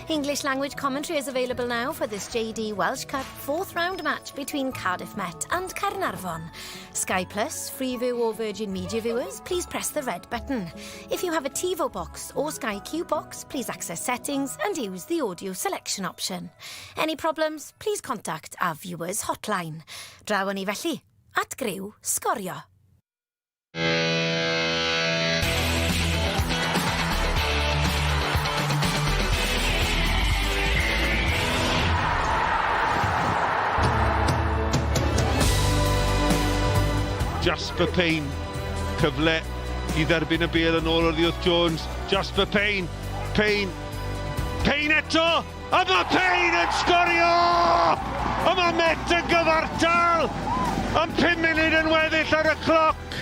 English language commentary is available now for this JD Welsh Cup fourth round match between Cardiff Met and Caernarfon. Sky Plus, Freeview or Virgin Media viewers, please press the red button. If you have a TiVo box or Sky Q box, please access settings and use the audio selection option. Any problems, please contact our viewers hotline. Draw ni felly, at griw sgorio. Jasper Payne, cyfle i dderbyn y bêl yn ôl oddi wrth Jones. Jasper Payne, Payne, Payne eto! A mae Payne yn sgorio! A mae Met yn gyfartal! Am 5 munud yn weddill ar y cloc!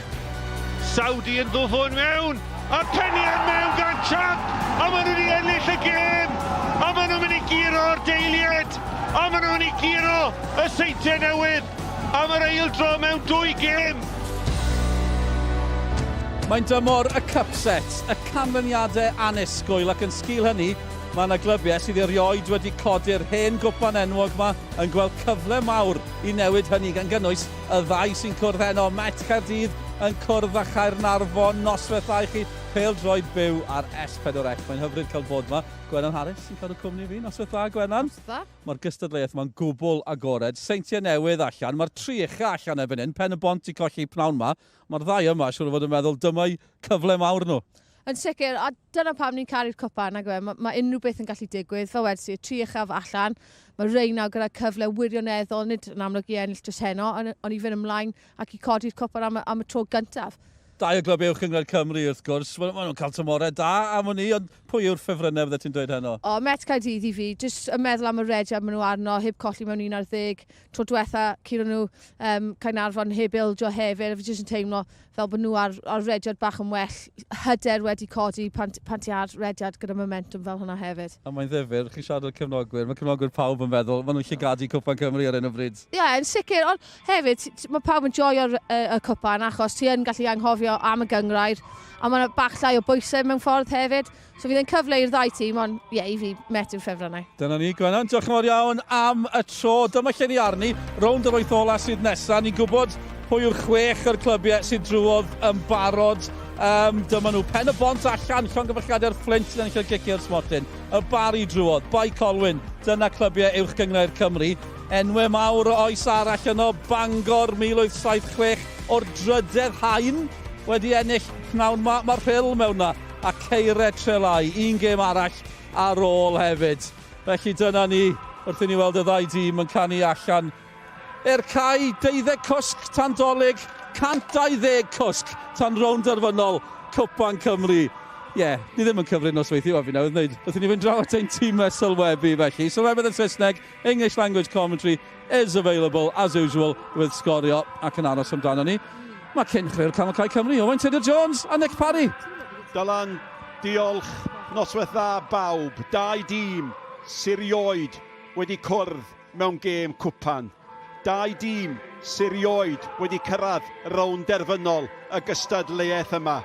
Saudi yn ddwfwn mewn! A peniad mewn gan Champ! A maen nhw wedi ennill y gêm! A maen nhw'n mynd i guro'r deiliad! A maen nhw'n mynd i guro y Seintiau Newydd am yr eildro mewn dwy gêm! Mae'n dymor y cup set, y canlyniadau annisgwyl ac yn sgil hynny Mae yna glybiau sydd erioed wedi codi'r hen gwpan enwog 'ma yn gweld cyfle mawr i newid hynny, gan gynnwys y ddau sy'n cwrdd heno, Met Caerdydd yn cwrdd â Chaernarfon, noswaith dda i chi, pêl-droed byw ar S4C. Mae'n hyfryd cael bod 'ma. Gwenan Harris sy'n cadw cwmni fi. Noswaith dda, Gwenan. Noswaith dda. Mae'r gystadleuaeth 'ma'n gwbl agored. Seintiau Newydd allan, mae'r tri ucha allan erbyn hyn, Pen y Bont 'di colli pnawn 'ma. Mae'r ddau yma siŵr o fod yn meddwl dyma'u cyfle mawr nhw. Yn sicr, a dyna pam ni'n caru'r cwpan, nag yw e? Mae, mae unrhyw beth yn gallu digwydd. Fel wedes i, y tri uchaf allan. Mae rei nawr gyda cyfle wirioneddol, nid yn amlwg i ennill dros heno, ond, ond i fynd ymlaen ac i codi'r cwpan am, am y tro gyntaf. Dau o glybiau Uwch Gynghrair Cymru, wrth gwrs. Maen nhw'n cael tymhorau da am wn i, ond pwy yw'r ffefrynnau fyddet ti'n dweud heno? O, Met Caerdydd i fi. Jyst yn meddwl am y rediad maen nhw arno, heb colli mewn 11. Tro diwetha, curo nhw um, Caernarfon heb ildio hefyd, a fi jyst yn teimlo fel bod nhw ar, ar rediad bach yn well, hyder wedi codi pan, pan ti ar rediad gyda momentum fel hwnna hefyd. A mae'n ddifyr, chi'n siarad â'r cefnogwyr, mae cefnogwyr pawb yn feddwl, maen nhw'n llygadu Cwpan Cymru ar hyn o bryd. Ie, yeah, yn sicr, ond hefyd, mae pawb yn joio'r y, y cwpan achos ti yn gallu anghofio am y gynghrair, a mae'n bach llai o bwysau mewn ffordd hefyd. So fydd e'n cyfle i'r ddau tîm, ond ie, yeah, i fi, Met yw'r ffefrynnau. Dyna ni, Gwenan. Diolch yn fawr iawn am y tro. Dyma lle ni arni. Rownd yr wyth ola sydd nesa. Ni'n gwybod pwy yw'r chwech o'r clybiau sydd drwodd yn barod. Um, dyma nhw. Pen y Bont allan, llongyfarchiadau'r Fflint yn ennill y giciau'r smotyn. Y Barri drwodd, Bae Colwyn, dyna clybiau Uwch Gynghrair Cymru. Enwau mawr o oes arall yno, Bangor 1876 o'r drydedd haen wedi ennill pnawn ma. Mae'r Rhyl mewn na. A Ceire Trelai, un gêm arall ar ôl hefyd. Felly dyna ni, wrth i ni weld y ddau dîm yn canu allan i'r cae, deuddeg cwsg tan Dolig, 120 cwsg tan rownd derfynol Cwpan Cymru. Ie, yeah, ni ddim yn cyfri nosweithiau, wel fi newydd wneud. Wrth i ni fynd draw at ein tîmau sylwebu felly. Sylwebydd yn Saesneg, English language commentary is available as usual with Sgorio ac yn aros amdano ni. Mae cyn chwaraewr Canol Cae Cymru, Owain Tudur Jones a Nick Parry. Dylan, diolch. Noswaith dda bawb. Dau dîm sy rioed wedi cwrdd mewn gêm cwpan. Dau dîm sy rioed wedi cyrraedd rownd derfynol y gystadleuaeth yma.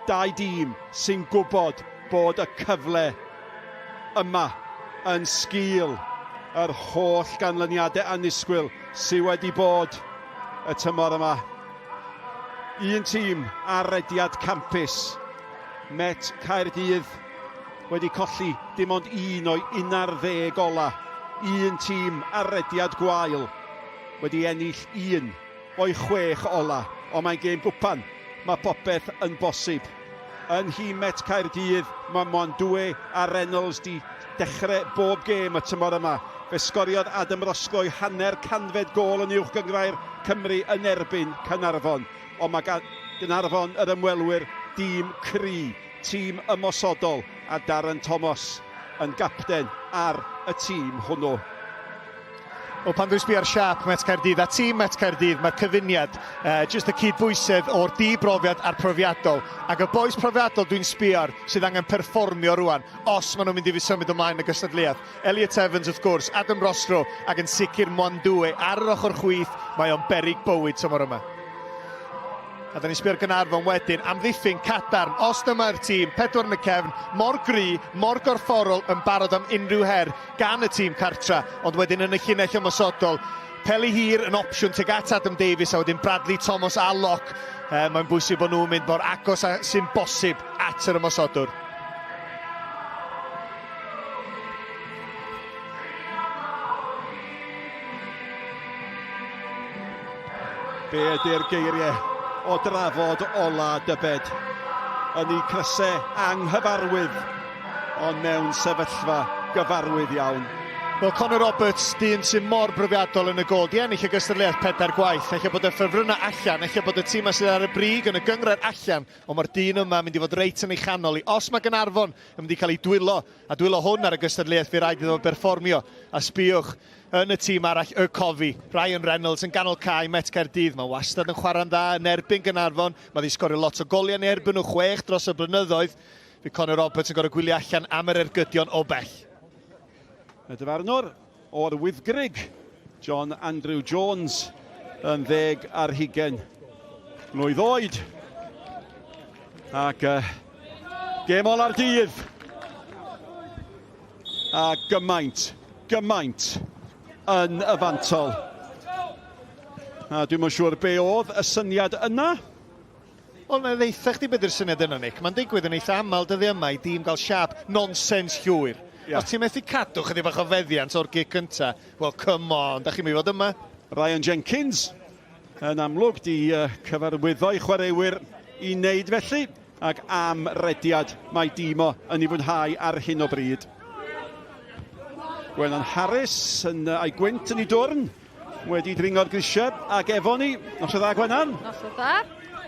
Dau dîm sy'n gwybod bod y cyfle yma yn sgil yr holl ganlyniadau annisgwyl sy wedi bod y tymor yma. Un tîm ar rediad campus, Met Caerdydd, wedi colli dim ond un o'i 11 ola. Un tîm ar rediad gwael, wedi ennill un o'i chwech ola. Ond mae'n gêm gwpan, mae popeth yn bosib. Yn nhîm Met Caerdydd, mae Mwandue a Reynolds 'di dechrau bob gêm y tymor yma. Fe sgoriodd Adam Roscoe hanner canfed gôl yn Uwch Gynghrair Cymru yn erbyn Caernarfon. Ond mae gan Gaernarfon yr ymwelwyr dîm cry, tîm ymosodol a Darren Thomas yn gapten ar y tîm hwnnw. Wel, pan dwi'n sbio ar siâp Met Caerdydd a tîm Met Caerdydd, mae'r cyfuniad, uh, jyst y cydbwysedd o'r di-brofiad a'r profiadol. Ac y bois profiadol dwi'n sbio ar sydd angen perfformio rwan, os maen nhw'n mynd i fi symud ymlaen y gystadleuaeth. Elliot Evans, wrth gwrs, Adam Roscrow, ac yn sicr Mwandue ar yr ochr chwith, mae o'n beryg bywyd tymor yma. A da ni'n sbio'r Gaernarfon wedyn, amddiffyn cadarn, os dyma'r tîm, pedwar yn y cefn, mor gry, mor gorfforol, yn barod am unrhyw her gan y tîm cartra, ond wedyn yn y llinell ymosodol, peli hir yn opsiwn tuag at Adam Davies, a wedyn Bradley Thomas a Locke. E, mae'n bwysig bod nhw'n mynd mor agos a sy'n bosib at yr ymosodwr. Be ydy'r geiriau o drafod ola dybed? Yn eu crysau anghyfarwydd, ond mewn sefyllfa gyfarwydd iawn. Wel, Conor Roberts, dyn sy'n mor brofiadol yn y gôl, di ennill y gystadleuaeth pedair gwaith. Ella bod y ffefrynnau allan, ella bod y tîmau sydd ar y brig yn y gynghrair allan, ond mae'r dyn yma yn mynd i fod reit yn ei chanol i. Os mae Gaernarfon yn mynd i cael ei dwylo, a dwylo hwn ar y gystadleuaeth, fe raid iddo fo berfformio. A sbïwch, yn y tîm arall, y Cofi, Ryan Reynolds yn ganol cae Met Caerdydd. Mae wastad yn chwarae'n dda yn erbyn Gaernarfon. Mae wedi sgorio lot o goliau yn erbyn nhw, chwech dros y blynyddoedd. Fydd Conor Roberts yn gorfod gwylio allan am yr ergydion o bell. Y dyfarnwr o'r Wyddgrug, John Andrew Jones, yn 20 mlwydd oed. Ac gêm ola'r dydd. A gymaint, gymaint yn y fantol. A dwi'm yn siŵr be oedd y syniad yna. Wel, na i ddeutha chdi be di'r syniad yna, Nick. Mae'n digwydd yn eitha aml dyddiau yma i dîm gael siâp nonsens llwyr. Yeah. Os ti'n methu cadw chydig bach o feddiant o'r gic gynta, well, come on, da chi'n mynd i fod yma. Ryan Jenkins yn amlwg di cyfarwyddo'i chwaraewyr i wneud felly, ac am rediad mae Dimo yn ei fwynhau ar hyn o bryd. Gwenan Harris yn a'i gwynt yn ei dwrn. Wedi dringo'r grisiau ac efo ni. Noswaith dda, Gwenan. Noswaith dda.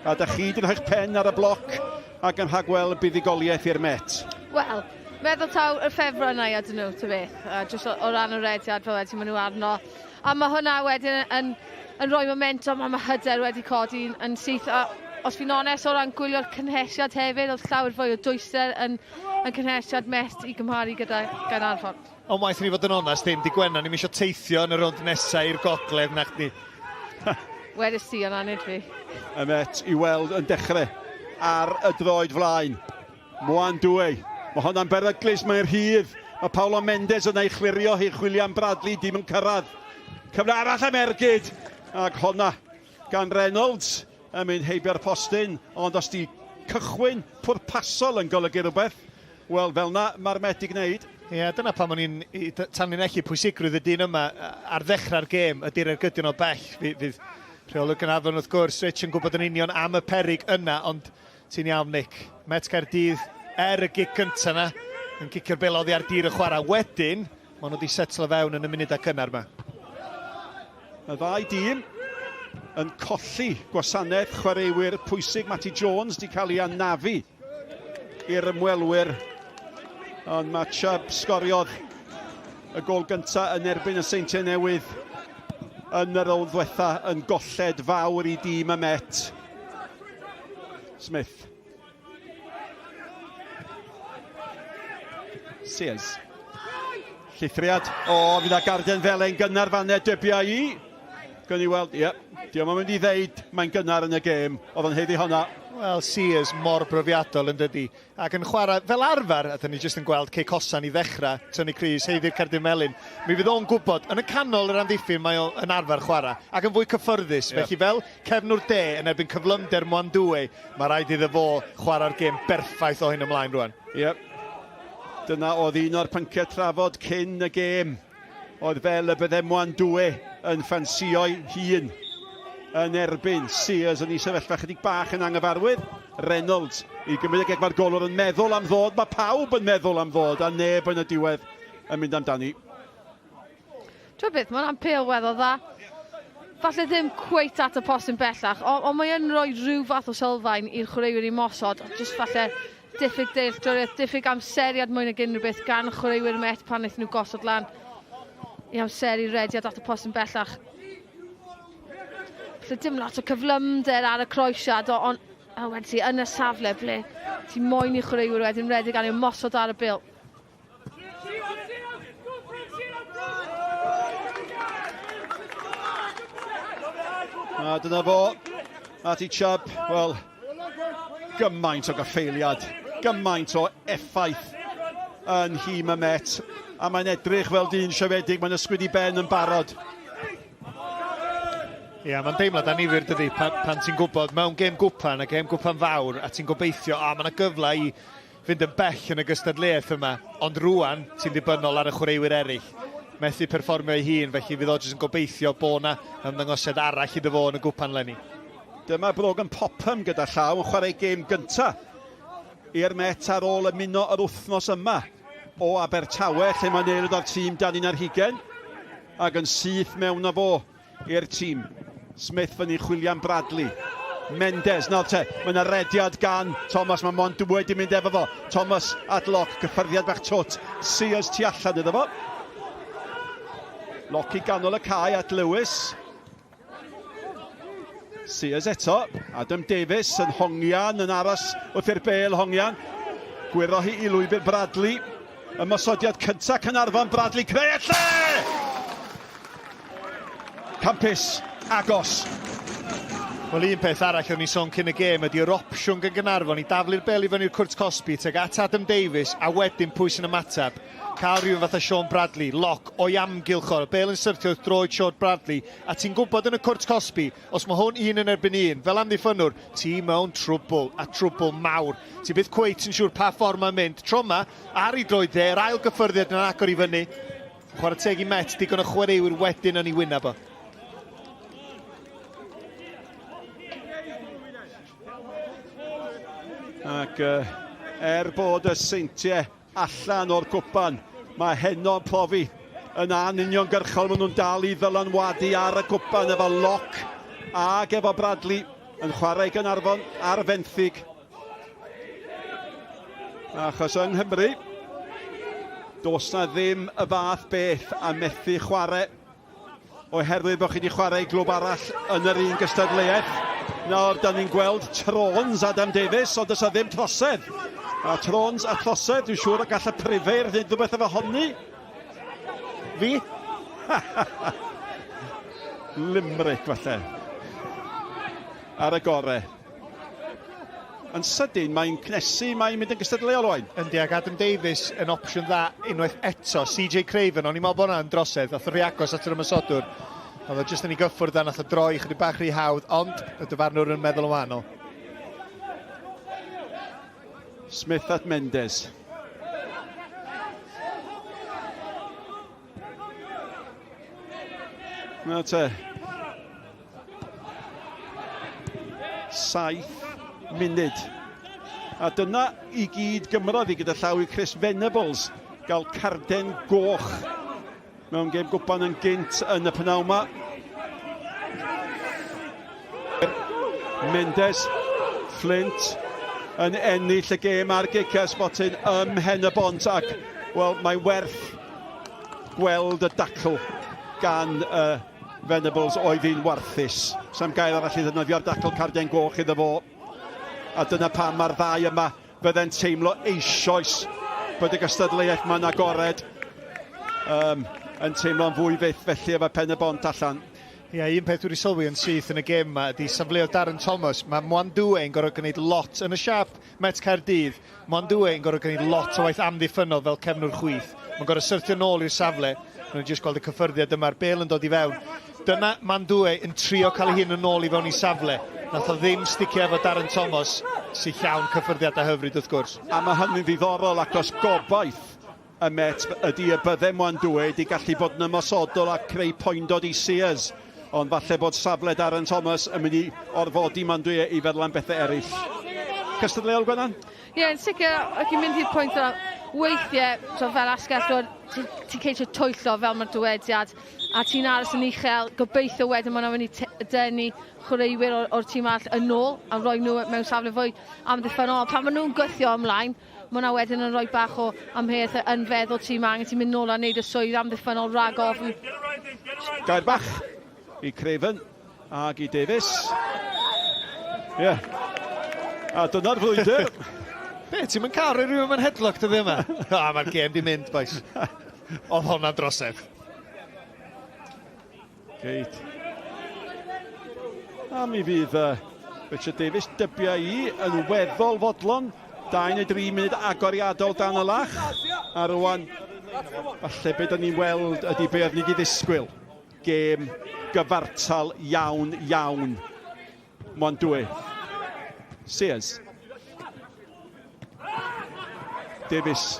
A da chi wedi rhoi'ch pen ar y bloc ac yn rhagweld buddugoliaeth i'r Met. Wel, meddwl taw y ffefrynnau ydyn nhw, ta beth. Uh, jyst o, o ran y rediad fel wedi maen nhw arno. A mae hwnna wedyn yn, yn rhoi momentum a mae hyder wedi codi yn, yn syth. A os fi'n onest, o ran gwylio'r cynhesiad hefyd, oedd llawer fwy o dwyster yn, yn cynhesiad Met i gymharu gyda Gaernarfon. Ond waeth i ni fod yn onest, ddim di Gwennan ddim eisiau teithio yn y rownd nesaf i'r gogledd na chdi. Wedys ti yna, nid fi. Y Met i weld yn dechrau ar y droed flaen. Moan Dwey. Mae honna'n beryglus, mae'n rhydd. Mae Paulo Mendes yna i chlirio hi, chwilio am Bradley, dim yn cyrraedd. Cyfle arall am ergyd. Ac honna gan Reynolds yn mynd heibio'r postyn, ond os di cychwyn pwrpasol yn golygu rhywbeth, Wel, fel 'na mae'r Met 'di gwneud. Ie, dyna pam o'n i'n tanlinellu pwysigrwydd y dyn yma ar ddechrau'r gêm, ydy'r ergydion o bell. Fydd rheolwr Gaernarfon wrth gwrs, Rich, yn gwybod yn union am y peryg yna, ond ti'n iawn, Nick. Met Caerdydd, er y gic gyntaf yna, yn cicio'r bel oddi ar dir y chwarae. Wedyn, maen nhw wedi setlo fewn yn y munudau cynnar yma. Y ddau dîm yn colli gwasanaeth chwaraewyr pwysig. Matty Jones wedi cael ei anafu i'r ymwelwyr. Ond mae Chubb sgoriodd y gol gyntaf yn erbyn y Seintiau Newydd yn y rownd ddwetha yn golled fawr i dîm y Met. Smith. Sears. Llithriad. O, fydd â Garden Felen gynnar fanne, dybia i. Gawn ni weld, ie. Diolch yn mynd i ddeud mae'n gynnar yn y gêm. Oedd o'n haeddu honna. Wel, Sears mor brofiadol yn dydi. Ac yn chwarae fel arfer, a dyn ni jyst yn gweld Cei Cosan i ddechrau, tynnu crys, haeddu'r cerdyn melyn. Mi fydd o'n gwybod, yn y canol yr amddiffyn mae o yn arfer chwarae, ac yn fwy cyffyrddus. Yeah. Felly fel cefnwr de yn erbyn cyflymder Mwandue, mae rhaid iddo fo chwarae'r gêm berffaith o hyn ymlaen rwan. Ie. Yep. Dyna oedd un o'r pynciau trafod cyn y gêm. Oedd fel y bydde Mwandue yn ffansio'i hun yn erbyn Sears yn ei sefyllfa chydig bach yn anghyfarwydd. Reynolds i gymryd y geg, mae'r golwr yn meddwl am ddod, mae pawb yn meddwl am ddod a neb yn y diwedd yn mynd amdani. Ti'n beth, mae hwnna'n pêl weddol dda. Falle ddim cweit at y postyn bellach, ond on mae yn rhoi rhyw fath o sylfaen i'r chwaraewyr i mosod, jyst falle diffyg dealltwriaeth, diffyg amseriad mwy nag unrhyw beth gan chwaraewyr Met pan wnaethon nhw gosod lan i amseru rediad at y postyn bellach. Falle dim lot o cyflymder ar y croesiad, ond a wedyn ti yn y safle ble ti moyn i chwaraewyr wedyn redeg ar ymosod ar y bil. A dyna fo. Matty Chubb, wel, gymaint o gaffeiliad, gymaint o effaith yn nhîm y Met. A mae'n edrych fel dyn siomedig, mae'n ysgwyd i ben yn barod. Ie, yeah, mae'n deimlad annifyr dydy, pan, pan ti'n gwybod mewn gêm gwpan a gêm gwpan fawr, a ti'n gobeithio, a mae yna gyfle i fynd yn bell yn y gystadleuaeth yma, ond rwan ti'n ddibynnol ar y chwaraewyr eraill. Methu perfformio ei hun, felly fydd o jyst yn gobeithio bod 'na ymddangosiad arall iddo fo yn y gwpan 'leni. Dyma Brogan Popham gyda llaw yn chwarae gêm gynta i'r Met ar ôl ymuno yr wythnos yma o Abertawe lle mae'n aelod o'r tîm dan un ar hugain ac yn syth mewn â fo i'r tîm. Smith fyny chwilio am Bradley. Mendes, nawr te, mae yna rediad gan Thomas, mae Mondoue wedi mynd efo fo. Thomas at Locke, gyffyrddiad bach twt. Sears tu allan iddo fo. Locke i ganol y cae at Lewis. Sears eto, Adam Davies yn hongian, yn aros wrth i'r bel hongian. Gwyro hi i lwybr Bradley. Ymosodiad cyntaf Caernarfon, Bradley creu y lle! Campus, agos. Wel, un peth arall o'n i'n sôn cyn y gêm ydy yr opsiwn gan Gaernarfon i daflu'r bel i fyny'r cwrt cosbi tuag at Adam Davies a wedyn pwy sy'n ymateb. Cael rhywun fatha Sean Bradley, Locke o'i amgylch o'r bel yn syrthio wrth droed Sean Bradley a ti'n gwybod yn y cwrt cosbi, os mae hwn un yn erbyn un, fel amddiffynnwr, ti mewn trwbl, a trwbl mawr. Ti byth cweit yn siŵr pa ffordd mae'n mynd. Tro yma, ar ei droed dde, yr ail gyffyrddiad yn agor i fyny. Chwarae teg i Met, digon o chwaraewyr wedyn yn ei wyneb o. Ac uh, er bod y Seintiau allan o'r cwpan, mae heno'n profi yn anuniongyrchol. Maen nhw'n dal i ddylanwadu ar y cwpan efo Locke ac efo Bradley yn chwarae i Gaernarfon ar fenthyg. Achos yng Nghymru, does na ddim y fath beth a methu chwarae oherwydd bod chi wedi chwarae i glwb arall yn yr un gystadleuaeth. Nawr, da ni'n gweld Trons Adam Davies, ond does na ddim trosedd. A Trons a trosedd, dwi'n siŵr y gall y prifeir wneud rhywbeth efo honni. Fi? Limerick, falle. Ar y gore. Yn sydyn, mae'n cnesu, mae'n mynd yn gystadleuol, Owain. Yndi, ac Adam Davies yn opsiwn dda unwaith eto. CJ Craven, o'n i'n meddwl bod hwnna'n drosedd, ath o rhy agos at yr ymosodwr. Oedd o jyst yn ei gyffwrdd a nath o droi chydig bach rhy hawdd, ond y dyfarnwr yn meddwl yn wahanol. Smith at Mendes. Na te. 7 munud. A dyna i gyd gymrodd i gyda llaw i Chris Venables gael carden goch mewn gêm gwpan yn gynt yn y pnawn yma. Mendes, Flint yn ennill y gêm ar gicio sbotyn ym Mhen y Bont ac, wel, mae werth gweld y dacl gan uh, Venables oedd hi'n warthus. Sam gair arall i ddefnyddio'r dacl carden goch iddo fo. A dyna pam mae'r ddau yma fydde'n teimlo eisoes bod y gystadleuaeth ma'n agored um, yn teimlo'n fwy fyth felly efo Pen y Bont allan. Ie, yeah, un peth dwi wedi sylwi yn syth yn y gêm yma ydy safleoedd Darren Thomas. Mae Mwandue yn gorfod gwneud lot yn y siap Met Caerdydd. Mwandue yn gorfod gwneud lot o waith amddiffynnol fel cefnwr chwith. Mae'n gorfod syrthio nôl i'r safle. Mae'n jyst gweld y cyffyrddiad yma'r bel yn dod i fewn. Dyna Mandue yn trio cael ei hun yn ôl i fewn i safle. Nath o ddim sticio efo Darren Thomas, sy'n llawn cyffyrddiadau hyfryd wrth gwrs. A mae hynny'n ddiddorol achos gobaith y Met ydy y bydde Mwandue wedi gallu bod yn ymosodol a creu poendod i Sears. Ond falle bod safle Darren Thomas yn mynd i orfodi Mandue i feddwl am bethau eraill. Cystadleuol, Gwenan? Ie, yeah, yn sicr, ac i'n mynd i'r pwynt yna, weithiau, so fel asgell, ti'n ti ceisio twyllo fel mae'r dywediad, a ti'n aros yn uchel, gobeithio wedyn maen nhw'n mynd i denu chwaraewyr o'r, or tîm arall yn ôl a rhoi nhw mewn safle fwy amddiffynnol. Pan maen nhw'n gwthio ymlaen, mae hwnna wedyn yn rhoi bach o amheuaeth yn feddwl tîm angen ti'n mynd nôl a wneud y swydd amddiffynnol rhag ofn. Gair bach i Craven ag i Davies. Ie. Yeah. A dyna'r frwydr. Be, ti'n mynd cael rhywun mewn headlock dyddi yma? A, mae'r gêm di mynd, boys. Oedd hwnna'n drosedd. Geit. A mi fydd uh, Richard Davies, dybia i, yn weddol fodlon. 2 neu 3 munud agoriadol dan y lach. A rwan, falle beth da ni'n weld ydy be oedd ni wedi ddisgwyl. Gêm gyfartal iawn, iawn. Mwandwe. Sears. Davies.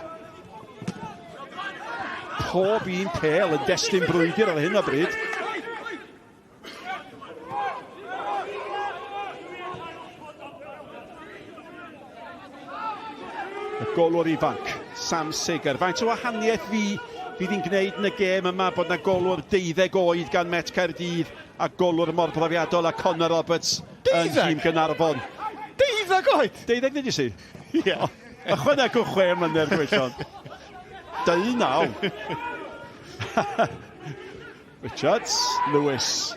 Pob un pel yn destun brwydr ar hyn o bryd. Y golwr ifanc, Sam Seger. Faint o wahaniaeth fi fydd hi'n gwneud yn y gêm yma bod na golwr deuddeg oed gan Met Caerdydd a golwr mor brofiadol a Connor Roberts yn nhîm Gaernarfon. Deuddeg oed? Deuddeg ddeudais i? Ie. Ychwanegwch chwe mlynedd gweision. Deunaw. Richards, Lewis.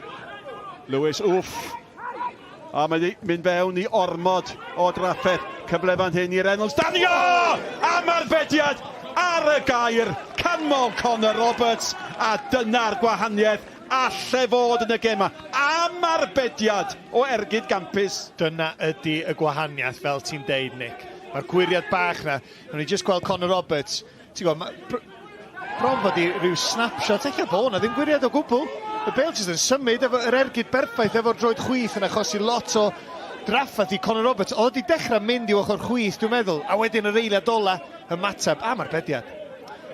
Lewis, wff. A mae wedi mynd fewn i ormod o drafferth. Cyfle fan hyn i Reynolds. Danio! Am arbediad ar y gair. Canmol Connor Roberts. A dyna'r gwahaniaeth alle fod yn y gema. Am arbediad o ergyd gampus. Dyna ydy y gwahaniaeth, fel ti'n deud, Nick. Mae'r gwyriad bach na. O'n i jyst gweld Connor Roberts Ti'n gwybod, ma' bron fod i ryw snapshot, ella bo' 'na ddim gwiriad o gwbl. Y bêl jyst yn symud efo yr ergyd berffaith efo'r droed chwith yn achosi lot o drafferth i Connor Roberts. Oedd o 'di dechrau mynd i'w ochr chwith, dwi'n meddwl, a wedyn yr eiliad ola ymateb am arbediad.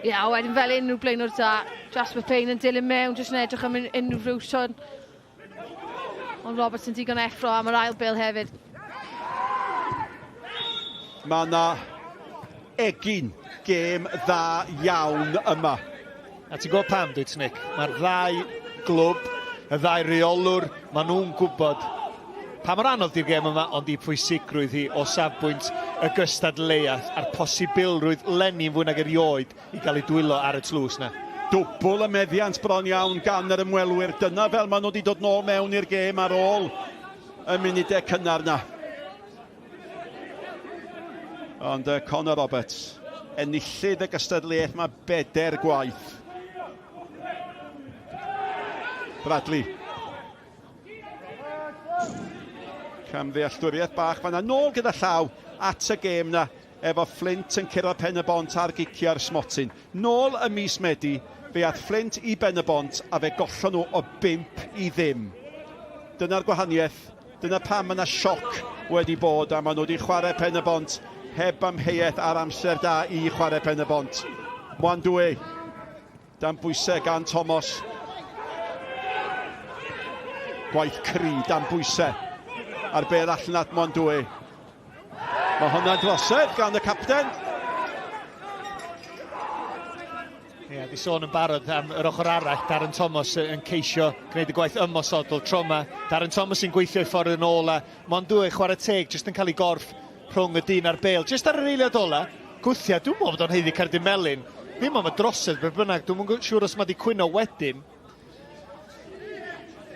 Ie, a wedyn fel unrhyw blaenwr da, Jasper Payne yn dilyn mewn, jyst yn edrych am unrhyw rywson. Ond Roberts yn digon effro am yr ail bêl hefyd. Mae yna egin gêm dda iawn yma. A ti'n gwybod pam, dwyt, Nick? Mae'r ddau glwb, y ddau reolwr, maen nhw'n gwybod pa mor anodd di'r gêm yma, ond i pwysigrwydd hi o safbwynt y gystadleuaeth a'r posibilrwydd leni yn fwy nag erioed i gael eu dwylo ar y tlws 'na. Dwbl y meddiant bron iawn gan yr ymwelwyr. Dyna fel maen nhw wedi dod nôl mewn i'r gêm ar ôl y munudau cynnar 'na. Ond uh, Connor Roberts, enillydd y gystadleuaeth mae bedair gwaith. Bradley. Camddealltwriaeth bach fanna. Nôl gyda llaw at y gêm na efo Fflint yn curo Pen y Bont ar gicio'r smotyn. Nôl ym mis Medi, fe ath Fflint i Ben y Bont a fe gollon nhw o bump i ddim. Dyna'r gwahaniaeth, dyna pam mae 'na sioc wedi bod a maen nhw wedi chwarae Pen y Bont heb amheuaeth ar amser da i chwarae Pen y Bont. Mwandwe dan bwysau gan Thomas. Gwaith cry dan bwysau a'r bêl allan at Mwandwe. Mae hwnna'n drosedd gan y capten. Ie, yeah, di sôn yn barod am yr ochr arall, Darren Thomas yn ceisio gwneud y gwaith ymosodol tro yma. Darren Thomas yn gweithio i ffordd yn ôl a Mondue chwarae teg, jyst yn cael ei gorff rhwng y dyn a'r bêl. Jyst ar yr eiliad ola, gwthia, dwi'n meddwl bod o'n haeddu cerdyn melyn. Ddim am y drosedd, beth bynnag, dwi'n yn siŵr os mae di cwyno wedyn.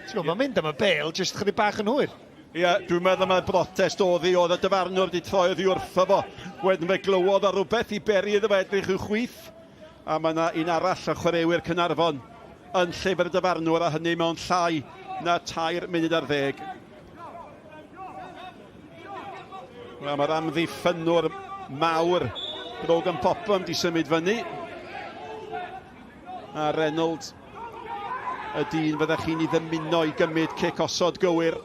Ti'n gwybod, mae'n mynd am y bêl, jyst chydig bach yn hwyr. Ie, yeah, dwi'n meddwl mai brotest oedd hi, oedd y dyfarnwr wedi troi oddi wrtho fo. Wedyn fe glywodd o rhywbeth i beri iddo fe edrych i'w chwith. A mae yna un arall o chwaraewyr Caernarfon yn llyfr y dyfarnwr a hynny mewn llai na tair munud ar ddeg. Wel, mae'r amddiffynnwr mawr Brogan Popham di symud fyny. A Reynolds, y dyn fyddech chi'n ei ddymuno i gymryd cic osod gywir.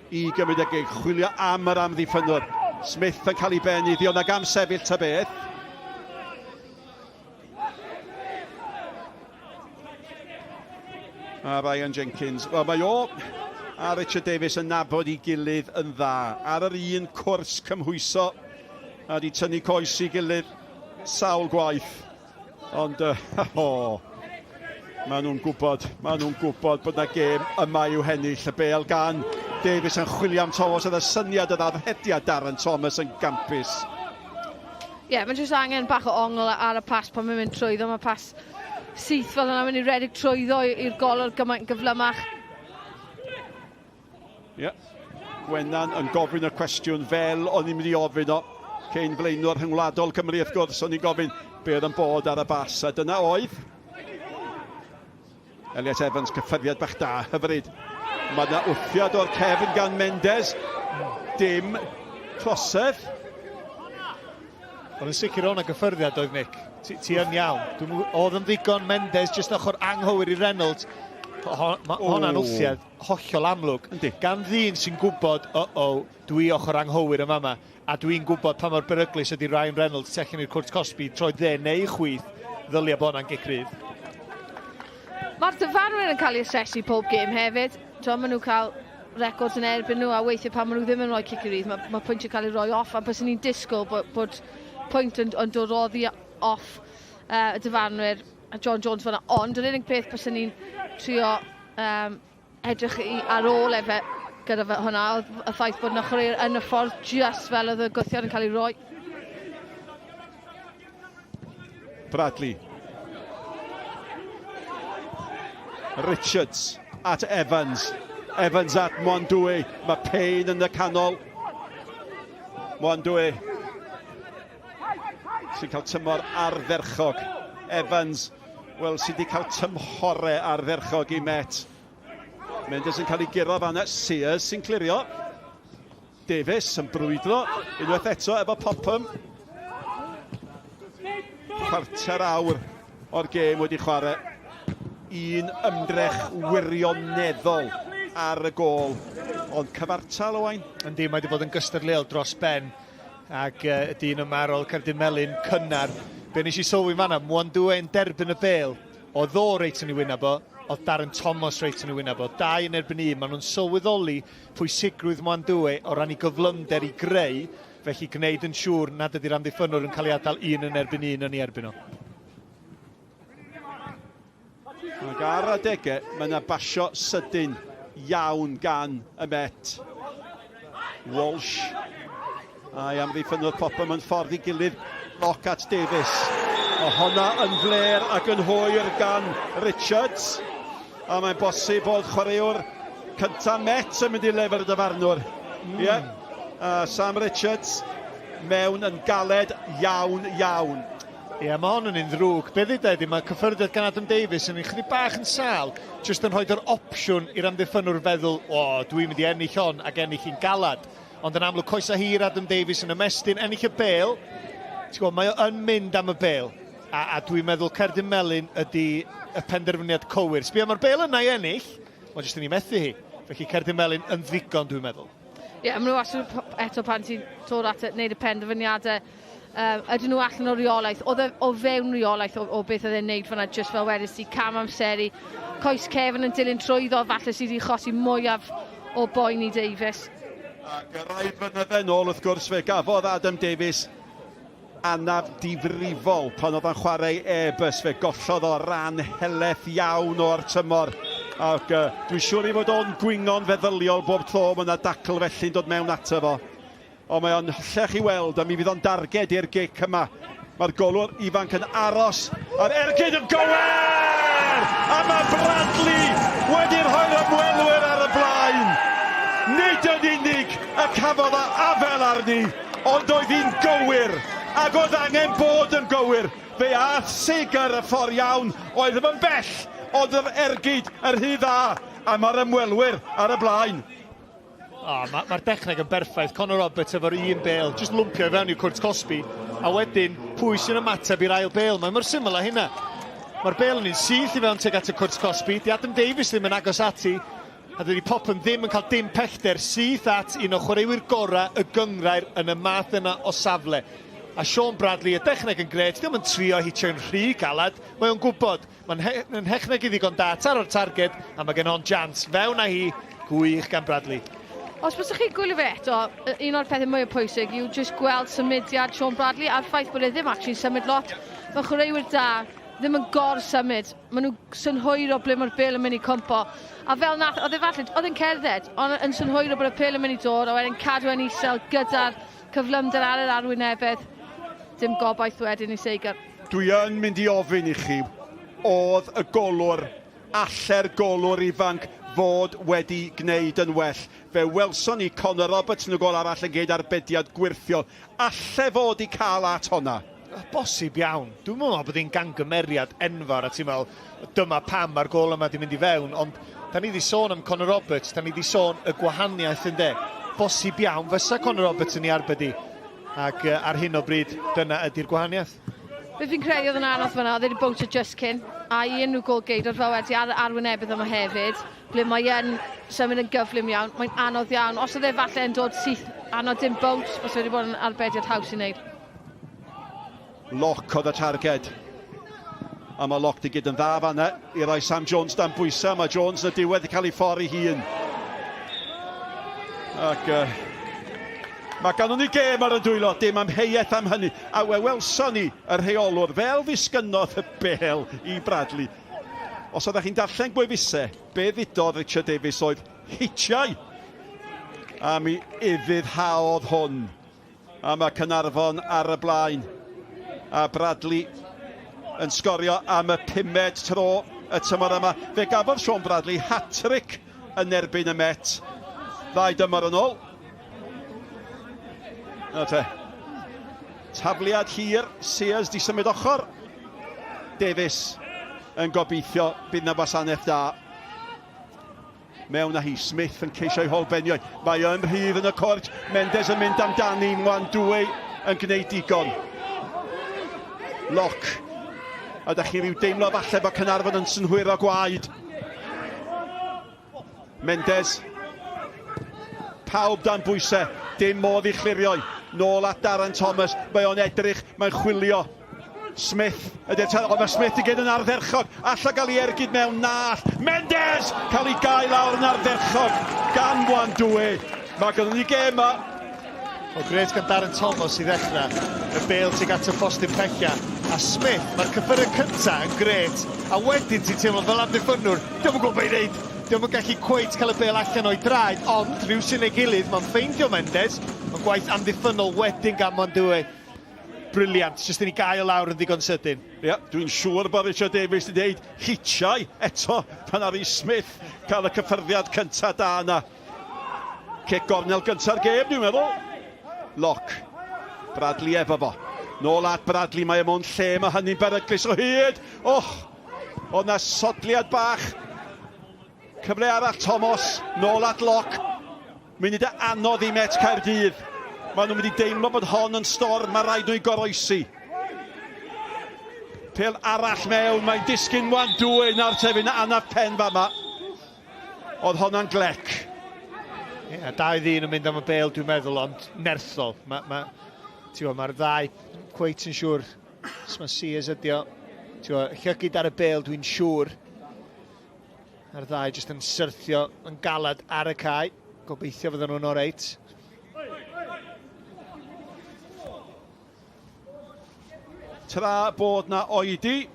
I gymryd y gig, chwilio am yr amddiffynnwr. Smith yn cael ei ben iddi, ond ag am sefyll ta beth. A Ryan Jenkins, wel mae o a Richard Davies yn nabod i gilydd yn dda. Ar yr un cwrs cymhwyso, a di tynnu coes i gilydd sawl gwaith. Ond, uh, oh, maen nhw'n gwybod, maen nhw'n gwybod bod yna gêm yma i'w hennill. Y bêl gan Davies yn chwilio am Thomas, oedd y syniad oedd arhediad Darren Thomas yn gampus. Ie, yeah, mae'n jyst angen bach o ongl ar y pas pan mae'n mynd trwyddo. Mae pas syth fel yna, mynd i redeg trwyddo i'r golwr gymaint gyflymach. Ie. Yeah. Gwenan yn gofyn y cwestiwn fel o'n i'n mynd i ofyn o. Cyn flaenor rhyngwladol Cymru wrth gwrs, o'n i'n gofyn be oedd yn bod ar y bas, a dyna oedd. Elliot Evans, cyffyrddiad bach da, hyfryd. Mae yna wthiad o'r cefn gan Mendes. Dim trosedd. Ond yn sicr o'na gyffyrddiad oedd Nick. Ti, ti yn iawn. Dwi'n oedd yn ddigon Mendes jyst ochr anghywir i Reynolds. Ho, ma, hwnna'n wthiad hollol amlwg. Yndi. Gan ddyn sy'n gwybod, o-o, dwi ochr anghywir yn fama, a dwi'n gwybod pa mor beryglus ydy Ryan Reynolds tu allan i'r cwrt cosbi, troed dde neu chwith, ddylia bod hwnna'n gic rydd. Mae'r dyfarnwyr yn cael ei asesu pob gêm hefyd. T'mo, maen nhw'n cael records yn erbyn nhw, a weithiau pan maen nhw ddim yn rhoi cic rydd, mae, mae pwyntiau cael ei roi off, a byswn ni'n disgwyl bod, bod pwynt yn, yn dod oddi off y dyfarnwyr a John Jones fan'na. Ond yr unig peth byswn ni'n trio um, edrych i, ar ôl efe gyda fe hwnna oedd y ffaith bod yna chwaraewyr yn y ffordd just fel oedd y gwthiad yn cael ei roi. Bradley. Richards at Evans. Evans at Mwandwe. Mae Payne yn y canol. Mwandwe sy'n cael tymor ardderchog. Evans, wel, sydd wedi cael tymhorau ardderchog i Met. Mendes yn cael ei guro fanna. Sears sy'n clirio. Davies yn brwydro unwaith eto efo Popham. Chwarter awr o'r gêm wedi chwarae. Un ymdrech wirioneddol ar y gôl. Ond cyfartal, Owain? Yndi, mae wedi bod yn gystadleuol dros ben. Ac y dyn yma ar ôl cerdyn melyn cynnar. Be nes i sylwi fanna, Mwandwe'n derbyn y bêl. Oedd o reit yn ei wyneb o, oedd Darren Thomas reit yn ei wyneb o. Dau yn erbyn un, maen nhw'n sylweddoli pwysigrwydd Mwandwe o ran ei gyflymder i greu, felly gwneud yn siŵr nad ydy'r amddiffynnwr yn cael ei adael un yn erbyn un yn ei erbyn o. Ac ar adegau, mae yna basio sydyn iawn gan y Met. Walsh. A'i amddiffynnwr Popham yn ffordd i gilydd. Lock at Davies. O honna yn fler ac yn hwyr gan Richards. A mae'n bosib bod chwaraewr cynta Met yn mynd i lyfr y dyfarnwr. Ie. Mm. Yeah. Sam Richards mewn yn galed iawn iawn. Ie, yeah, mae hon yn un ddrwg. Be ddeuda ydy, mae cyffyrddiad gan Adam Davies yn un chydig bach yn sâl, jyst yn rhoi yr opsiwn i'r amddiffynnwr feddwl, o, oh, dwi'n mynd i ennill hon ac ennill hi'n galad. Ond yn amlwg, coesau hir Adam Davies yn ymestyn, ennill y bêl. Ti'n gwybod, mae o yn mynd am y bêl. A, a dwi'n meddwl cerdyn melyn ydy y penderfyniad cywir. Sbia, mae'r bêl yna i ennill, mae jyst yn ei methu hi. Felly cerdyn melyn yn ddigon, dwi'n meddwl. Ie, yeah, maen nhw wastad eto pan ti'n dod at wneud y penderfyniadau um, ydyn nhw allan o reolaeth, oedd e o fewn reolaeth o, o beth oedd e'n neud fan'na, jyst fel wedys ti, cam amseru, coes cefn yn dilyn trwyddo, falle sydd wedi chosi mwyaf o boen i Davies. Ac rai flynydde nôl wrth gwrs fe gafodd Adam Davies anaf difrifol pan oedd o'n chwarae Airbus. Fe gollodd o ran helaeth iawn o'r tymor. Ac dwi'n siŵr ei fod o'n gwingo'n feddyliol bob tro mae yna dacl felly'n dod mewn ato fo. Ond mae o'n hollech i weld, a mi fydd o'n darged i'r gic yma. Mae'r golwr ifanc yn aros, a'r ergyd yn gywir! A mae Bradley wedi rhoi'r ymwelwyr ar y blaen. Nid yn unig y cafodd o afel arni, ond oedd hi'n gywir, ac oedd angen bod yn gywir. Fe ath Seeger y ffordd iawn, oedd ddim yn bell, ond yr ergyd yn rhy dda, a mae'r ymwelwyr ar y blaen. O, mae'r ma dechneg yn berffaith. Conor Roberts efo'r un bêl, jyst lwmpio i fewn i'w cwrt cosbi, a wedyn pwy sy'n ymateb i'r ail bêl? Mae mor syml â hynna. Mae'r bêl yn un syth i fewn tuag at y cwrt cosbi, di Adam Davies ddim yn agos ati, a dydy Popham ddim yn cael dim pellter syth at un o chwaraewyr gorau y gynghrair yn y math yna o safle. A Sean Bradley, y dechneg yn grêt, dio'm yn trio hitio'n rhy galed, mae o'n gwybod Mae'n he yn hechneg i ddigon da, taro'r targed, a mae gen hon jans. Fewn â hi, gwych gan Bradley. Os byswch chi'n gwylio fe eto, un o'r pethau mwyaf pwysig yw jyst gweld symudiad Sean Bradley a'r ffaith bod e ddim actually'n symud lot. Mae chwaraewyr da ddim yn gor-symud. Maen nhw synhwyro ble mae'r bêl yn mynd i cwmpo. A fel nath, oedd e falle, oedd e'n cerdded, ond yn synhwyro bod y pêl yn mynd i dod, a wedyn cadw e'n isel gyda'r cyflymder ar yr arwynebedd. Dim gobaith wedyn i Seeger. Dwi yn mynd i ofyn i chi, oedd y golwr, alle'r golwr ifanc fod wedi gwneud yn well? Fe welson ni Connor Roberts yn y gôl arall yn gwneud arbediad gwyrthiol. Alle fod i cael at honna? Bosib iawn. Dwi'n meddwl bod hi'n gangymeriad enfawr a ti'n meddwl, dyma pam mae'r gol yma di mynd i fewn, ond da ni wedi sôn am Conor Roberts, da ni wedi sôn y gwahaniaeth yn de. Bosib iawn fysa Conor Roberts yn ei arbed i, ac ar hyn o bryd dyna ydy'r gwahaniaeth. Be fi'n credu oedd yn anodd fyna, oedd e wedi bownsio just cyn, a i unrhyw gol geidwad fel wedi ar arwynebydd yma hefyd, ble mae e'n symud yn gyflym iawn, mae'n anodd iawn. Os oedd e falle yn dod syth anodd dim bounce, os wedi bod yn arbediad haws i wneud. Lock oedd y targed. A mae Lock di gyd yn dda fanna i roi Sam Jones dan bwysau. Mae Jones yn y diwedd i cael ei ffordd ei hun. Ac uh, mae ganddon ni gêm ar y dwylo, dim amheuaeth am hynny. A we welson ni y rheolwr fel ddisgynnodd y bel i Bradley. Os oeddech chi'n darllen gwefusau, be ddudodd Richard Davies oedd hitiau. A mi ufuddhaodd hwn. A mae Caernarfon ar y blaen. A Bradley yn sgorio am y pumed tro y tymor yma. Fe gafodd Sean Bradley hat-trick yn erbyn y Met ddau dymor yn ôl. Na te. Tafliad hir, Sears di symud ochr. Davies yn gobeithio bydd na wasanaeth da. Mewn â hi, Smith yn ceisio ei holbenio. Mae yn rhydd yn y cwrt. Mendes yn mynd amdani. Mwandwe yn gwneud digon. Lock. A da chi rhyw deimlo falle bod Caernarfon yn synhwyro gwaed. Mendes. Pawb dan bwysau. Dim modd i chlirioi. Nôl at Darren Thomas. Mae o'n edrych, mae'n chwilio. Smith ydy'r tel, ond mae Smith i gyd yn ardderchog. Alla gael ei ergyd mewn, na all. Mendes! Cael ei gael lawr yn ardderchog gan Wan Dwe. Mae gyda ni gêm yma. O gret gan Darren Thomas i ddechrau. Y bel tuag at y postyn pella. A Smith, mae'r cyffyrdd cyntaf yn gret. A wedyn ti'n teimlo fel amddiffynnwr, diolch yn gwybod beth i wneud. Diolch yn gallu cweit cael y bel allan o'i draed, ond rhywsyn ei gilydd, mae'n ffeindio Mendes. Mae'n gwaith amddiffynnol wedyn gan Mwandwe. Brilliant, jyst i ni gael lawr yn ddigon sydyn. Ie, yeah, dwi'n siŵr bod Richard Davies wedi dweud hitiau eto pan ar Smith cael y cyffyrddiad cyntaf da yna. Cic gornel gynta'r gêm, dwi'n meddwl. Lock. Bradley efo fo. Nôl at Bradley, mae e mewn lle, mae hynny'n beryglus o hyd. Och, oedd na sodliad bach. Cyfle arall, Thomas, nôl at Lock. Munudau anodd i Met Caerdydd. Maen nhw'n mynd i deimlo bod hon yn storm, mae rhaid nhw i goroesi. Pel arall mewn, mae'n disgyn wan dwy nawr tefyn anaf pen fama. Oedd honna'n glec. Ie, yeah, dau ddyn yn mynd am y bel dwi'n meddwl, ond nerthol. Mae'r ma, ma, ma ddau cweit yn siŵr os mae Sears ydi o. Llygyd ar y bel dwi'n siŵr. A'r ddau jyst yn syrthio yn galed ar y cae. Gobeithio fydden nhw'n oreit. Tra bod na oedi,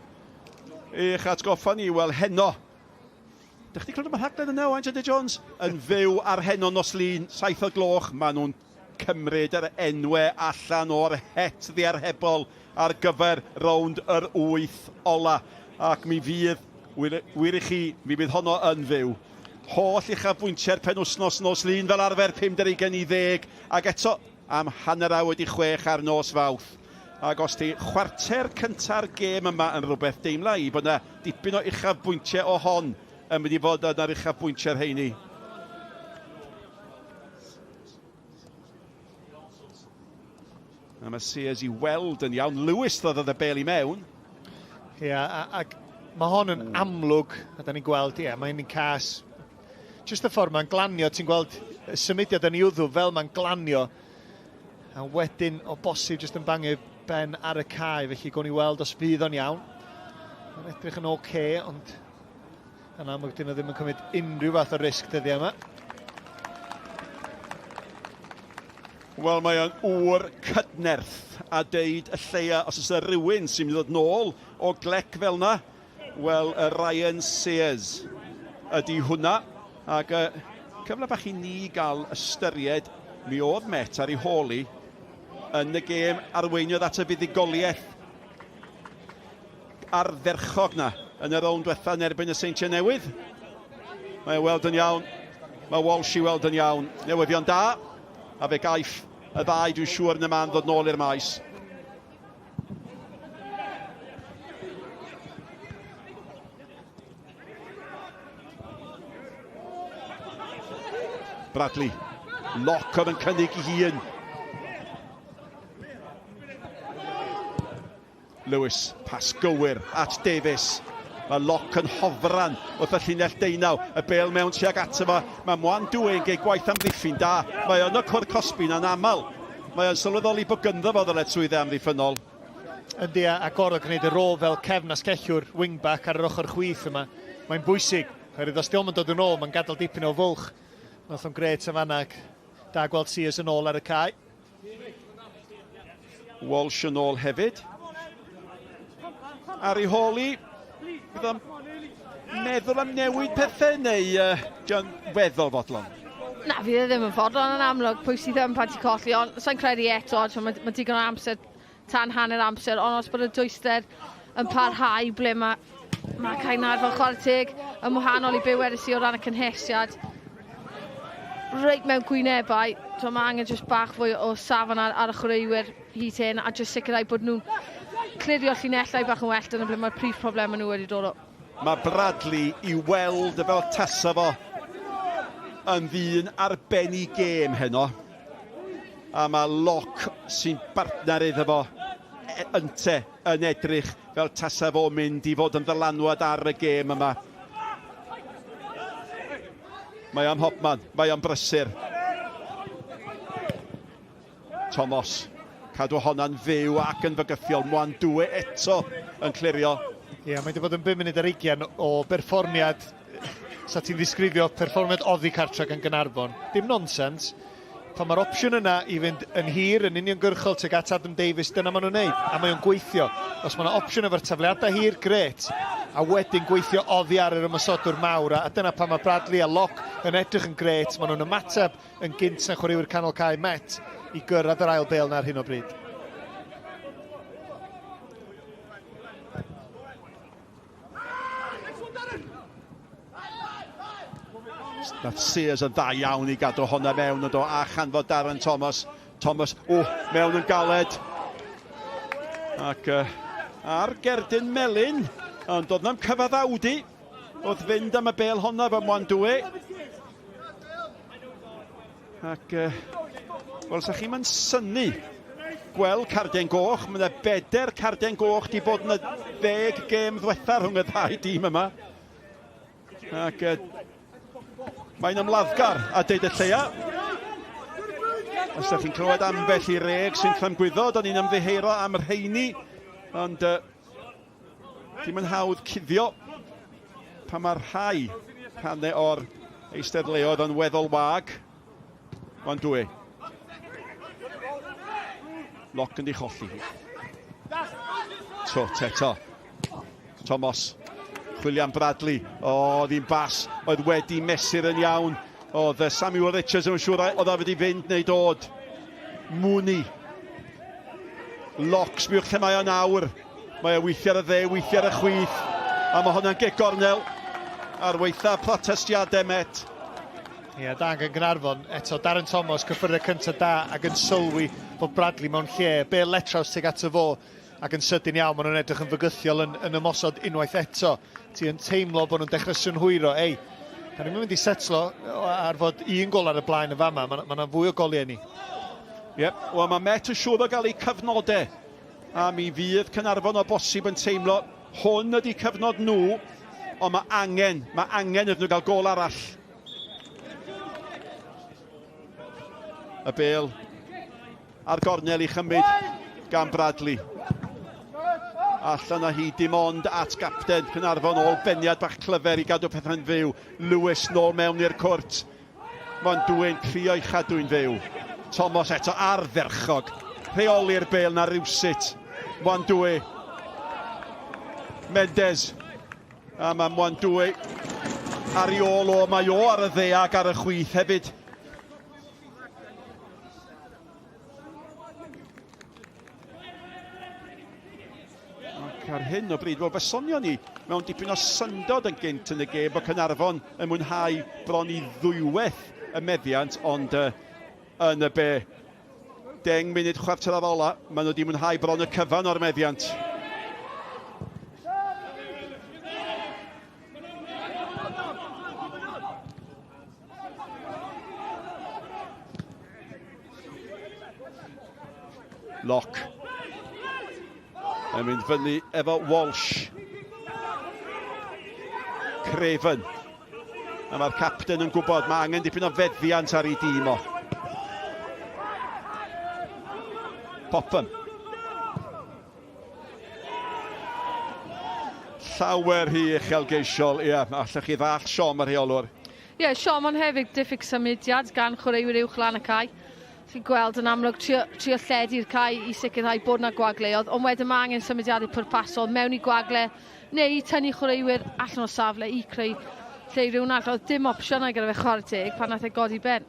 i'ch atgoffa ni, wel heno, Dych chi clywed am y rhaglen yna, Owain Tudur Jones? Yn fyw ar heno nos Lun, 7 o gloch, maen nhw'n cymryd yr enwau allan o'r het ddiarhebol ar gyfer rownd yr wyth ola. Ac mi fydd, wir, wir i chi, mi fydd honno yn fyw. Holl uchafbwyntiau'r penwsnos nos Lun fel arfer 50 i ddeg, ac eto am hanner awr wedi chwech ar nos Fawrth. Ac os ti chwarter cynta'r gêm yma yn rhywbeth, deimla i bod yna dipyn o uchafbwyntiau o hon yn mynd i fod yn yr uchafbwyntiau'r rheini. A mae Sears i weld yn iawn. Lewis ddod y bel i mewn. Ie, yeah, ac mae hon yn amlwg, a da ni'n gweld, ie, yeah, mae'n un cas. Just y ffordd mae'n glanio, ti'n gweld y symudiad yn ei wddw fel mae'n glanio. A wedyn, o bosib, just yn bangu ben ar y cae, felly gwn i weld os fydd o'n iawn. Mae'n edrych yn oce, okay, ond Yn amlwg, dyn nhw ddim yn cymryd unrhyw fath o risg dyddiau yma. Wel, mae o'n ŵr cydnerth a deud y lleia os oes yna rhywun sy'n mynd i ddod nôl o glec fel yna, wel, y Ryan Sears ydy hwnna. Ac uh, cyfle bach i ni gael ystyried, mi oedd Met ar ei hôl i yn y gêm arweiniodd at y fuddugoliaeth ardderchog na yn y rownd diwetha yn erbyn y Seintiau Newydd. Mae o weld yn iawn. Mae Walsh i weld yn iawn. Newyddion da. A fe gaiff y ddau, dwi'n siŵr, yn y man ddod nôl i'r maes. Bradley. Lock oedd yn cynnig i hun. Lewis, pas gywir at Davies. Mae Locke yn hofran wrth y llinell deunaw. Y bel mewn tuag ato fo. Mae Mwan Dwayne gei gwaith amddiffyn da. Mae yn y cwr cosbi na'n aml. Mae o'n sylweddoli bod gynddo fo ddyletswyddau amddiffynnol. Yndi, a gorfod gwneud y rôl fel cefn asgellwr, wingback ar yr ochr chwith yma. Mae'n bwysig, oherwydd os dio'm yn dod yn ôl, mae'n gadael dipyn o fwlch. Nath o'n grêt yn fanna, ac da gweld Sears yn ôl ar y cae. Walsh yn ôl hefyd. Ari Hawley, fydd o'n meddwl am newid pethau neu uh, John weddol fodlon? Na, fydd e ddim yn fodlon yn amlwg, pwy sydd yn pan ti'n colli, ond sa'n credu eto, mae, mae digon o amser tan hanner amser, ond os bod y dwyster yn parhau ble mae, mae Caernarfon chwarae teg yn wahanol i be wedes i o ran y cynhesiad, reit mewn gwynebau, so mae angen jyst bach fwy o safon ar, ar y chwaraewyr hyd hyn a jyst sicrhau bod nhw'n clirio llinellau bach yn well, dyna ble mae'r prif problemau nhw wedi dod o. Mae Bradley i weld fel tasa fo yn ddyn ar ben ei gêm heno. A mae Locke sy'n bartner iddo fo e, ynte yn edrych fel tasa fo mynd i fod yn ddylanwad ar y gêm yma. Mae am hobman, mae am brysur. Thomas, cadw honna'n fyw ac yn fygythiol. Mwan Dwe eto yn clirio. Ie, yeah, mae wedi bod yn 5 munud ar 20 o berfformiad, sa ti'n ddisgrifio perfformiad oddi cartre gan Gaernarfon. Dim nonsens. Pan mae'r opsiwn yna i fynd yn hir, yn uniongyrchol tuag at Adam Davies, dyna maen nhw'n neud, a mae o'n gweithio. Os mae yna opsiwn efo'r tafliadau hir, gret. A wedyn gweithio oddi ar yr ymosodwr mawr, a dyna pan mae Bradley a Locke yn edrych yn gret, maen nhw'n ymateb yn gynt na chwaraewyr canol cae Met i gyrraedd yr ail bêl 'na ar hyn o bryd. Nath Sears yn dda iawn i gadw honna mewn yn do a chanfod Darren Thomas. Thomas, o, mewn yn galed. Ac uh, ar gerdyn melyn, ond doedd na'm cyfaddawdu wrth fynd am y bel honna fy Mwan Dwe. Ac, uh, wel, sa chi'n mynd synnu gweld carden goch. Mae yna beder carden goch di bod yn y ddeg gêm ddwetha rhwng y ddau dîm yma. Ac uh, mae'n ymladdgar a deud y lleia. Os ydych chi'n clywed ambell i reg sy'n tramgwyddo, da ni'n ymddiheuro am rheini, ond uh, dim yn hawdd cuddio pan mae rhai rhannau o'r eisteddleoedd yn weddol wag. Wan dwy. Loc yn di cholli hi. Twt eto. Thomas. William Bradley. O, oh, ddim bas. Oedd wedi mesur yn iawn. Oedd Samuel Richards yn siŵr oedd o wedi fynd neu dod. Mooney. Lock, sbiwch lle mae o nawr. Mae o weithiau ar y dde, weithiau ar y chwith. A mae hwnna'n gic gornel ar weitha protestiadau Met. Ie, yeah, da gan Gaernarfon. Eto, Darren Thomas, cyffyrddau cyntaf da ac yn sylwi bod Bradley mewn lle. Bale letraws tuag ato fo ac yn sydyn iawn, maen nhw'n edrych yn fygythiol yn, yn ymosod unwaith eto. Ti yn teimlo bod nhw'n dechrau synhwyro, ei, da ni'n mynd i setlo ar fod un gol ar y blaen yn fama, mae yna fwy o goliau ni. Ie, yep. wel mae Met yn siŵr o gael eu cyfnodau, a mi fydd Caernarfon o bosib yn teimlo hwn ydy cyfnod nhw, ond mae angen, mae angen iddyn nhw gael gol arall. Y bel A'r gornel i chymryd gan Bradley. Allan â hi dim ond at gapten Caernarfon ôl beniad bach clyfer i gadw pethau'n fyw. Lewis nôl mewn i'r cwrt. Mae'n dwy'n crio i chadw'n fyw. Thomas eto ardderchog. Rheoli'r bel na rywsut. Mwandwe. Mendes. A mae Mwandwe ar ei ôl o. Mae o ar y dde ac ar y chwith hefyd. Ac ar hyn o bryd, wel fe sonion ni mewn dipyn o syndod yn gynt yn y gêm bod Caernarfon yn mwynhau bron i ddwywaith y meddiant, ond uh, yn y be, deng munud chwarter ar ola, maen nhw wedi mwynhau bron y cyfan o'r meddiant. Lock. Yn mynd fyny efo Walsh. Craven. A mae'r capten yn gwybod mae angen dipyn o feddiant ar ei dîm o. Popham. Llawer rhy uchelgeisiol, ie, allwch chi ddallt siom y rheolwr. Ie, yeah, siom ond hefyd diffyg symudiad gan chwaraewyr uwch lan y cae. Ti'n gweld yn amlwg trio, trio lledu'r cae i sicrhau bod yna gwagleodd, ond wedyn mae angen symudiadau pwrpasol mewn i gwagle neu tynnu chwaraewyr allan o safle i creu lle i rywun arall. Oedd dim opsiynau gyda fe chwarae teg pan nath e godi ben.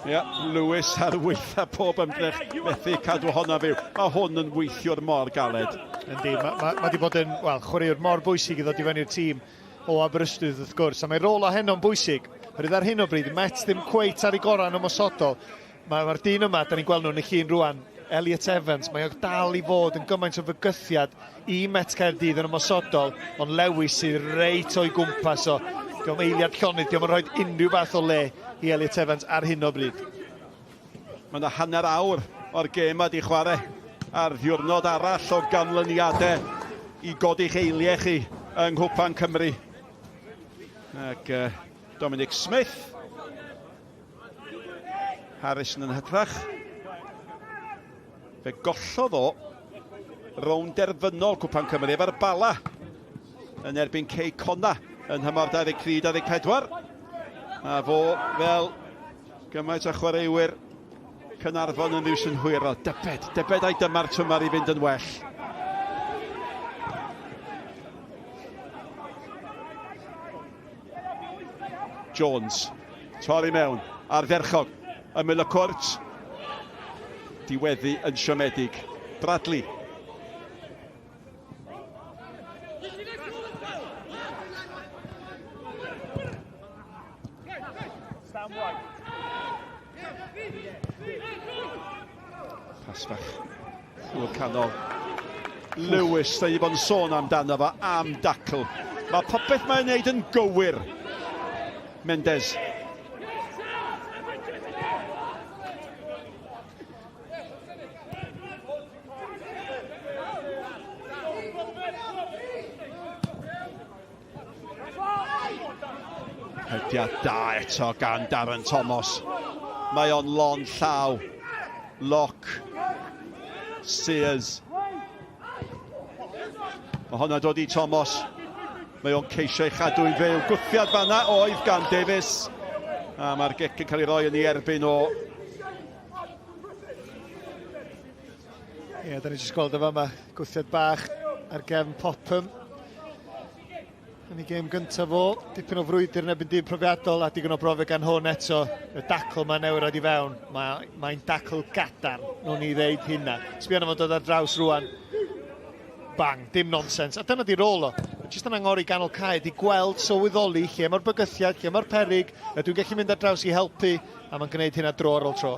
Ie, yeah, Lewis ar weitha pob ymdrech methu cadw honna fyw. Mae hwn yn weithiwr mor galed. Yndi, mae ma, ma wedi bod yn well, chwaraewr mor bwysig i ddod i fyny i'r tîm o Aberystwyth wrth gwrs. A mae rôl o heno'n bwysig. Oherwydd ar hyn o bryd, Met ddim cweit ar ei gorau yn ymosodol. Mae'r ma dyn yma, da ni'n gweld nhw yn y llun rwan, Elliot Evans, mae o dal i fod yn gymaint o fygythiad i Met Caerdydd yn ymosodol, ond Lewis sydd reit o'i gwmpas o. Diolch eiliad llonydd, diolch yn rhoi unrhyw fath o le i Elliot Evans ar hyn o bryd. Mae yna hanner awr o'r gêm yma di chwarae ar ddiwrnod arall o ganlyniadau i godi'ch eiliau chi yng Nghwpan Cymru. Ac uh, Dominic Smith Harrison yn hytrach. Fe gollodd o rownd derfynol Cwpan Cymru efo'r Bala yn erbyn Cei Conna yn nhymor 23-24. A fo fel gymaint o chwaraewyr Caernarfon yn ddiw synhwyro. Dybed, dybed ai dyma'r tymor i fynd yn well. Jones, torri mewn, ardderchog, ymyl y cwrt, diweddu yn siomedig. Bradley. Pas fach trwy'r canol. Lewis, da ni bod yn sôn amdano fo, am dacl. Mae popeth mae'n wneud yn gywir. Mendes. Hediad da eto gan Darren Thomas. Mae o'n lon llaw. Lock. Sears. Mae hwnna dod i Thomas. Mae o'n ceisio ei chadw i fyw. Gwthiad fanna oedd gan Davies. A mae'r gic yn cael ei roi yn ei erbyn o. Ie, yeah, da ni jyst gweld o fama. Gwthiad bach ar gefn Popham. Yn ei gêm gyntaf fo, dipyn o frwydr yn erbyn dyn profiadol a digon o brofiad gan hwn eto. Y dacl mae newydd roed i fewn, mae'n mae dacl gadarn, nhw'n ni ddeud hynna. Sbio arno fo'n dod ar draws rwan. Bang, dim nonsens. A dyna di rôl o. Jyst yn angori ganol cae, di gweld sylweddoli lle mae'r bygythiad, lle mae'r perig, a dwi'n gallu mynd ar draws i helpu, a mae'n gwneud hynna dro ar ôl tro.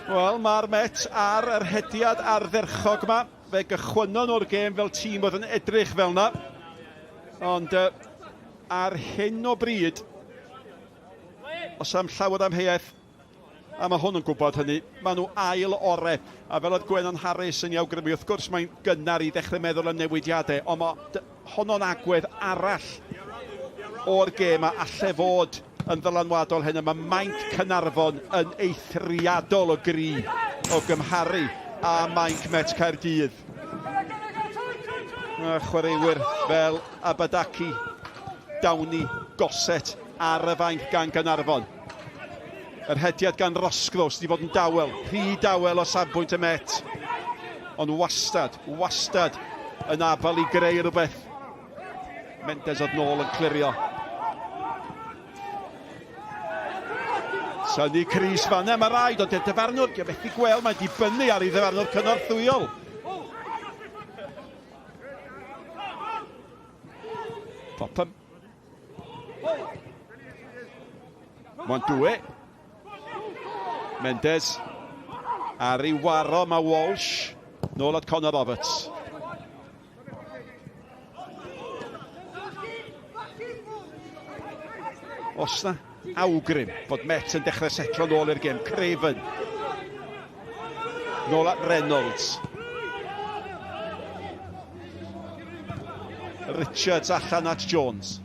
Wel, mae'r Met ar yr hediad ardderchog yma. Fe gychwynnon nhw'r gêm fel tîm oedd yn edrych fel yna. Ond uh, ar hyn o bryd, os am llawer amheuaeth, a mae hwn yn gwybod hynny, maen nhw ail ore. A fel oedd Gwenan Harris yn ei awgrymu, wrth gwrs mae'n gynnar i ddechrau meddwl am newidiadau, ond mae honno'n agwedd arall o'r gêm a alle fod yn ddylanwadol hyn. Mae mainc Caernarfon yn eithriadol o gry o gymharu â mainc Met Caerdydd. A chwaraewyr fel Abadaki, Downey, Gossett ar y fainc gan Gaernarfon. Yr hediad gan Roscrow sydd wedi bod yn dawel, rhy dawel o safbwynt y Met. Ond wastad, wastad yn afal i greu rhywbeth. Mendes oedd nôl yn clirio. Synnu Cris fanna, mae rhaid, ond dy'r dyfarnwr, diolch methu gweld, mae'n dibynnu ar ei ddyfarnwr cynorthwyol. Popham. Mondue. Mendes. Ar ei waro mae Walsh. Nôl at Conor Roberts. Os na awgrym bod Met yn dechrau setlo nôl i'r gêm. Craven. Nôl at Reynolds. Richards allan at Jones.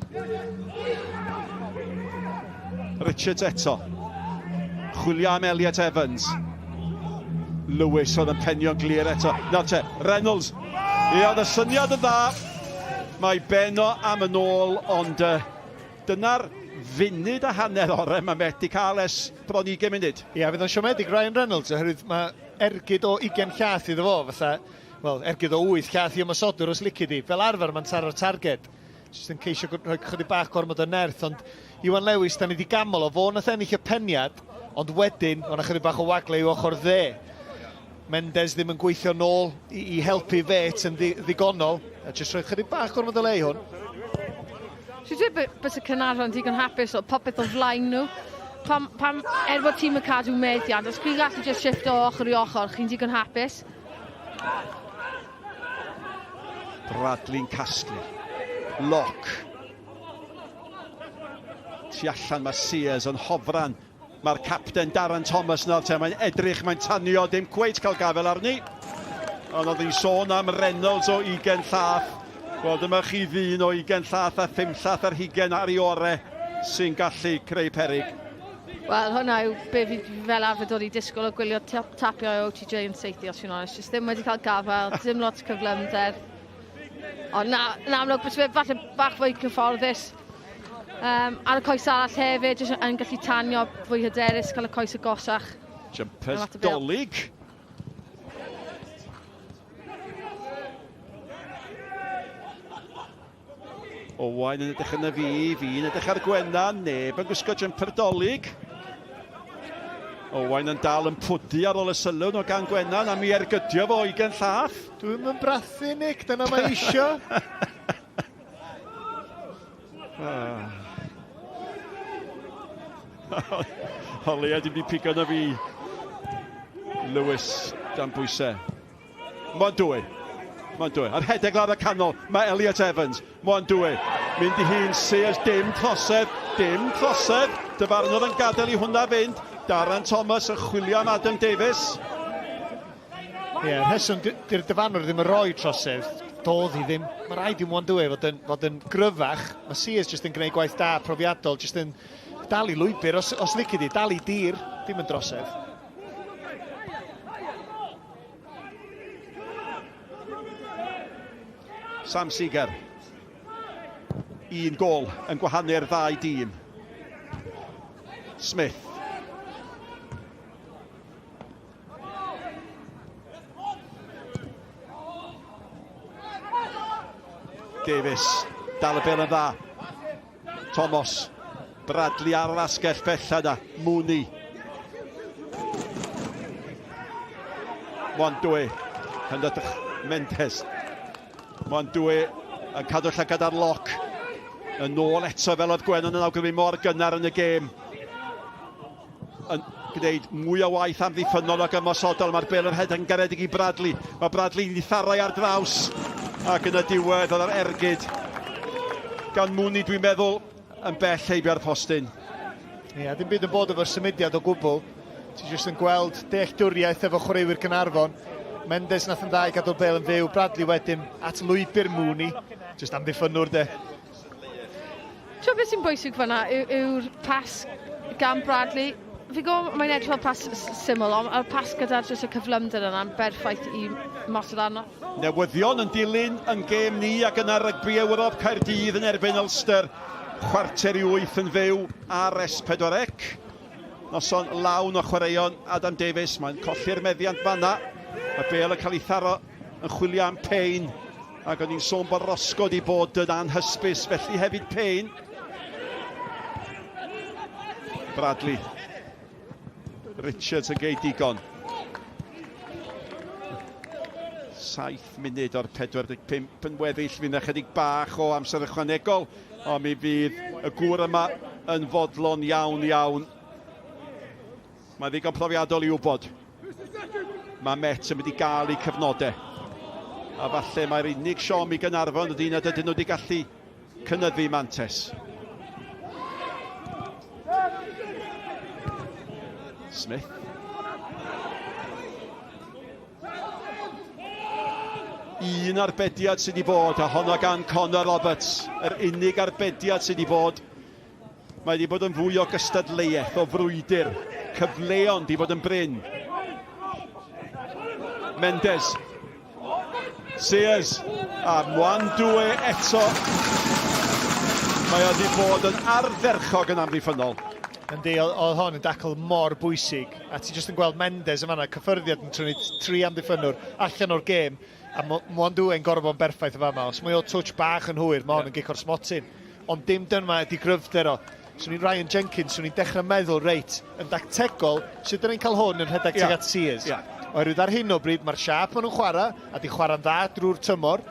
Richards eto. Chwilio am Elliot Evans. Lewis oedd yn penio'n glir eto. Nawr te, Reynolds. Ie, oedd y syniad yn dda. Mae Beno am yn ôl, ond uh, dyna'r funud a hanner orau mae Met di cael ers bron 20 munud. Ie, fydd o'n siomedig Ryan Reynolds, oherwydd mae ergyd o 20 llath iddo fo, fatha, wel, ergyd o 8 llath i ymosodwr os lici di. Fel arfer mae'n taro'r targed. Jyst yn ceisio rhoi chydig bach gormod o nerth, ond Iwan Lewis, da ni wedi gamol o, fo nath ennill y peniad, ond wedyn, o'na chydig bach o wagle i'w ochr dde. Mendes ddim yn gweithio nôl i, i helpu Fet yn ddi, ddigonol, a jyst rhoi chydig bach gormod o le i hwn. Dwi'n dweud bys y Caernarfon digon hapus o popeth o flaen nhw. Pam, pam, er bod tîm yn cadw meddiant, os chi'n gallu just shift o ochr i ochr, chi'n digon hapus. Bradley'n casglu. Lock. Tu allan mae Sears yn hofran. Mae'r capten Darren Thomas nawr te, mae'n edrych, mae'n tanio, dim cweit cael gafel arni. Ond oedd hi'n sôn am Reynolds o ugen llath. Wel, dyma chi ddyn o ugen llath a phum llath ar hugen ar ei ore sy'n gallu creu perig. Wel, hwnna yw be fi fel arfer dod i disgwyl o gwylio tapio o OTJ yn seithi, os fi'n onest. Jyst ddim wedi cael gafael, dim lot o cyflymder. Ond na, na amlwg, bys fe falle bach fwy cyfforddus. Um, ar y coes arall hefyd, jyst yn gallu tanio fwy hyderus, cael y coes agosach. Jumpers dolyg. Owain yn edrych yna fi, fi'n edrych ar Gwennan, neb yn gwisgo jumper dolyg. Owain yn dal yn pwdu ar ôl y sylw o gan Gwennan am i ergydio fo ugen llath. Dwi'm yn brathu, Nick, dyna mae isio. O leia dim di pigo na fi. Lewis dan bwysau. Mae'n dwy. Mae'n dwy. A'r hedeg lawr y canol, mae Elliot Evans. Mae'n dwy. Mynd i hun, Sears, dim trosedd, dim trosedd. Dyfarnodd yn gadael i hwnna fynd. Darren Thomas yn chwilio am Adam Davies. Ie, yeah, rheswm, di'r dyfarnwr ddim yn rhoi trosedd. Doedd hi ddim. Mae rhaid i Mwandwe fod yn, fod yn gryfach. Mae Sears jyst yn gwneud gwaith da, profiadol, jyst yn dal i lwybr, os, os lici di, dal i dir, dim yn drosedd. Sam Seeger. Un gol yn gwahanu'r ddau dîm. Smith. Davies, dal y bel yn dda. Thomas, Bradley ar yr asgell bella yna, Mooney. Mwandwe, yn ydych Mendes. Mwandwe yn cadw llygad ar loc. Yn ôl eto fel oedd Gwennan yn awgrymu mor gynnar yn y gêm. Yn gwneud mwy o waith amddiffynnol ac ymosodol. Mae'r bel yn rhedeg yn garedig i Bradley. Mae Bradley'n tharau ar draws. Ac yn y diwedd oedd yr ergyd gan Mooney, dwi'n meddwl, yn bell heibio'r postyn. Ie, yeah, dim byd yn bod efo'r symudiad o gwbl. Ti jyst yn gweld dealltwriaeth efo chwaraewyr Caernarfon. Mendes nath yn dda i gadw'r bel yn fyw. Bradley wedyn at lwybr Mooney. Jyst amddiffynnwr de. Ti'n beth sy'n bwysig fyna yw'r yw pas gan Bradley. Fi'n gwybod mae'n edrych fel pas syml, ond y pas gyda'r jyst y cyflymder yna'n berffaith i mosod arno. Newyddion yn dilyn yn gêm ni ac yna rygbi Ewrop Caerdydd yn erbyn Ulster. 7:45 yn fyw ar S4C. Noson lawn o chwaraeon Adam Davies. Mae'n colli'r meddiant fanna. Mae bel yn cael ei tharo yn chwilio am Payne. Ac o'n i'n sôn bod Roscoe wedi bod yn anhysbys, felly hefyd Payne. Bradley. Richards yn gei digon. 7 munud o'r 45 yn weddill. Fydd ychydig bach o amser ychwanegol, ond mi fydd y gŵr yma yn fodlon iawn iawn. Mae ddigon profiadol i wybod. Mae Met yn mynd i gael eu cyfnodau. A falle mae'r unig siom i Gaernarfon ydy nad ydyn nhw wedi gallu cynyddu mantes. Smith. Un arbediad sydd wedi bod, a honno gan Connor Roberts. Yr unig arbediad sydd wedi bod. Mae wedi bod yn fwy o gystadleuaeth, o frwydr. Cyfleon wedi bod yn brin. Mendes. Sears. A Mwandwe eto. Mae o wedi bod yn ardderchog yn amddiffynnol. Yndi, oedd hon yn dacl mor bwysig. A ti jyst yn gweld Mendes yn fanna, cyffyrddiad yn trynu tri amddiffynnwr allan o'r gêm. A Mwandwe'n gorfod bod yn berffaith yn fama. Os mae o touch bach yn hwyr, mae hon yn gic o'r smotyn. Ond dim dyma ydi gryfder o. Swn i'n Ryan Jenkins, swn i'n dechrau meddwl, reit, yn dactegol, sut dyn ni'n cael hwn yn rhedeg tuag at Sears? Yeah. Oherwydd ar hyn o bryd, mae'r siâp maen nhw'n chwarae, a di chwarae'n dda drwy'r tymor,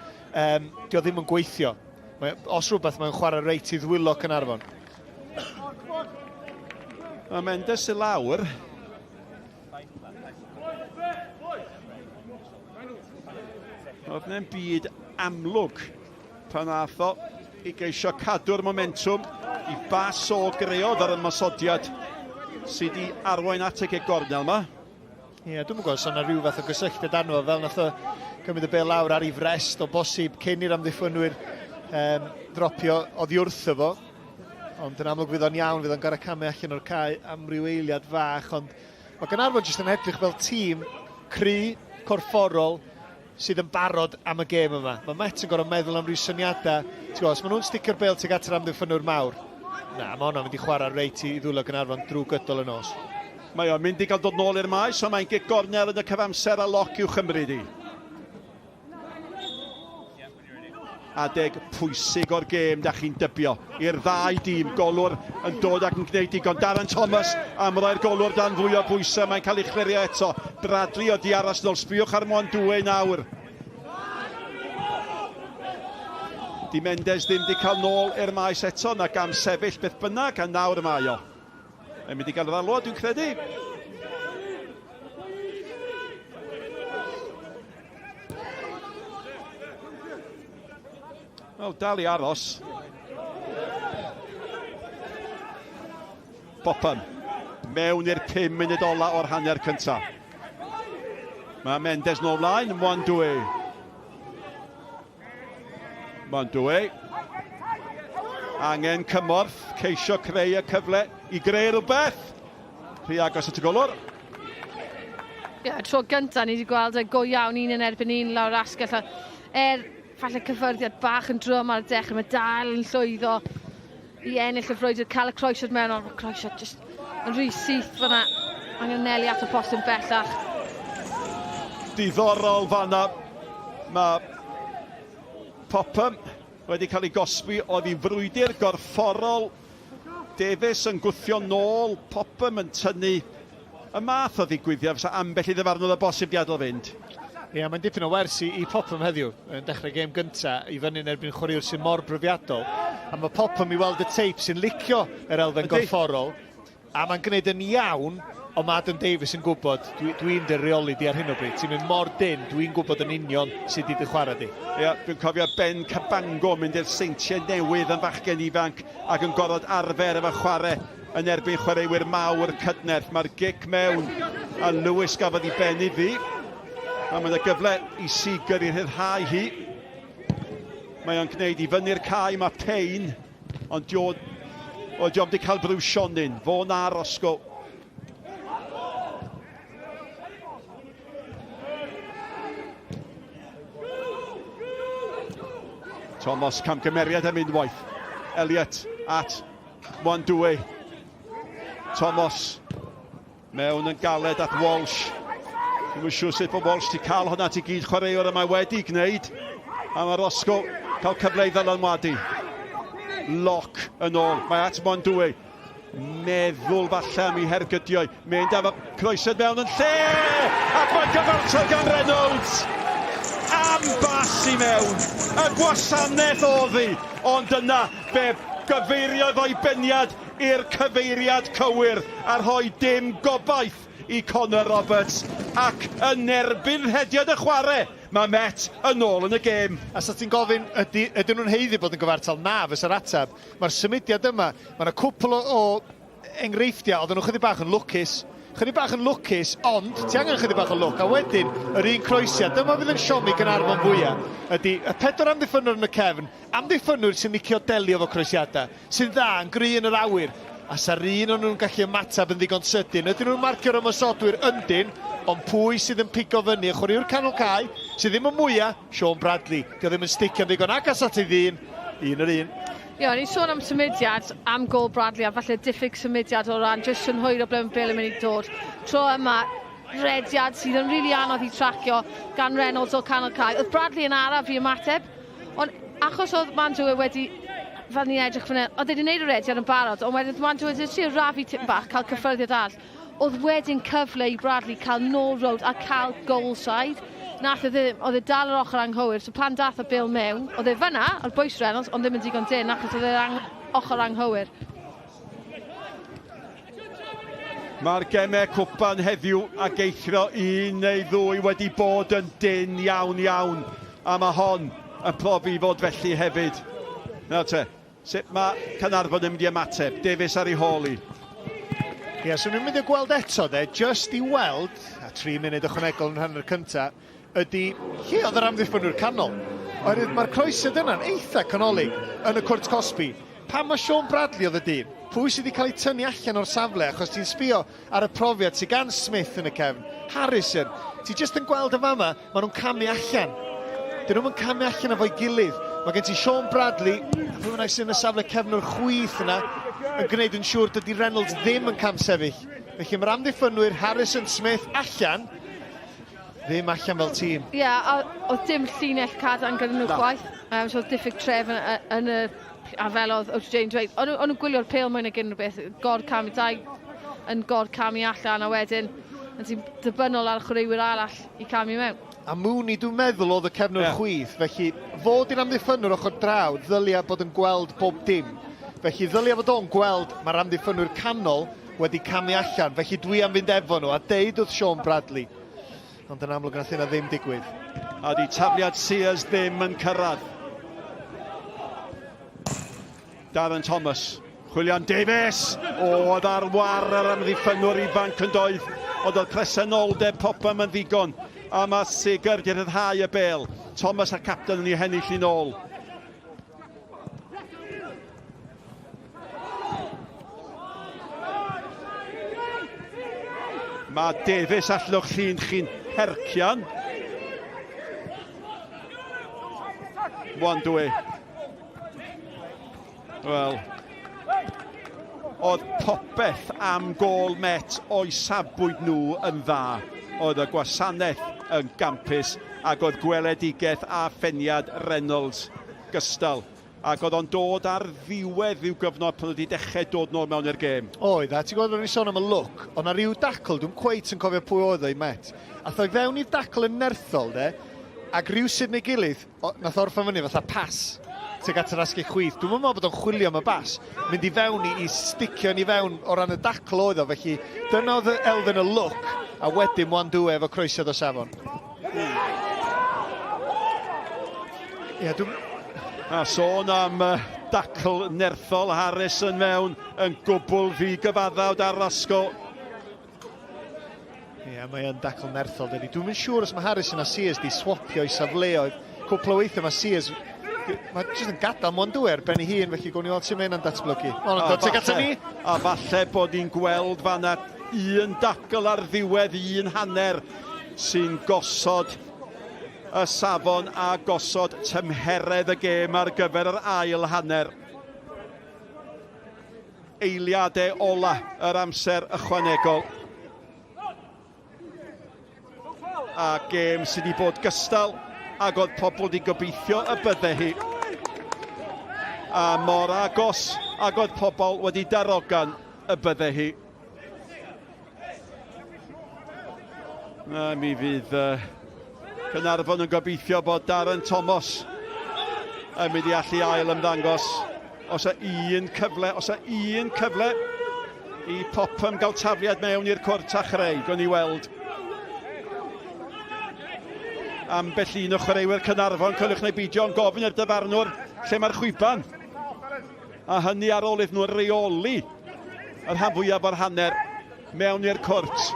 um, di o ddim yn gweithio. Mae, os rhywbeth, mae'n chwarae reit i ddwylo Caernarfon. Mae Mendes i lawr. Oedd na'n byd amlwg pan ath o i geisio cadw'r momentwm i bas o greodd ar ymosodiad sydd wedi arwain at y gornel yma. Ie, yeah, dwi'n gwybod os yna rhyw fath o gysylltiad arno fel nath o cymryd y bel lawr ar ei frest o bosib cyn i'r amddiffynwyr um, dropio oddi wrtho fo. Ond yn amlwg fydd o'n iawn, fydd o'n gorau camu allan o'r cae am ryw eiliad fach, ond mae Gaernarfon jyst yn edrych fel tîm cry, corfforol, sydd yn barod am y gêm yma. Mae Met yn gorfod meddwl am ryw syniadau. Ti'n gwybod, os maen nhw'n sticio'r bêl tuag at yr amddiffynnwr mawr, na, mae hwnna'n mynd i chwarae reit i ddwylo Gaernarfon drwy gydol y nos. Mae o'n mynd i gael dod nôl i'r maes, ond mae'n gic gornel yn y cyfamser a loc i'w chymryd i. Adeg pwysig o'r gêm, da chi'n dybio, i'r ddau dîm. Golwr yn dod ac yn gwneud digon. Darren Thomas am roi'r golwr dan fwy o bwysau. Mae'n cael ei chlirio eto. Bradley o di aros nôl. Sbiwch ar Mwandwe nawr. Di Mendes ddim di cael nôl i'r maes eto, na gam sefyll beth bynnag, a nawr y mae o. Mae'n mynd i gael yr alwad, dwi'n credu. Wel, dal i aros. Bopham, mewn i'r 5 munud ola o'r hanner cyntaf. Mae Mendes nôl mlaen, Mwandwe. Mwandwe. Angen cymorth, ceisio creu y cyfle i greu rhywbeth. Rhy agos at y golwr. Ie, yeah, tro gyntaf ni wedi gweld e go iawn un yn erbyn un lawr asgell. A er falle cyffyrddiad bach yn drwm ar y dechrau, mae dal yn llwyddo i ennill y frwydr, cael y croesiad mewn, ond y croesiad just yn rhy syth fyna. Angen anelu at y postyn bellach. Diddorol fanna. Mae Popham wedi cael ei gosbi oedd i frwydr gorfforol Davies yn gwthio nôl, Popham yn tynnu. Y math o ddigwyddiad fysa ambell i ddyfarnwr o bosib 'di adael fynd. Ie, mae'n dipyn o wers i, i Popham heddiw, yn dechrau gêm gynta i fyny yn erbyn chwaraewr sy'n mor brofiadol. A mae Popham i weld y teip sy'n licio yr elfen gorfforol, a mae'n gwneud yn iawn, ond mae Adam Davies yn gwybod, dwi'n dwi dy reoli di ar hyn o bryd, ti'n mynd mor dyn, dwi'n gwybod yn union sut i dy chwarae di. Ie, yeah, dwi'n cofio Ben Cabango mynd i'r Seintiau Newydd yn fachgen ifanc ac yn gorfod arfer efo chwarae yn erbyn chwaraewyr mawr cydnerth. Mae'r gic mewn a Lewis gafodd ei ben iddi. A mae yna gyfle i Seeger i rhyddhau hi. Mae o'n gwneud i fyny'r cae, mae Payne, ond dio, o, dio'm wedi cael brwsionyn. Fo na Roscoe. Thomas camgymeriad am unwaith. Elliot at Mwandwe. Thomas mewn yn galed at Walsh. Dwi'n yn siŵr sut bod Walsh wedi cael hwnna at ei gyd chwaraewr y mae wedi gwneud. A mae Roscoe cael cyfle i ddylanwadu. Lock yn ôl. Mae at Mwandwe. Meddwl falle am ei hergydiau. Mynd am y croesiad mewn yn lle! Ac mae cyfartal gan Reynolds! Am bas i mewn! Y gwasanaeth oddi! Ond yna fe gyfeiriodd o'i beniad i'r cyfeiriad cywir a rhoi dim gobaith i Connor Roberts ac yn erbyn rhediad y chwarae, mae Met yn ôl yn y gêm. A sa ti'n gofyn, ydy, ydyn nhw'n haeddu bod yn gyfartal? Na, fysa'r ateb. Mae'r symudiad yma, mae yna cwpl o, o enghreifftiau, oedden nhw chydig bach yn lwcus, chydig bach yn lwcus, ond ti angen chydig bach o lwc, a wedyn yr un croesiad, dyma fydd yn siomi Gaernarfon fwyaf, ydy y pedwar amddiffynnwr yn y cefn, amddiffynnwyr sy'n licio delio efo croesiadau, sy'n dda, yn gry yn yr awyr, a sa'r un o'n nhw'n gallu ymateb yn ddigon sydyn. Ydyn nhw'n marcio'r ymosodwyr? Yndyn, ond pwy sydd yn pigo fyny? Y chwaraewr canol cae, sydd ddim yn mwyaf, Sean Bradley. Dio ddim yn sticio'n ddigon agos at ei ddyn, un yr un. Ie, o'n i'n sôn am symudiad, am gôl Bradley a falle diffyg symudiad o ran jyst synhwyro ble mae bêl yn mynd i dod. Tro yma, rediad sydd yn rili anodd i tracio gan Reynolds o canol cae. Oedd Bradley yn araf i ymateb, ond achos oedd Mandua wedi, fel ni'n edrych fan hyn, oedd e wedi gwneud y rediad yn barod, ond wedyn oedd Mandua wedi trio rafu tipyn bach, cael cyffyrddiad arall. Oedd wedyn cyfle i Bradley cael nôl rownd a cael goal side. Nath e ddim, oedd e dal yr ochr anghywir, so pan dath y bêl mewn, oedd e fyna, ar bwys Reynolds, ond ddim yn digon dyn, achos oedd e'r ang ochr anghywir. Mae'r gemau cwpan heddiw ac eithrio un neu ddwy wedi bod yn dynn iawn iawn, a mae hon yn profi fod felly hefyd. Nawr te, Sut mae Caernarfon yn mynd i ymateb? Davies ar ei hôl hi. Ie, so ni'n mynd i gweld eto de, just i weld, a 3 munud ychwanegol yn rhan yr cynta, ydy lle oedd yr amddiffynwyr canol. Oherwydd mae'r croesiad yna'n eitha canolig yn y cwrt cosbi. Pam mae Sean Bradley oedd y dyn? Pwy sydd wedi cael ei tynnu allan o'r safle? Achos ti'n sbio ar y profiad sydd gan Smith yn y cefn, Harrison, ti jyst yn gweld yn fama, maen nhw'n camu allan. Dyn nhw'n camu allan efo'i gilydd. Mae gen ti Sean Bradley, a pwy bynnag sydd yn y safle cefnwr chwith yna, yn gwneud yn siŵr dydy Reynolds ddim yn camsefyll. Felly mae'r amddiffynwyr Harrison Smith allan, ddim allan fel tîm. Ie, yeah, a oedd dim llinell cadarn gyda nhw chwaith. Um, so oedd diffyg trefn yn, yn y... A fel oedd Otis Jane dweud, o'n nhw'n gwylio'r pêl mwy nag unrhyw beth, gor camu dau yn gor camu allan a wedyn yn ti'n dibynnol ar chwaraewyr arall i camu mewn. A Mooney dwi'n meddwl oedd y cefnwr yeah. chwith, felly fod i'r amddiffynnwr ochr draw ddylia bod yn gweld bob dim. Felly ddylia fod o'n gweld mae'r amddiffynnwyr canol wedi camu allan, felly dwi am fynd efo nhw a deud wrth Sean Bradley. Ond yn amlwg nath hynna ddim digwydd. A di tafliad Sears ddim yn cyrraedd. Darren Thomas, chwilio am Davies! Oedd ar war yr amddiffynnwr ifanc yn doedd, ond oedd presenoldeb Popham yn ddigon, a mae Seeger wedi rhyddhau y bêl. Thomas a'r capten yn ei hennill i'n ôl. Mae Davies allwch chi'n chi'n hercian. Wandwe. Wel, oedd popeth am gôl Met o'i safbwynt nhw yn dda. Oedd y gwasanaeth yn gampus ac oedd gweledigaeth a pheniad Reynolds gystal. Ac oedd o'n dod ar ddiwedd i'w gyfnod pan oedd wedi dechrau dod nôl mewn i'r gêm. Oedd, a ti'n gwybod, o'n i'n sôn am y lwc, ond na ryw dacl, dwi'n cweit yn cofio pwy oedd o i Met. Ath o'i fewn i'r dacl yn nerthol, de, ac rywsut neu gilydd, O, nath orffen fyny fatha pas tuag at yr asgell chwith. Dwi'm yn meddwl bod o'n chwilio am y bas. Mynd i fewn i, i sticio ni fewn o ran y dacl oedd o, felly dyna oedd elfen y lwc, a wedyn Mwandue efo croesiad o safon. Ie, dwi'n... A sôn am uh, dacl nerthol Harrison mewn yn gwbl ddi-gyfaddawd ar Roscoe. Ie, yeah, mae yn dacl nerthol, dydy. Dwi'n yn siŵr os mae Harrison a Sears di swapio i safleoedd. Cwpl o weithiau mae Sears mae jyst yn gadael Mwandue ar ben ei hun, felly gwn i weld sut mae hynna'n datblygu. Ond yn dod tuag ato ni. A falle bod ni'n gweld fanna un dacl ar ddiwedd un hanner sy'n gosod y safon a gosod tymheredd y gêm ar gyfer yr ail hanner. Eiliadau ola yr amser ychwanegol. A gêm sydd wedi bod gystal ag oedd pobl wedi gobeithio y bydde hi. A mor agos ag oedd pobl wedi darogan y bydde hi. Na, mi fydd uh, Caernarfon yn gobeithio bod Darren Thomas yn mynd i allu ail ymddangos. Os y un cyfle, os y un cyfle i Popham gael tafliad mewn i'r cwrt a chreu. Gwn i weld ambell un o chwaraewyr Caernarfon, coeliwch neu beidio, yn gofyn i'r dyfarnwr lle mae'r chwiban. A hynny ar ôl iddyn nhw reoli y rhan fwyaf o'r hanner mewn i'r cwrt.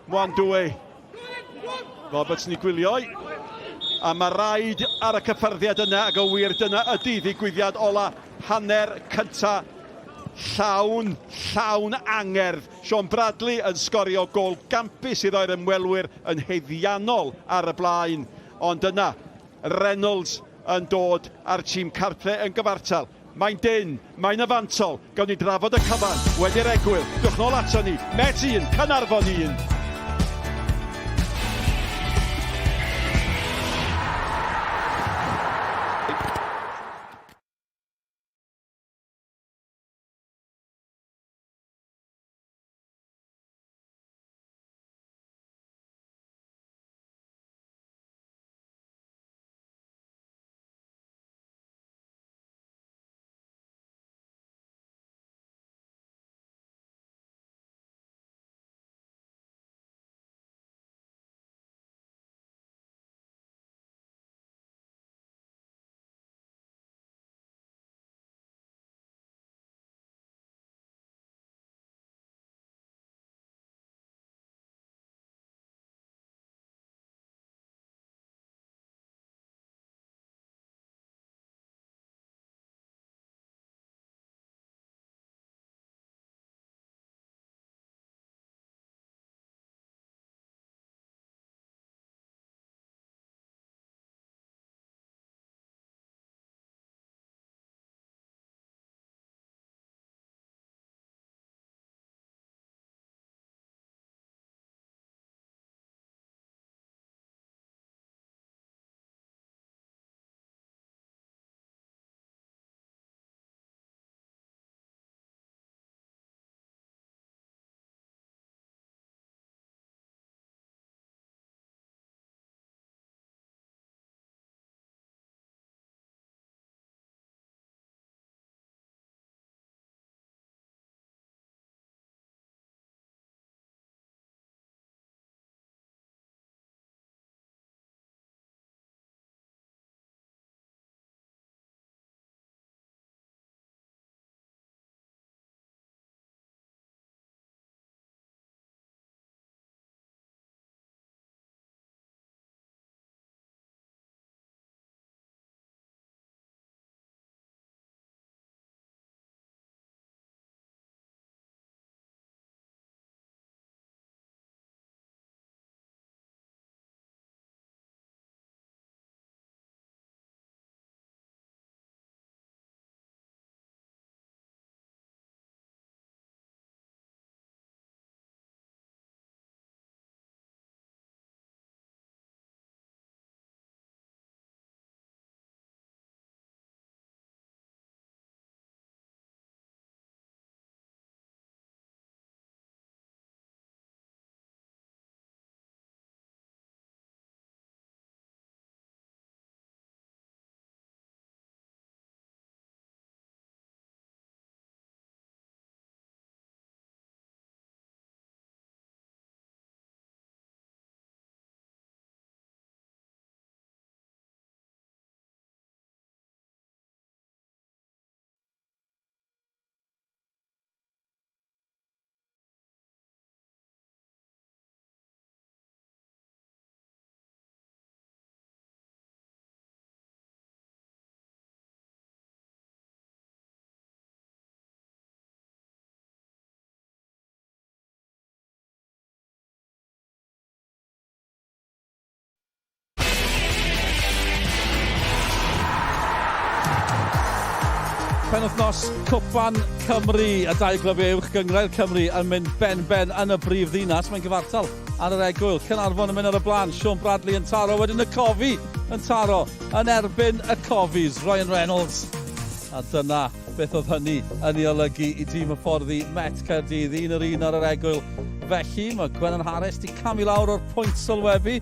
Mwan dwy. Roberts ni gwylio. A mae rhaid ar y cyffyrddiad yna, ac o wir dyna ydy ddigwyddiad ola hanner cynta llawn, llawn angerdd. Sean Bradley yn sgorio gol gampus i roi'r ymwelwyr yn haeddiannol ar y blaen. Ond yna, Reynolds yn dod â'r tîm cartre yn gyfartal. Mae'n dynn, mae'n yfantol, gawn ni drafod y cyfan wedi'r egwyl. Dewch nôl ato ni, Met 1, Caernarfon 1. Penwythnos Cwpan Cymru a dau glybiau uwch gynghrair Cymru yn mynd ben-ben yn y brif ddinas. Mae'n gyfartal ar yr egwyl. Caernarfon yn mynd ar y blaen. Sean Bradley yn taro. Wedyn y Cofi yn taro yn erbyn y Cofis. Ryan Reynolds. A dyna beth oedd hynny yn ei olygu i dîm hyfforddi Met Caerdydd. Un yr un ar yr egwyl. Felly mae Gwennan Harris di camu lawr o'r pwynt sylwebu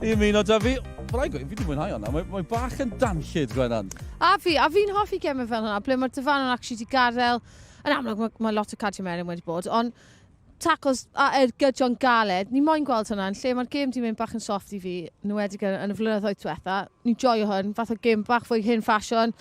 i ymuno 'da fi. Rhaid gweud, fi wedi mwynhau hwnna. Mae, mae bach yn danllyd, Gwenan. A fi, a fi'n hoffi gemau fel hwnna, ble mae'r dyfarnwr actually wedi gadael... Yn amlwg, mae, mae lot o cardiau melyn wedi bod, ond tacos a ergydion galed, ni moyn gweld hwnna, yn lle mae'r gêm di mynd bach yn soft i fi, yn enwedig yn, yn y flynyddoedd diwetha. Ni'n joio hwn, fath o gêm bach fwy hen ffasiwn,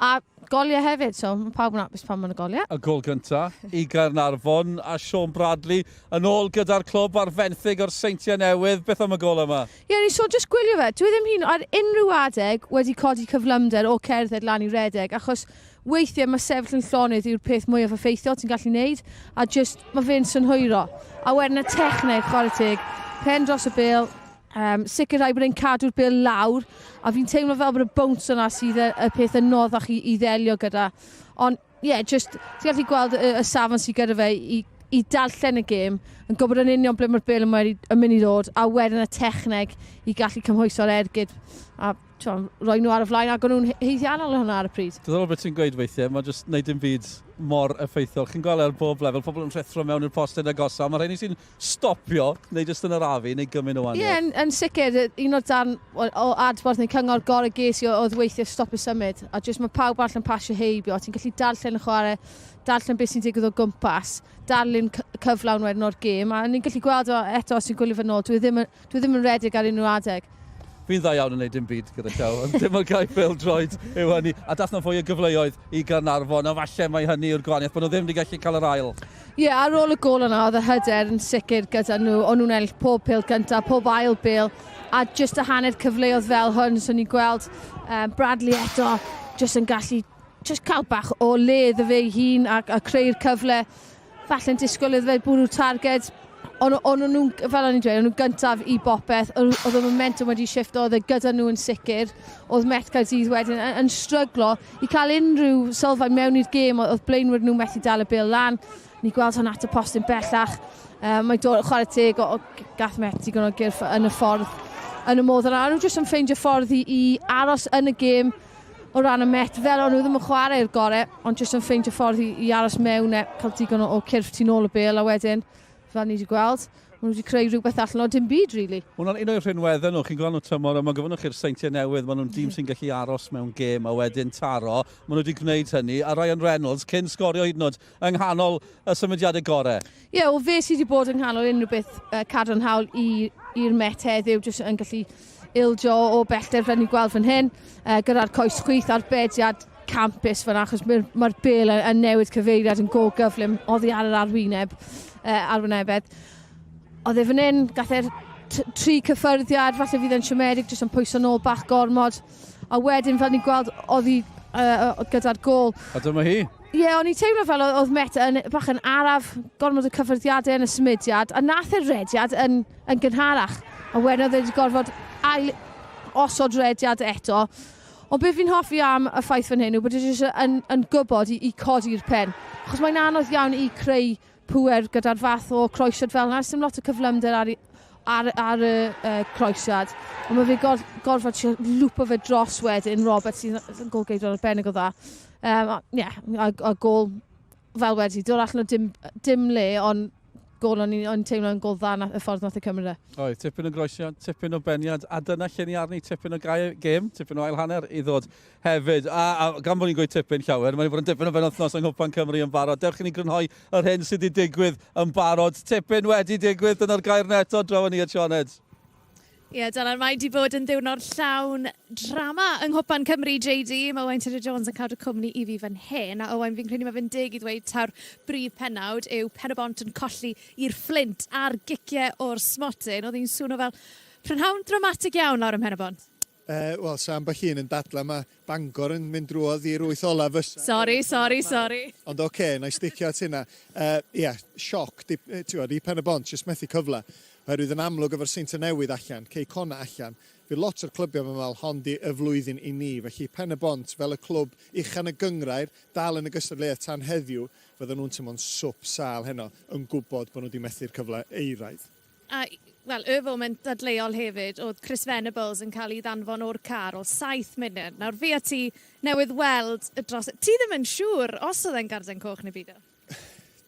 a goliau hefyd, so mae pawb yn hapus pan maen nhw'n goliau. Y gôl gynta i Gaernarfon a Sean Bradley yn ôl gyda'r clwb ar fenthyg o'r Seintiau Newydd. Beth am y gôl yma? Ie, ni so jyst gwylio fe. Dwi ddim hyn ar unrhyw adeg wedi codi cyflymder o cerdded lan i redeg, achos weithiau mae sefyll yn llonydd yw'r peth mwyaf effeithiol ti'n gallu neud, a jyst mae fe'n synhwyro. A wedyn y techneg, chwarae teg, pen dros y bêl, um, sicrhau bod e'n cadw'r bêl lawr, a fi'n teimlo fel bod y bounce yna sydd y, y peth anoddach i, i ddelio gyda. Ond ie, yeah, just, ti'n gallu gweld y, y safon sydd gyda fe i, i darllen y gêm, yn gwybod yn union ble mae'r bêl yn, wedi, yn mynd i ddod, a wedyn y techneg i gallu cymhwyso'r ergyd. A t'mo, roi nhw ar y flaen ac o'n nhw'n haeddiannol o hwnna ar y pryd. Diddorol beth ti'n gweud weithiau, mae jyst wneud dim byd mor effeithiol. Chi'n gweld e ar bob lefel, pobl yn rhuthro mewn i'r postyn agosa, mae rheini sy'n stopio, neu jyst yn arafu, neu gymryd o wahaniaeth. Ie, yn, yn sicr, un o'r darn o, o adborth neu cyngor gorau ges i oedd weithiau stopio symud, a jyst mae pawb arall yn pasio heibio, ti'n gallu darllen y chwarae, darllen beth sy'n digwydd o gwmpas, darlun cyflawn wedyn o'r gêm, a ni'n gallu gweld o eto os ti'n gwylio fe nôl, dwi ddim, Dwi ddim yn rhedeg ar unrhyw adeg. Fi'n dda iawn yn neud dim byd gyda llaw, ond dim ond cael pêl-droed yw hynny. A dath 'na fwy o gyfleoedd i Gaernarfon, a falle mai hynny yw'r gwahaniaeth, bod nhw ddim wedi gallu cael yr ail. Ie, yeah, ar ôl y gôl yna, oedd y hyder yn sicr gyda nhw. O'n nhw'n ennill pob pêl gyntaf, pob ail bêl, a jyst y hanner cyfleoedd fel hwn, so ni'n gweld um, Bradley eto, jyst yn gallu jyst cael bach o le iddo fe ei hun a, a creu'r cyfle. Falle'n disgwyl iddo fe bwrw targed, ond o'n nhw'n, fel o'n i'n dweud, o'n nhw'n gyntaf i bopeth, oedd y momentum wedi shifto, oedd e gyda nhw yn sicr, oedd Met Caerdydd wedyn yn, yn stryglo i cael unrhyw sylfaen mewn i'r gêm, oedd blaenwyr nhw methu dal y bêl lan, ni gweld hwn at y postyn bellach, um, mae dod, chwarae teg, o, o gath Met digon o gyrff yn y ffordd, yn y modd yna, nhw jyst yn ffeindio ffordd i, i aros yn y gêm, o ran y Met, fel o'n nhw ddim yn chwarae'r gorau, ond jyst yn ffeindio ffordd i, i aros mewn e, cael digon o, o cyrff tu nôl y bêl, a wedyn, fel ni wedi gweld, maen nhw wedi creu rhywbeth allan o dim byd, really. Hwna'n un o'i rhinweddau nhw, chi'n gweld nhw tymor yma, gofynnwch chi'r Seintiau Newydd, maen nhw'n dîm sy'n gallu aros mewn gêm a wedyn taro. Maen nhw wedi gwneud hynny, a Ryan Reynolds, cyn sgorio hyd yn oed, yng nghanol y symudiadau gorau. Ie, yeah, wel fe sydd wedi bod yng nghanol unrhyw beth uh, cadarnhaol i'r Met heddiw, jyst yn gallu ildio o bellter fel ni'n gweld fan hyn, uh, gyda'r coes chwith a'r bediad campus fan achos mae'r mae bel yn, yn newid cyfeiriad yn go gyflym oddi ar yr arwyneb, uh, arwynebedd. Oedd e fan hyn, gath e'r tri cyffyrddiad, falle fydd e'n siomedig, jyst yn pwyso nôl bach gormod. A wedyn, fel ni'n gweld, oedd hi uh, gyda'r gôl. A dyma hi. Ie, yeah, o'n i'n teimlo fel oedd Met yn bach yn araf, gormod o cyffyrddiadau yn y symudiad, a nath e'r rediad yn, yn gynharach. A wedyn oedd e wedi gorfod ail osod rediad eto. Ond beth fi'n hoffi am y ffaith fan hyn yw bod e jyst yn, yn gwybod i, i codi'r pen. Achos mae'n anodd iawn i creu pŵer gyda'r fath o croesiad fel yna. Sim lot o cyflymder ar, ar, ar y uh, croesiad. Ond mae fe gor, gorfod trio lwpo fe dros wedyn Robert sy'n golgeidwad arbennig o dda. Um, a, yeah, a, a gol fel wedi, dod allan o dim, dim le, ond gol o'n i'n teimlo yn gol dda na, y ffordd nath e cymryd e. Oedd, tipyn o groesiad, tipyn o beniad, a dyna lle ni arni, tipyn o gêm, tipyn o ail hanner i ddod hefyd. A, a gan bod ni'n gweud tipyn llawer, mae'n bod yn tipyn o benwythnos yng Nghwpan Cymru yn barod. Dewch i ni grynhoi yr hyn sydd wedi digwydd yn barod. Tipyn wedi digwydd, dyna'r gair neto, draw ni at Sioned. Ie, yeah, Dylan, mae wedi bod yn ddiwrnod llawn drama yng Nghwpan Cymru, JD. Mae Owain Tudur Jones yn cadw cwmni i fi fan hyn. A Owain, fi'n credu mae fe'n deg i ddweud taw'r brif pennawd yw Pen-y-bont yn colli i'r Fflint ar giciau o'r smotyn. Oedd hi'n swnio fel prynhawn dramatig iawn lawr ym Mhen-y-bont. Uh, Wel, sa ambell un yn dadlau mae Bangor yn mynd drwodd i'r wyth ola fysa. Sorry, sorry, sorry. Ond oce, okay, na i sticio at hynna. Ie, uh, yeah, sioc, di, ti'n gwybod, i Pen y Bont, jyst methu cyfle. Oherwydd yn amlwg efo'r Seintiau Newydd allan, Cei Connah allan, fydd lot o'r clybiau yn meddwl hon di y flwyddyn i ni. Felly Pen y Bont, fel y clwb ucha'n y gynghrair, dal yn y gystadleuaeth tan heddiw, fydden nhw'n teimlo'n swp sâl heno, yn gwybod bod nhw wedi methu'r cyfle euraidd. A, wel, y foment dadleuol hefyd oedd Chris Venables yn cael ei ddanfon o'r car o saith munud. Nawr, fi a ti newydd weld y dros... Ti ddim yn siŵr os oedd e'n garden coch neu beidio?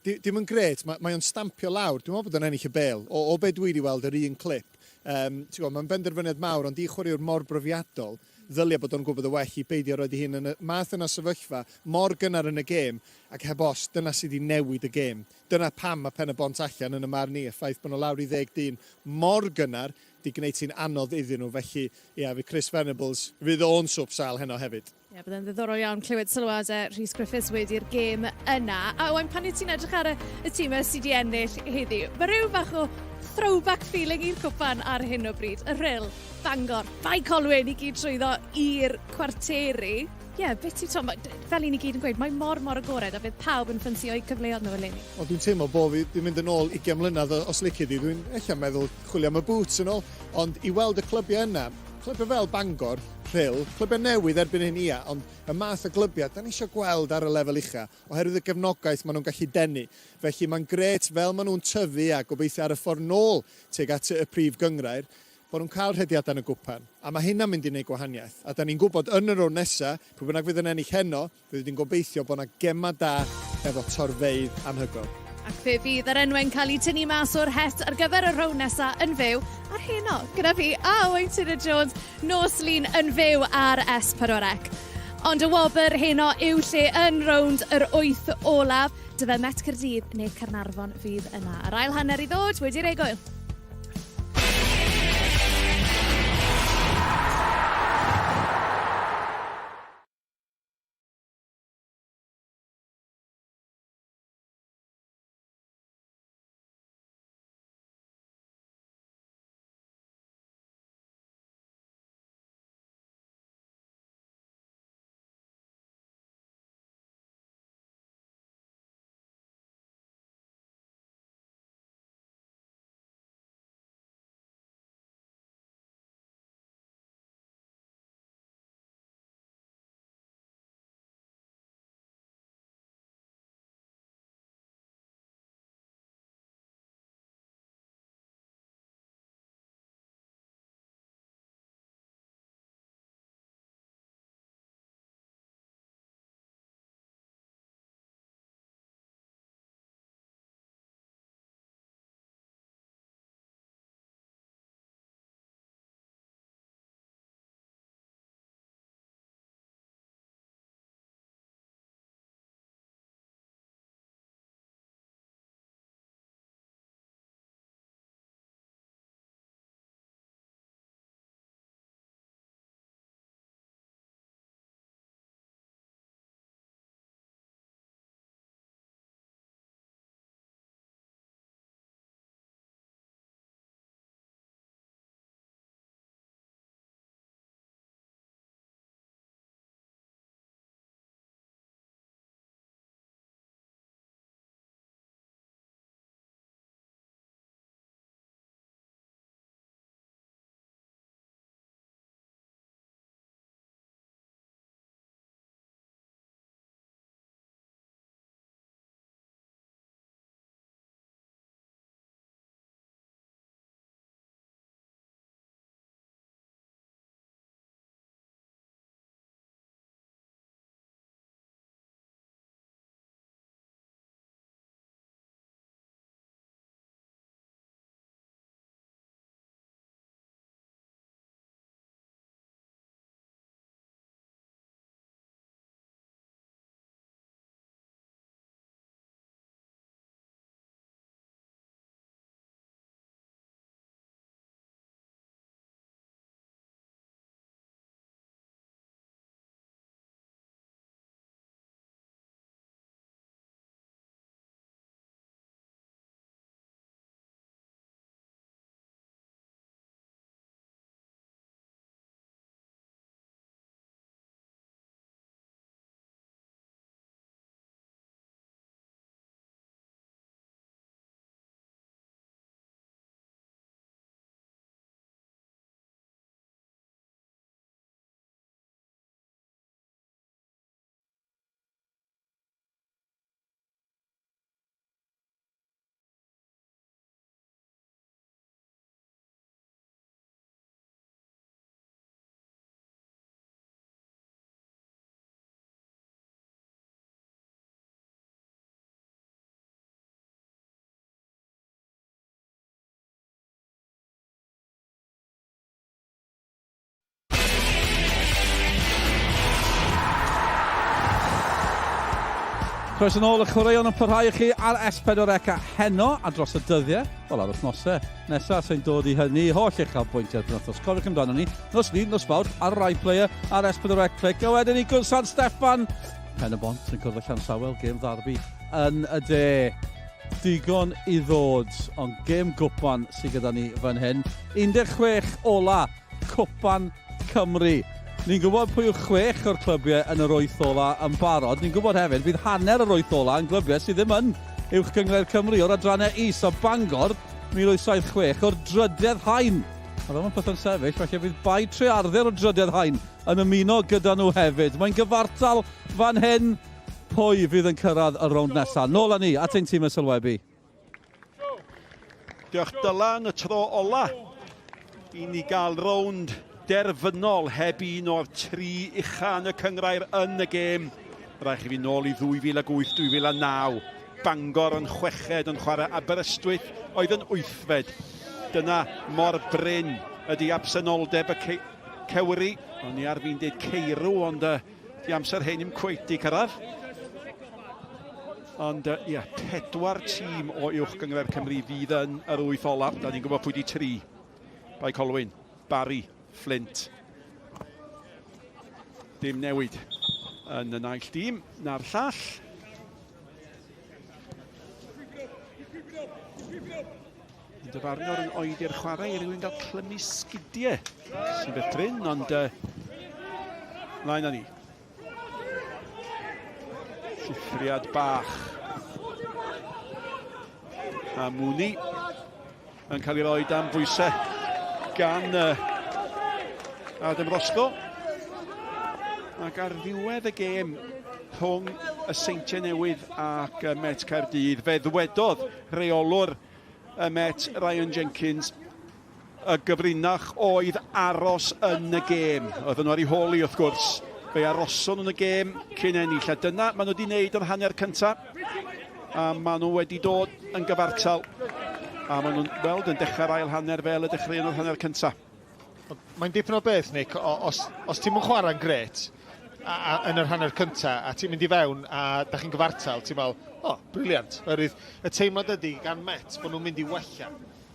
Dim yn grêt, mae, mae o'n stampio lawr. Dwi'n meddwl bod o'n ennill y bêl. O, o be dwi wedi weld yr un clip. Um, ti'n gwybod, mae'n benderfyniad mawr, ond i chwaraewr mor brofiadol, ddylia bod o'n gwybod y well i beidio roed ei hun yn y math yna sefyllfa mor gynnar yn y gêm, ac heb os, dyna sydd wedi newid y gêm. Dyna pam mae Pen-y-bont allan yn y marn i, y ffaith bod nhw lawr i ddeg dyn mor gynnar, 'di gwneud hi'n anodd iddyn nhw, felly ia, fydd Chris Venables, fydd o'n swp sâl heno hefyd. Ie, byddai'n ddiddorol iawn clywed sylwadau Rhys Griffiths wedi'r gêm yna. A Owain, pan wyt ti'n edrych ar y, y tîmau sydd wedi ennill heddi, mae rhyw bach o throwback feeling i'r cwpan ar hyn o bryd. Y Rhyl, Bangor, Bae Colwyn i gyd trwyddo i'r cwarteri. Ie, yeah, beth ti'n Tom, fel i ni gyd yn gweud, mae mor mor agored a bydd pawb yn ffansio'u cyfleoedd nhw eleni. Wel, dwi'n teimlo bod fi 'di mynd yn ôl 20 mlynedd os lici di. Dwi'n ella meddwl chwilio am y boots yn ôl. Ond i weld y clybiau yna, clybiau fel Bangor, Rhyl, clybiau newydd erbyn hyn ia, ond y math o glybiau da ni eisiau gweld ar y lefel ucha, oherwydd y gefnogaeth maen nhw'n gallu denu. Felly mae'n grêt fel maen nhw'n tyfu a gobeithio ar y ffordd nôl tuag at y prif gynghrair, bod nhw'n cael rhediadau yn y gwpan. A mae hynna'n mynd i wneud gwahaniaeth. A da ni'n gwybod yn y rownd nesaf, pwy bynnag fydd yn ennill heno, Rydw i'n gobeithio bod 'na gemau da efo torfeydd anhygoel. Ac fe fydd yr enwau'n cael eu tynnu mas o'r het ar gyfer y rownd nesa yn fyw ar heno gyda fi a Owain Tudur Jones nos Lun yn fyw ar S4C. Ond y wobr heno yw lle yn rownd yr wyth olaf. Dyfe Met Caerdydd neu Caernarfon fydd yna. Yr ail hanner i ddod wedi'r egwyl. Croeso nôl y chwaraeon yn parhau i chi ar S4C a heno a dros y dyddiau, wel ar wythnosau nesaf sy'n dod i hynny, holl uchafbwyntiau'r penwythnos. Cofiwch amdano ni, nos Lun, nos Fawrth, ar yr iPlayer, ar S4C Clic, a wedyn i Gwrs San Steffan, Pen y Bont yn cwrdd â Llansawel, gêm ddarbi yn y de. Digon i ddod, ond gêm gwpan sydd gyda ni fan hyn. 16 ola, Cwpan Cymru. Ni'n gwybod pwy yw chwech o'r clybiau yn yr wyth ola yn barod. Ni'n gwybod hefyd bydd hanner yr wyth ola yn glybiau sydd ddim yn Uwch Gynghrair Cymru o'r adrannau is a Bangor 1876 o'r drydedd haen. A fel mae pethau'n sefyll, falle bydd Bae Trearddur o'r drydedd haen yn ymuno gyda nhw hefyd. Mae'n gyfartal fan hyn. Pwy fydd yn cyrraedd y rownd nesaf? Nôl â ni at ein tîm y sylwebu. Diolch Dylan, y tro ola i ni gael rownd derfynol heb un o'r tri ucha yn y cyngrair yn y gêm. Rhaid chi fi nôl i 2008-2009. Bangor yn chweched yn chwarae Aberystwyth oedd yn wythfed. Dyna mor brin ydy absenoldeb y ce cewri. O'n i ar fi'n deud ceirw, ond uh, di amser hyn i'm cweit di cyrraedd. Ond ie, yeah, pedwar tîm o Uwch Gynghrair Cymru fydd yn yr wyth olaf. Da ni'n gwybod pwy di tri. Bae Colwyn, Barry, Flint. Dim newid yn y naill dîm na'r llall. Yn dyfarnwr yn oedi'r chwarae i rywun gael clymu sgidiau sy'n beth prin, ond uh, mlaen â ni. Llithriad bach. A Mooney yn cael ei roi dan bwysau gan uh, Adam Roscoe. Ac ar ddiwedd y gêm rhwng y Seintiau Newydd ac uh, Met Caerdydd, fe ddwedodd rheolwr y Met, Ryan Jenkins, Y gyfrinach oedd aros yn y gêm. Oedden nhw ar ei hôl hi wrth gwrs. Fe aroson nhw'n y gêm cyn ennill. A dyna maen nhw wedi wneud yr hanner cyntaf. A maen nhw wedi dod yn gyfartal. A maen nhw'n weld yn dechrau'r ail hanner fel y dechreuon nhw'r hanner cyntaf. Mae'n dipyn o beth, Nick, os, os ti'n mynd chwarae'n gret a, a, yn yr hanner cyntaf a ti'n mynd i fewn a da chi'n gyfartal, ti'n meddwl, o, oh, briliant. Oherwydd y teimlad ydy gan Met bod nhw'n mynd i wella.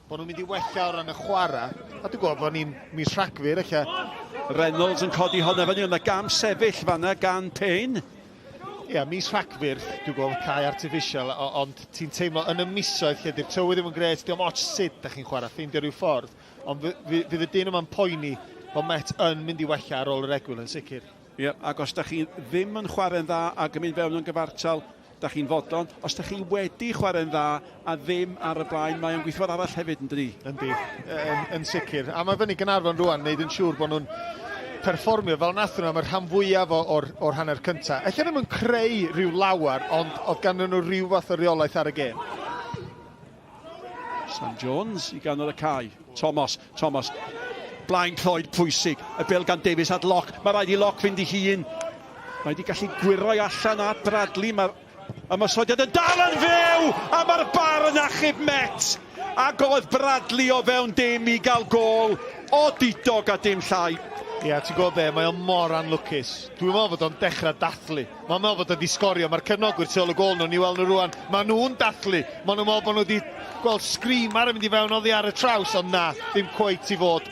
Bod nhw'n mynd i wella o ran y chwarae. A dwi'n gwybod bod ni'n mis Rhagfyr, ella. Reynolds yn codi honna fyny, ond gam sefyll fanna gan Payne. Ie, yeah, mis Rhagfyr, dwi'n gwybod cae artificial, ond ti'n teimlo yn y misoedd lle di'r tywydd ddim yn gret, diolch ots sut da chi'n chwarae, ffeindio rhyw ffordd. Ond fydd y dyn yma'n poeni bod Met yn mynd i wella ar ôl yr egwyl yn sicr. Ie, yeah, ac os da chi ddim yn chwarae'n dda ac yn mynd fewn yn gyfartal, Da chi'n fodlon. Os da chi wedi chwarae'n dda a ddim ar y blaen, mae o'n gweithio arall hefyd, yn dydi? Yndi, yn, yn sicr. A mae fyny Gaernarfon rwan, wneud yn siŵr bod nhw'n perfformio fel nath nhw am y rhan fwyaf o'r, or hanner cyntaf. Ella ddim yn creu rhyw lawer, ond oedd ganddyn nhw rhyw fath o reolaeth ar y gêm. Sam Jones i ganol y cae. Thomas, Thomas. Blaen Cloyd pwysig. Y bel gan Davies at Lock. Mae rhaid i Lock fynd i hun. Mae wedi gallu gwiroi allan at Bradley. Mae'r ymosodiad yn dal yn fyw! A mae'r bar yn achub Met! Ac oedd Bradley o fewn dim i gael gôl odidog a dim llai. Ia, ti'n gwybod be, mae o mor anlwcus. Dwi'n meddwl fod o'n dechrau dathlu. Mae'n meddwl fod o wedi sgorio. Mae'r cefnogwyr tu ôl y gôl nhw, ni weld nhw rwan. Maen nhw'n dathlu. Maen nhw'n meddwl bod nhw wedi gweld screamer yn mynd i fewn oddi ar y traws, ond na, ddim cweit i fod.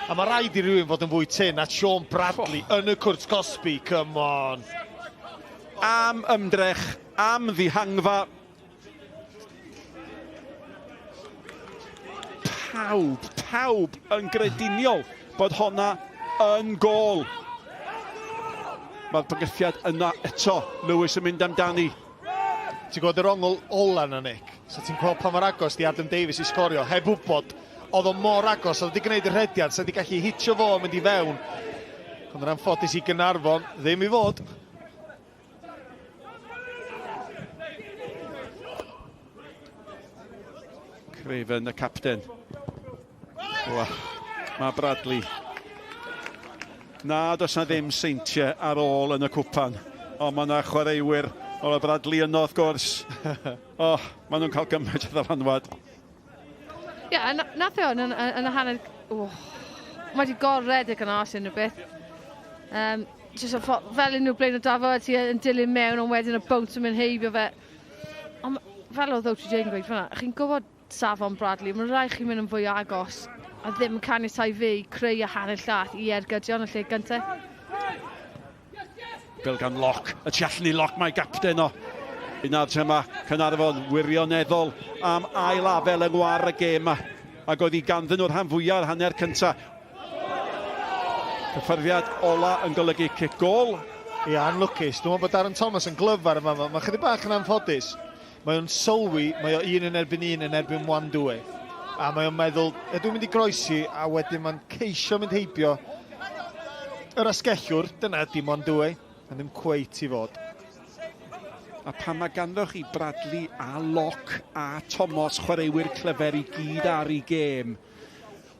A mae rhaid i rywun fod yn fwy tyn at Sean Bradley oh. yn y cwrt cosbi. Come on. Am ymdrech, am ddihangfa. Pawb, pawb yn grediniol bod honna yn gôl. Mae'r bygythiad yna eto. Lewis yn mynd amdani. Ti'n gweld yr ongl ola na, Nick? So ti'n gweld pa mor agos di Adam Davies i sgorio, heb wybod. Oedd o mor agos, oedd wedi gwneud y rhediad, so wedi gallu hitio fo a mynd i fewn. Ond yn anffodus i Gaernarfon, ddim i fod. Craven, y capten. Wel, mae Bradley. Na, does na ddim seintiau ar ôl yn y cwpan. Ond mae yna chwaraewyr. O, Bradley yno, wrth gwrs. O, oh, maen nhw'n cael gymaint o ddylanwad. Ie, yeah, nath e hwn yn, yn, yn y hanner... Oh, mae wedi gorred y gynnas unrhyw beth. Um, Jyst y fel unrhyw blaen o dafod ti yn dilyn mewn ond wedyn y bounce yn mynd heibio fe. Ond fel oedd OTJ yn gweud fan'na, chi'n gwybod safon Bradley, mae'n rhaid chi mynd yn fwy agos a ddim caniatau fe i creu y hanner llath i ergydio yn y lle gyntaf. Bel gan Lock, y tu allan i Lock mae gapten o. Yna lle mae Caernarfon wirioneddol am ail afel yng ngwar y gêm yma. Ac oedd hi ganddyn nhw'r rhan fwyaf o'r hanner cyntaf. Cyffyrddiad ola yn golygu cic gôl. Ie, anlwcus. Dwi'n meddwl bod Darren Thomas yn glyfar yma. Mae chydig bach yn anffodus. Mae o'n sylwi, mae o un yn erbyn un yn erbyn Mwandwe. A mae o'n meddwl, ydw i'n mynd i groesi, a wedyn mae'n ceisio mynd heibio yr asgellwr, dyna ydy Mwandwe, a ddim cweit i fod. A pan mae ganddo chi Bradley a Locke a Thomas, chwaraewyr clyfer i gyd ar ei gêm,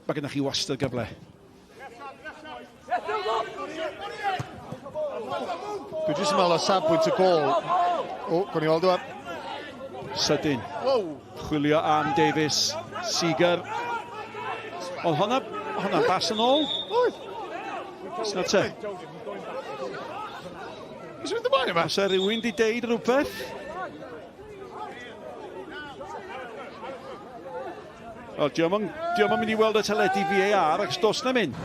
mae gennych chi wastad gyfle. Dwi jyst yn meddwl o safbwynt y gol. O, gwni weld yma. Sydyn. Wow. Chwilio am Davies. Seeger. Oedd hwnna, hwnna bas yn ôl? Oedd. Sna te. Beth sy'n mynd ymlaen yma? Os e rhywun di deud rhywbeth? Wel, diolch yn, diolch yn mynd i weld y teledu VAR, ac dos na mynd.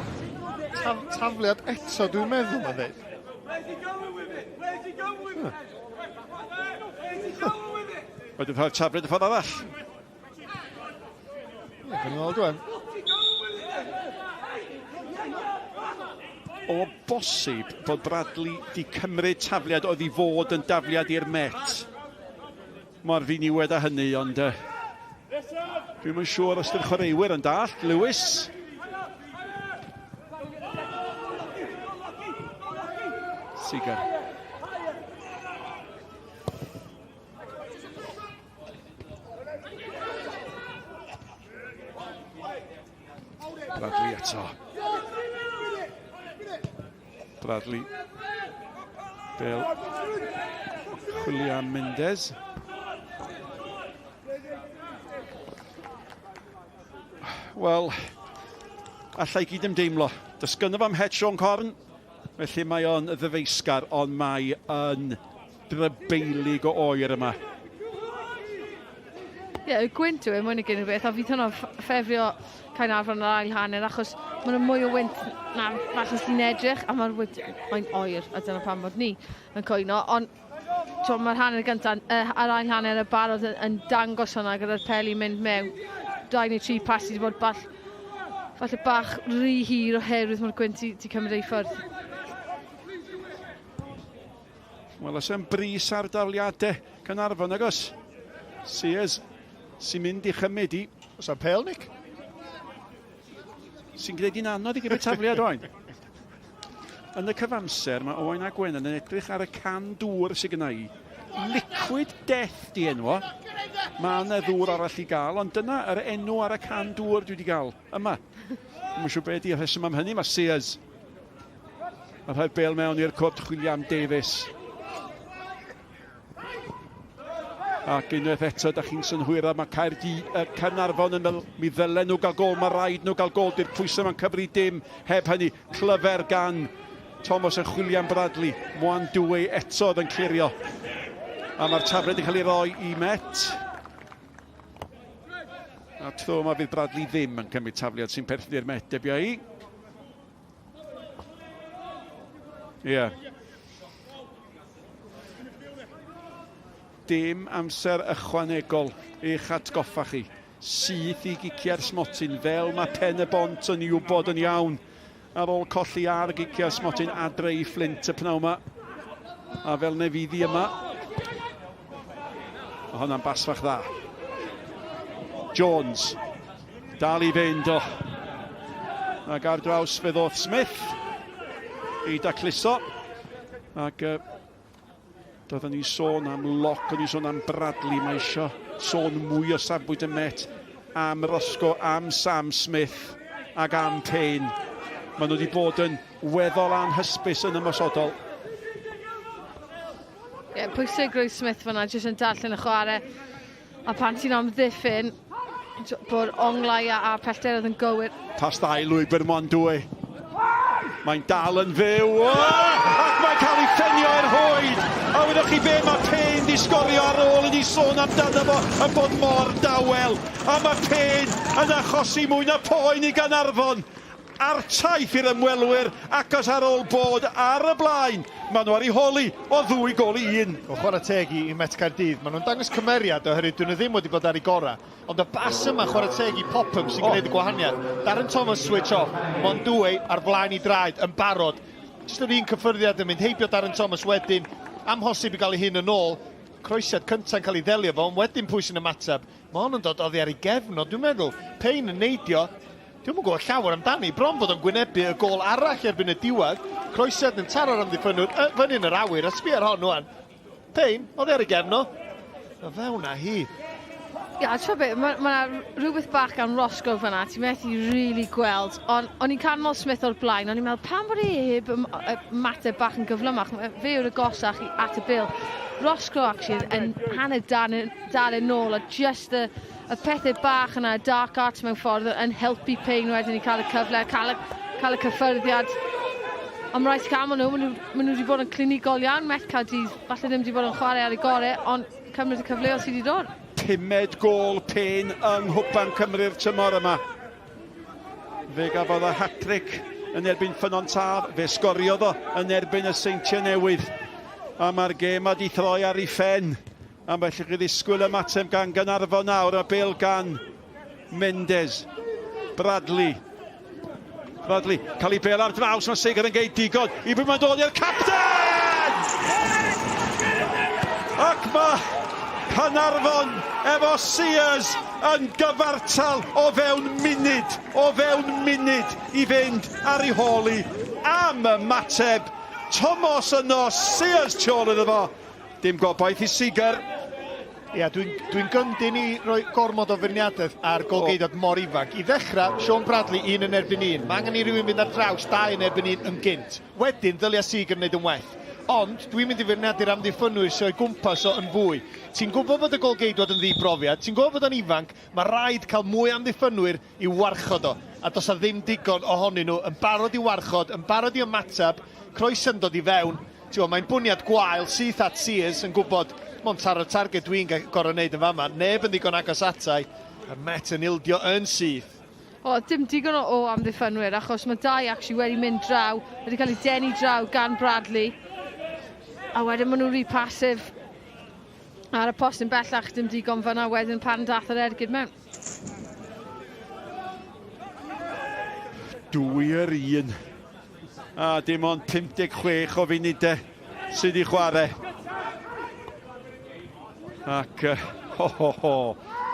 Taf, tafliad eto, dwi'n meddwl, mae'n dweud. Wedyn rhoi'r tafliad y ffordd arall. Ie, gawn ni weld rwan. O bosib bod Bradley di cymryd tafliad oedd i fod yn dafliad i'r Met. Mor ddiniwed â hynny, ond uh, dwi'm yn siŵr os ydy'r chwaraewyr yn dallt. Lewis. Seeger. Bradley eto. Bradley. Bale. Julian Mendez. Wel, allai gyd ymdeimlo. Does gynno fo am het Sean Corn, felly mae o'n ddyfeisgar, ond mae yn drybeilig o oer yma. Ie, y gwynt yw e mwy nag unrhyw beth, a fydd hwnna'n ffefrio Caernarfon yr ail hanner, achos maen nhw mwy o wynt na falle sy'n edrych, a mae'r wynt, mae'n oer, a dyna pam bod ni yn cwyno, ond so, mae'r hanner gyntaf, uh, a'r ail hanner y barod yn, yn dangos hwnna gyda'r peli mynd mewn. Dau neu tri pas sydd wedi bod ball, falle bach rhy hir oherwydd mae'r gwynt i, ti cymryd ei ffwrdd. Wel, oes e'n bris ar dafliadau Caernarfon, agos? Sears sy'n mynd i chymryd i. Oes am pel, Nick? Sy'n gwneud hi'n anodd i gymryd tafliad, Owain. Yn y cyfamser, mae Owain a Gwennan yn edrych ar y can dŵr sydd gyda i. Liquid Death di enw o. Mae yna ddŵr arall i gael, ond dyna yr enw ar y can dŵr dwi wedi gael yma. Dwi'n siŵr beth di'r rheswm am hynny, mae Sears A rhoi'r bel mewn i'r cwrt chwilio am Davies. Ac unwaith eto, da chi'n synhwyro, mae Caerdy, uh, Caernarfon yn meddwl, mi ddylen nhw gael gol, mae rhaid nhw gael gol, di'r pwysau ma'n cyfri dim heb hynny. Clyfer gan Thomas yn chwilio am Bradley. Mwan Dwey eto oedd yn clirio. A mae'r tafled yn cael ei roi i Met. A tro yma fydd Bradley ddim yn cymryd tafliad sy'n perthyn i'r Met, debio i. Ie. Yeah. Dim amser ychwanegol i'ch atgoffa chi. Syth i giciau'r smotyn fel mae pen y bont yn ei wybod yn iawn ar ôl colli ar giciau'r smotyn adre i Flint y pnawn yma. A fel ne fydd hi yma. Mae hwnna'n bas fach dda. Jones. Dal i fynd o. Ac ar draws fe ddoth Smith i dacluso. Ac uh, doeddwn ni'n sôn am Locke, o'n i'n sôn am Bradley, mae eisiau sôn mwy o safbwynt y Met am Roscoe, am Sam Smith ac am Payne. Maen nhw wedi bod yn weddol anhysbys yn ymosodol. Ie, yeah, pwysigrwydd Smith fyna, jyst yn darllen y chwarae. A pan ti'n amddiffyn, bod onglau a, a pellteroedd yn gywir. Pas dda i lwybr Mwandwe. Mae'n dal yn fyw. O! Ac mae'n cael ei ffenio i'r rhwyd. A wyddoch chi be, mae Payne di sgorio ar ôl i ni sôn amdano fo yn bod mor dawel. A mae Payne yn achosi mwy na poen i Gaernarfon. Artaith i'r ymwelwyr agos ar ôl bod ar y blaen. Maen nhw ar eu hôl hi o ddwy gôl i un. Wel, chwarae teg i, i Met Caerdydd. Maen nhw'n dangos cymeriad oherwydd dyn nhw ddim wedi bod ar eu gorau. Ond y bas yma, chwarae teg i Popham sy'n gwneud y gwahaniaeth. Darren Thomas switch off. Mondue ar flaen i draed yn barod. Jyst yr un cyffyrddiad yn mynd heibio Darren Thomas wedyn. Amhosib i gael ei hun yn ôl. Croesiad cyntaf yn cael ei ddelio fo, ond wedyn pwy sy'n ymateb? Mae hon yn dod oddi ar ei gefn o, dwi'n meddwl. Payne yn neidio. Dwi'm yn gwybod llawer amdani. Bron bod o'n gwynebu y gôl arall erbyn y diwedd. Croesiad yn taro'r amddiffynnwr yy, fyny yn yr awyr. A sbia ar hon wan. Payne, oddi ar ei gefn o. A fewn â hi. Ia, yeah, be, mae ma rhywbeth bach gan Roscoe fanna, ti'n methu really gweld, ond o'n i'n canmol Smith o'r blaen, o'n i'n meddwl pam bod e heb ymateb bach yn gyflymach, fe yw'r agosach at y bil. Roscoe actually yn hanner dan, dal yn ôl a just y, y pethau bach yna, y dark arts mewn ffordd, yn helpu Payne wedyn i cael y cyfle, cael y, cael y cyffyrddiad. Ond mae rhaid ti cael nhw, maen nhw, maen nhw wedi bod yn clinigol iawn, Met Caerdydd, falle ddim wedi bod yn chwarae ar ei gorau, ond cymryd y cyfleoedd sydd wedi dod. Pumed gôl Payne yng Nghwpan Cymru'r tymor yma. Fe gafodd y hat-trick yn erbyn Ffynnon Taf, fe sgoriodd o yn erbyn y Seintiau Newydd. A mae'r gêm wedi throi ar ei phen. A felly chi ddisgwyl ymateb gan Gaernarfon nawr, a bêl gan Mendes. Bradley. Bradley, cael ei bêl ar draws, mae Seeger yn geid digon i bwy mae'n dod i'r capten! Ac mae Caernarfon efo Sears yn gyfartal o fewn munud, o fewn munud i fynd ar ei hôl hi am ymateb. Tomos yno, Sears tu ôl iddo fo. Dim gobaith i Seager. Ia, dwi'n dwi gyndyn i roi gormod o feirniadaeth ar golgeidwad mor ifanc. I ddechrau, Sean Bradley, un yn erbyn un. Mae angen i rywun fynd ar draws dau yn erbyn un yn gynt. Wedyn, ddylia Seager wneud yn well. Ond, dwi'n mynd i feirniadu'r amddiffynwyr sy'n o'i gwmpas o yn fwy. Ti'n gwybod bod y golgeidwad yn ddibrofiad, ti'n gwybod bod o'n ifanc, mae rhaid cael mwy o amddiffynwyr i'w warchod o. A does 'na ddim digon ohonyn nhw yn barod i'w warchod, yn barod i ymateb, croeso'n dod i fewn. Ti'n gwybod, mae'n bwniad gwael, syth at Sears, yn gwybod, mond taro'r targed dwi'n gorfod wneud yn fama. Neb yn ddigon agos atai, a'r Met yn ildio yn syth. O, dim digon o, o amddiffynwyr, achos mae dau actually wedi mynd draw, wedi cael ei denu draw gan Bradley. A wedyn maen nhw'n rhy passive ar y postyn bellach, dim digon fanna wedyn pan dath yr ergyd mewn. Dwy yr un. A dim ond 56 o funudau sydd i chwarae. Ac, ho, ho, ho,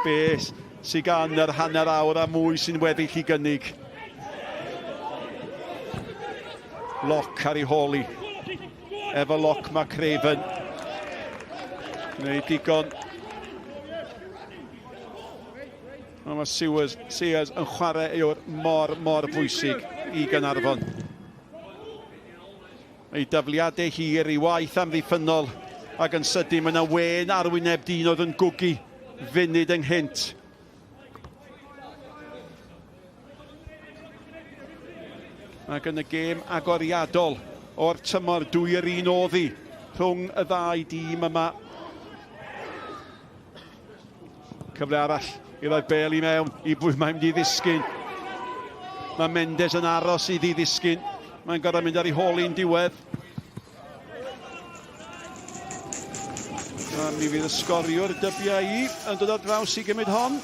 beth sydd gan yr hanner awr a mwy sy'n weddill i gynnig. Loc ar ei hôl i. Efo loc mae Craven. Gwneud digon. Ond mae Sears, Sears yn chwarae yw'r mor, mor bwysig i Gaernarfon. Ei dafliadau hir, ei waith amddiffynnol, ac yn sydyn mae yna wên ar wyneb dyn oedd yn gwgu funud ynghynt. Ac yn y gêm agoriadol o'r tymor, dwy yr un oddi rhwng y ddau dîm yma. Cyfle arall i roi'r bel i mewn i bwy mae'n mynd i ddisgyn. Mae Mendes yn aros iddi ddisgyn. Mae'n gorfod mynd ar ei hôl i'n diwedd. A mi fydd y sgoriwr dybia i yn dod ar draws i gymryd hon.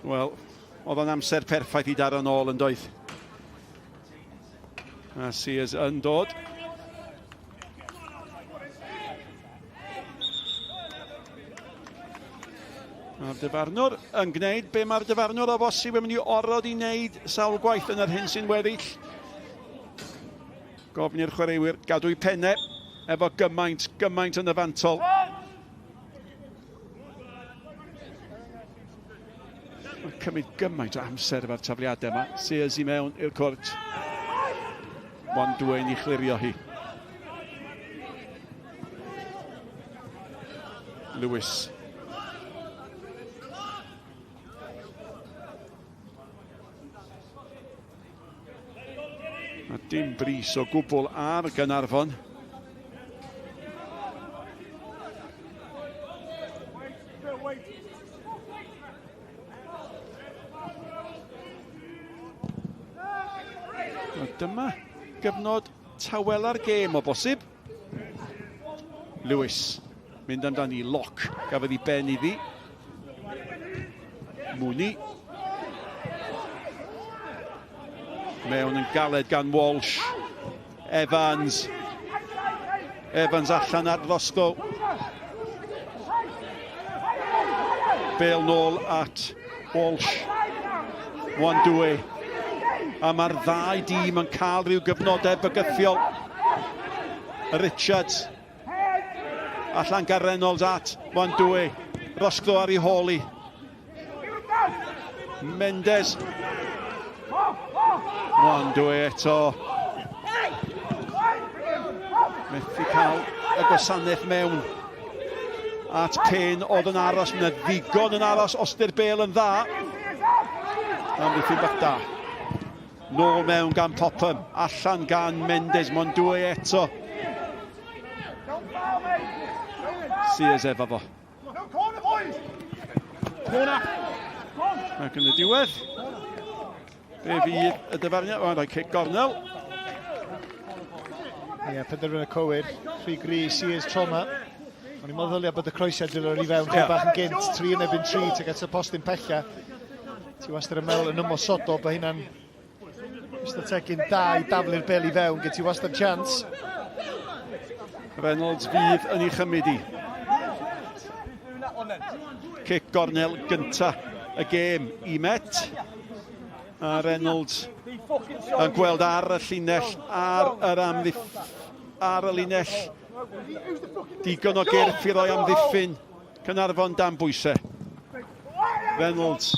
Wel, oedd o'n amser perffaith i daro nôl yn doedd. A Sears yn dod. Mae'r dyfarnwr yn gwneud be mae'r dyfarnwr o bosib yn mynd i orfod i wneud sawl gwaith yn yr hyn sy'n weddill. Gofyn i'r chwaraewyr gadw'u pennau efo gymaint, gymaint yn y fantol. Mae'n cymryd gymaint o amser efo'r tafliadau yma. Sears i mewn i'r cwrt. Wan dwein i chlirio hi. Lewis. A dim bris o gwbl ar Gaernarfon. A dyma gyfnod tawela'r gêm o bosib. Lewis mynd amdani, Lock gafodd ei ben iddi. Mooney. Mewn yn galed gan Walsh. Evans. Evans allan ar Roscoe. Bale nôl at Walsh. Wandue. A mae'r ddau dîm yn cael rhyw gyfnodau bygythiol. Richards. Allan gan Reynolds at Wandue. Roscoe ar ei hôl i. Mendes. Wandue eto. Methu cael y gwasanaeth mewn at Payne oedd yn aros. Mae yna ddigon yn aros os di'r bel yn dda. Amddiffyn bach da. Nôl mewn gan Popham, allan gan Mendes, Mondue eto. Sears efo fo. Ac yn y diwedd, be fydd y dyfarniad? Mae'n rhoi cic gornel. Ie, yeah, penderfynu cywir. Rhy gry Sears tro yma. O'n i'n meddwl ddylia bod y croesiad wedi dod i fewn yeah. bach yn gynt. 3 yn ebyn 3, tuag at y postyn pella. Ti wastad yn meddwl yn ymosodol bod hynna'n strategyn da i daflu'r bel i fewn, gen ti wastad chance. Reynolds fydd yn ei chymryd i. Cic gornel gynta y gêm i Met. A Reynolds yn gweld ar y llinell, ar yr amddiff, ar y linell. Digon o gyrff i roi amddiffyn. Caernarfon dan bwysau. Reynolds.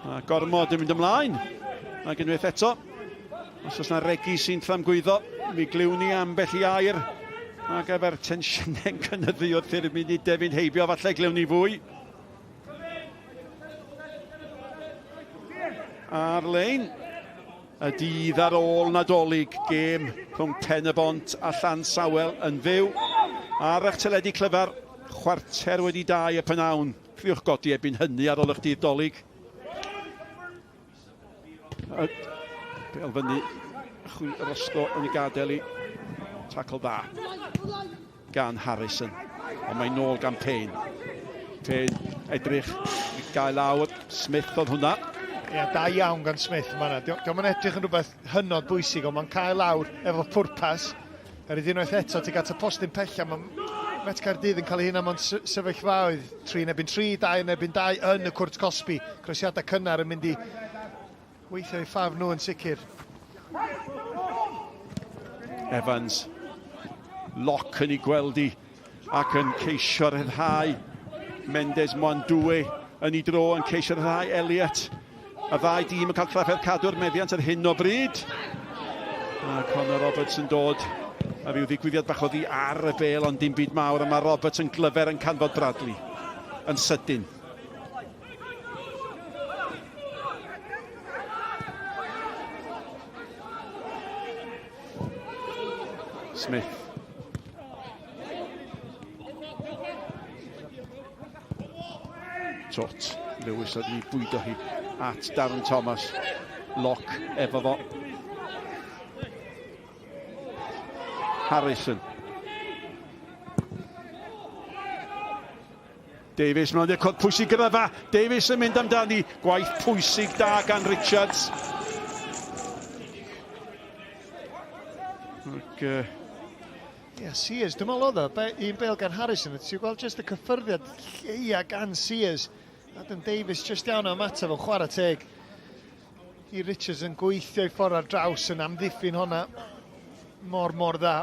A gormod yn mynd ymlaen. Ac unwaith eto, os oes yna regi sy'n tramgwyddo, mi glywn ni ambell i air. Ac efo'r tensiynau'n cynyddu wrth i'r munudau fynd heibio, falle glywn ni fwy. Ar-lein, y dydd ar ôl Nadolig, gêm rhwng Pen-y-bont a Llansawel yn fyw ar eich teledu clyfar, 2:15 y p'nawn. Criwch godi erbyn hynny ar ôl eich dydd Dolig. Bel fyny, chwi Roscoe yn ei gadael i. Tackle dda gan Harrison. Ond mae'n nôl gan Payne. Payne edrych i gael lawr. Smith oedd hwnna. Ie, yeah, da iawn gan Smith yma. Diolch yn edrych yn rhywbeth hynod bwysig, ond mae'n cael lawr efo pwrpas. Er iddi unwaith eto, ti'n gael y postyn pella, mae Met Caerdydd yn cael ei hunan mewn sefyllfaoedd 3 yn erbyn 3, 2 yn erbyn 2 yn y cwrt cosbi. Croesiadau cynnar yn mynd i weithio i ffaf nhw yn sicr. Evans, Lock yn ei gweld i ac yn ceisio rhyddhau Mendes Mwandue yn ei dro yn ceisio rhyddhau Elliot. Y ddau dîm yn cael trafferth cadw'r meddiant ar hyn o bryd. A Connor Roberts yn dod a rhyw ddigwyddiad bach oddi ar y bel, ond dim byd mawr, a mae Roberts yn glyfer yn canfod Bradley yn sydyn. Smith. Tot. Lewis oedd ni bwydo hi at Darren Thomas. Lock efo fo. Harrison. Davies mewn i'r cod pwysig gyda fa. Davies yn mynd amdani. Gwaith pwysig da gan Richards. Ac, Ie, yeah, Sears, dwi'n meddwl oedd o, un bel gan Harrison, ti'n gweld jyst y cyffyrddiad lleia gan Sears. Adam Davies jyst iawn o ymateb yn chwarae teg i Richards yn gweithio i ffordd ar draws yn amddiffyn honna mor, mor dda.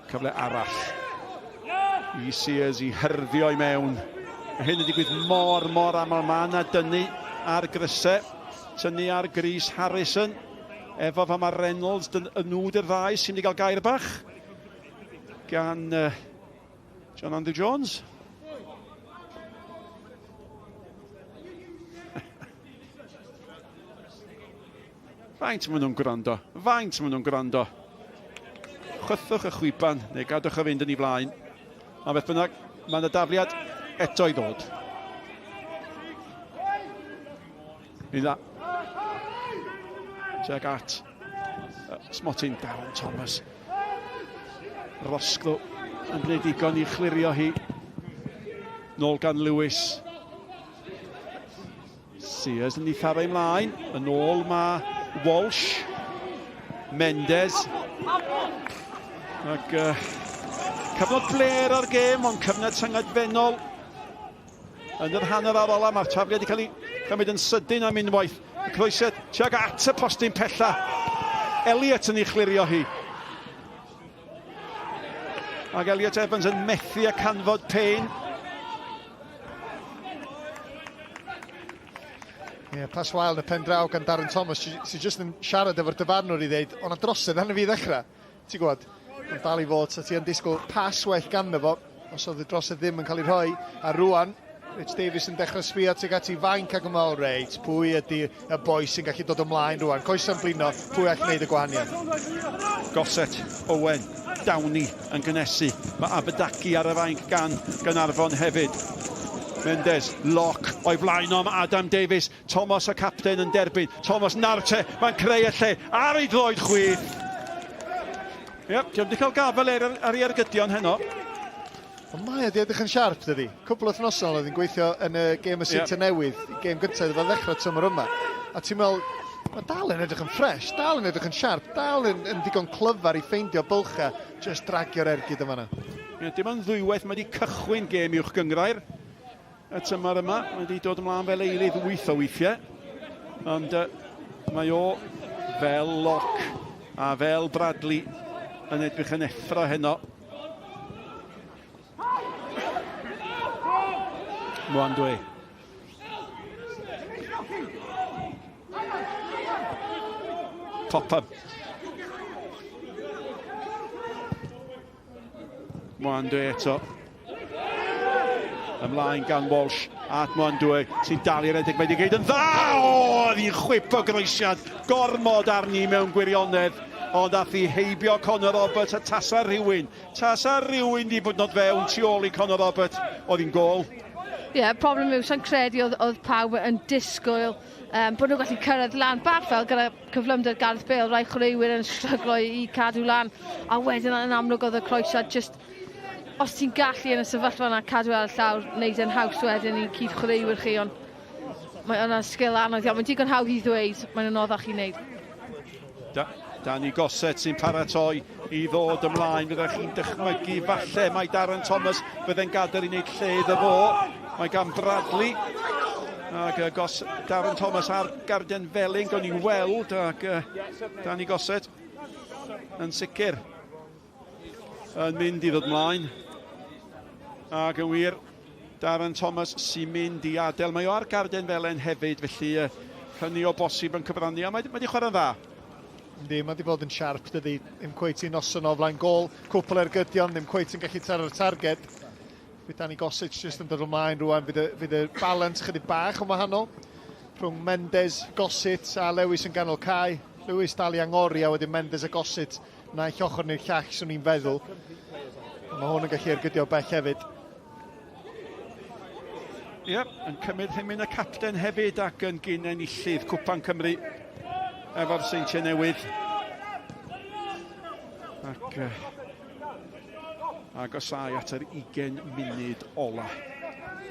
Cyfle arall i Sears i hyrddio i mewn. Mae hyn yn digwydd mor, mor aml. Mae yna dynnu ar grysau. Tynnu ar grys Harrison. Efo fa mae Reynolds, dyn, y nhw dy'r ddau sy'n mynd i gael gair bach. gan uh, John Andrew Jones. Faint maen nhw'n gwrando? Faint maen nhw'n gwrando? Chwythwch y chwiban, neu gadwch o fynd yn ei flaen. A beth bynnag, mae yna dafliad eto i ddod. Ni'n dda. Tuag at smotyn Darren Thomas. Rosclo yn gwneud digon i chlirio hi. Nôl gan Lewis. Sears yn ei tharo ymlaen. Yn ôl mae Walsh. Mendes. Ac uh, cyfnod bler o'r gêm, ond cyfnod tyngedfennol yn yr hanner ar ola. Mae'r tafliad wedi cael ei chymryd yn sydyn am unwaith. Y croesiad tuag at y postyn pella. Elliot yn ei chlirio hi. Ac Elliot Evans yn methu a canfod Payne. Ie, yeah, pas wael yn y pen draw gan Darren Thomas, sy'n jyst yn siarad efo'r dyfarnwr i ddeud, o'na drosedd arno fi i ddechrau. Ti'n gwybod, mae'n dal i fod, sa ti yn disgwyl pas well ganddo fo, os oedd y drosedd ddim yn cael ei rhoi, a rwan, Rich Davies yn dechrau sbio tuag at ei fainc ac yn meddwl, reit, pwy ydy y boi sy'n gallu dod ymlaen rwan? Coesa'n blino, pwy all wneud y gwahaniaeth? Gossett, Owen, Downey yn cynnesu. Mae Abedaki ar y fainc gan Gaernarfon hefyd. Mendes, Locke, o'i flaen o, mae Adam Davies, Thomas y capten yn derbyn. Thomas Narte, mae'n creu y lle ar ei droed chwith. Ie, diolch wedi cael gafael ar, ar ei ergydion heno. Ond mae o 'di edrych yn siarp, dydi? Cwpl o wythnosau nôl oedd hi'n gweithio yn y gêm y Seintiau yeah. Newydd, gêm gyntaf iddo fo ddechrau tymor yma. A ti'n meddwl, mae dal yn edrych yn ffres, dal yn edrych yn siarp, dal yn, yn ddigon clyfar i ffeindio bylchau, just dragio'r ergyd yma yna. Yeah, dim ond ddwywaith mae wedi cychwyn gêm uwch gyngrair y tymor yma. Mae wedi dod ymlaen fel eilydd wyth o weithiau. Ond uh, mae o fel Locke a fel Bradley yn edrych yn effro heno. Mwandwe. Popham. Mwandwe eto. Ymlaen gan Walsh at Mwandwe sy'n dal i redeg. Mae wedi gwneud yn dda! O, oedd hi'n chwip o groesiad gormod arni mewn gwirionedd. Ond ath hi heibio Conor Roberts a tasa rhywun, tasa rhywun di bod nod fewn tu ôl i Conor Roberts, oedd hi'n gôl. Ie, yeah, problem yw, sa'n credu oedd, oedd pawb yn disgwyl um, bod nhw'n gallu cyrraedd lan bach fel gyda cyflymder Gareth Bale, rai chwaraewyr yn stryglo i, i cadw lan, a wedyn yn amlwg oedd y croesiad just os ti'n gallu yn y sefyllfa yna cadw ar y llawr, wneud e'n haws wedyn i cyd chwaraewyr chi, ond mae yna sgil anodd iawn. Mae'n digon hawdd i ddweud, mae'n anoddach i wneud. Da, Danny Gossett sy'n paratoi i ddod ymlaen. Fyddech chi'n dychmygu falle mae Darren Thomas fydde'n gadael i wneud lle iddo fo. Mae gan Bradley ac uh, Gos, Darren Thomas ar garden felyn, gawn ni weld ac uh, Danny Gossett yn sicr yn mynd i ddod mlaen. Ac yn wir, Darren Thomas sy'n mynd i adael. Mae o ar garden felen hefyd, felly uh, hynny o bosib yn cyfrannu. A mae, mae wedi chwarae'n dda. Yndi, mae wedi bod yn siarp, dydy. Ddim cweit un noson o flaen gol. Cwpl ergydion, ddim cweit yn gallu taro'r targed. Fydd Danny Gossage jyst yn dod ymlaen rwan. Fydd y, fydd y balance chydig bach yn wahanol rhwng Mendes, Gossett a Lewis yn ganol cae. Lewis dal i angori a wedyn Mendes a Gossett naill ochr neu'r llall, swn i'n feddwl. Mae hwn yn gallu ergydio bell hefyd. Ie, yep, yn cymryd hymyn y capten hefyd ac yn gyn enillydd Cwpan Cymru efo'r Seintiau Newydd. Ac uh, agosau at yr 20 munud ola.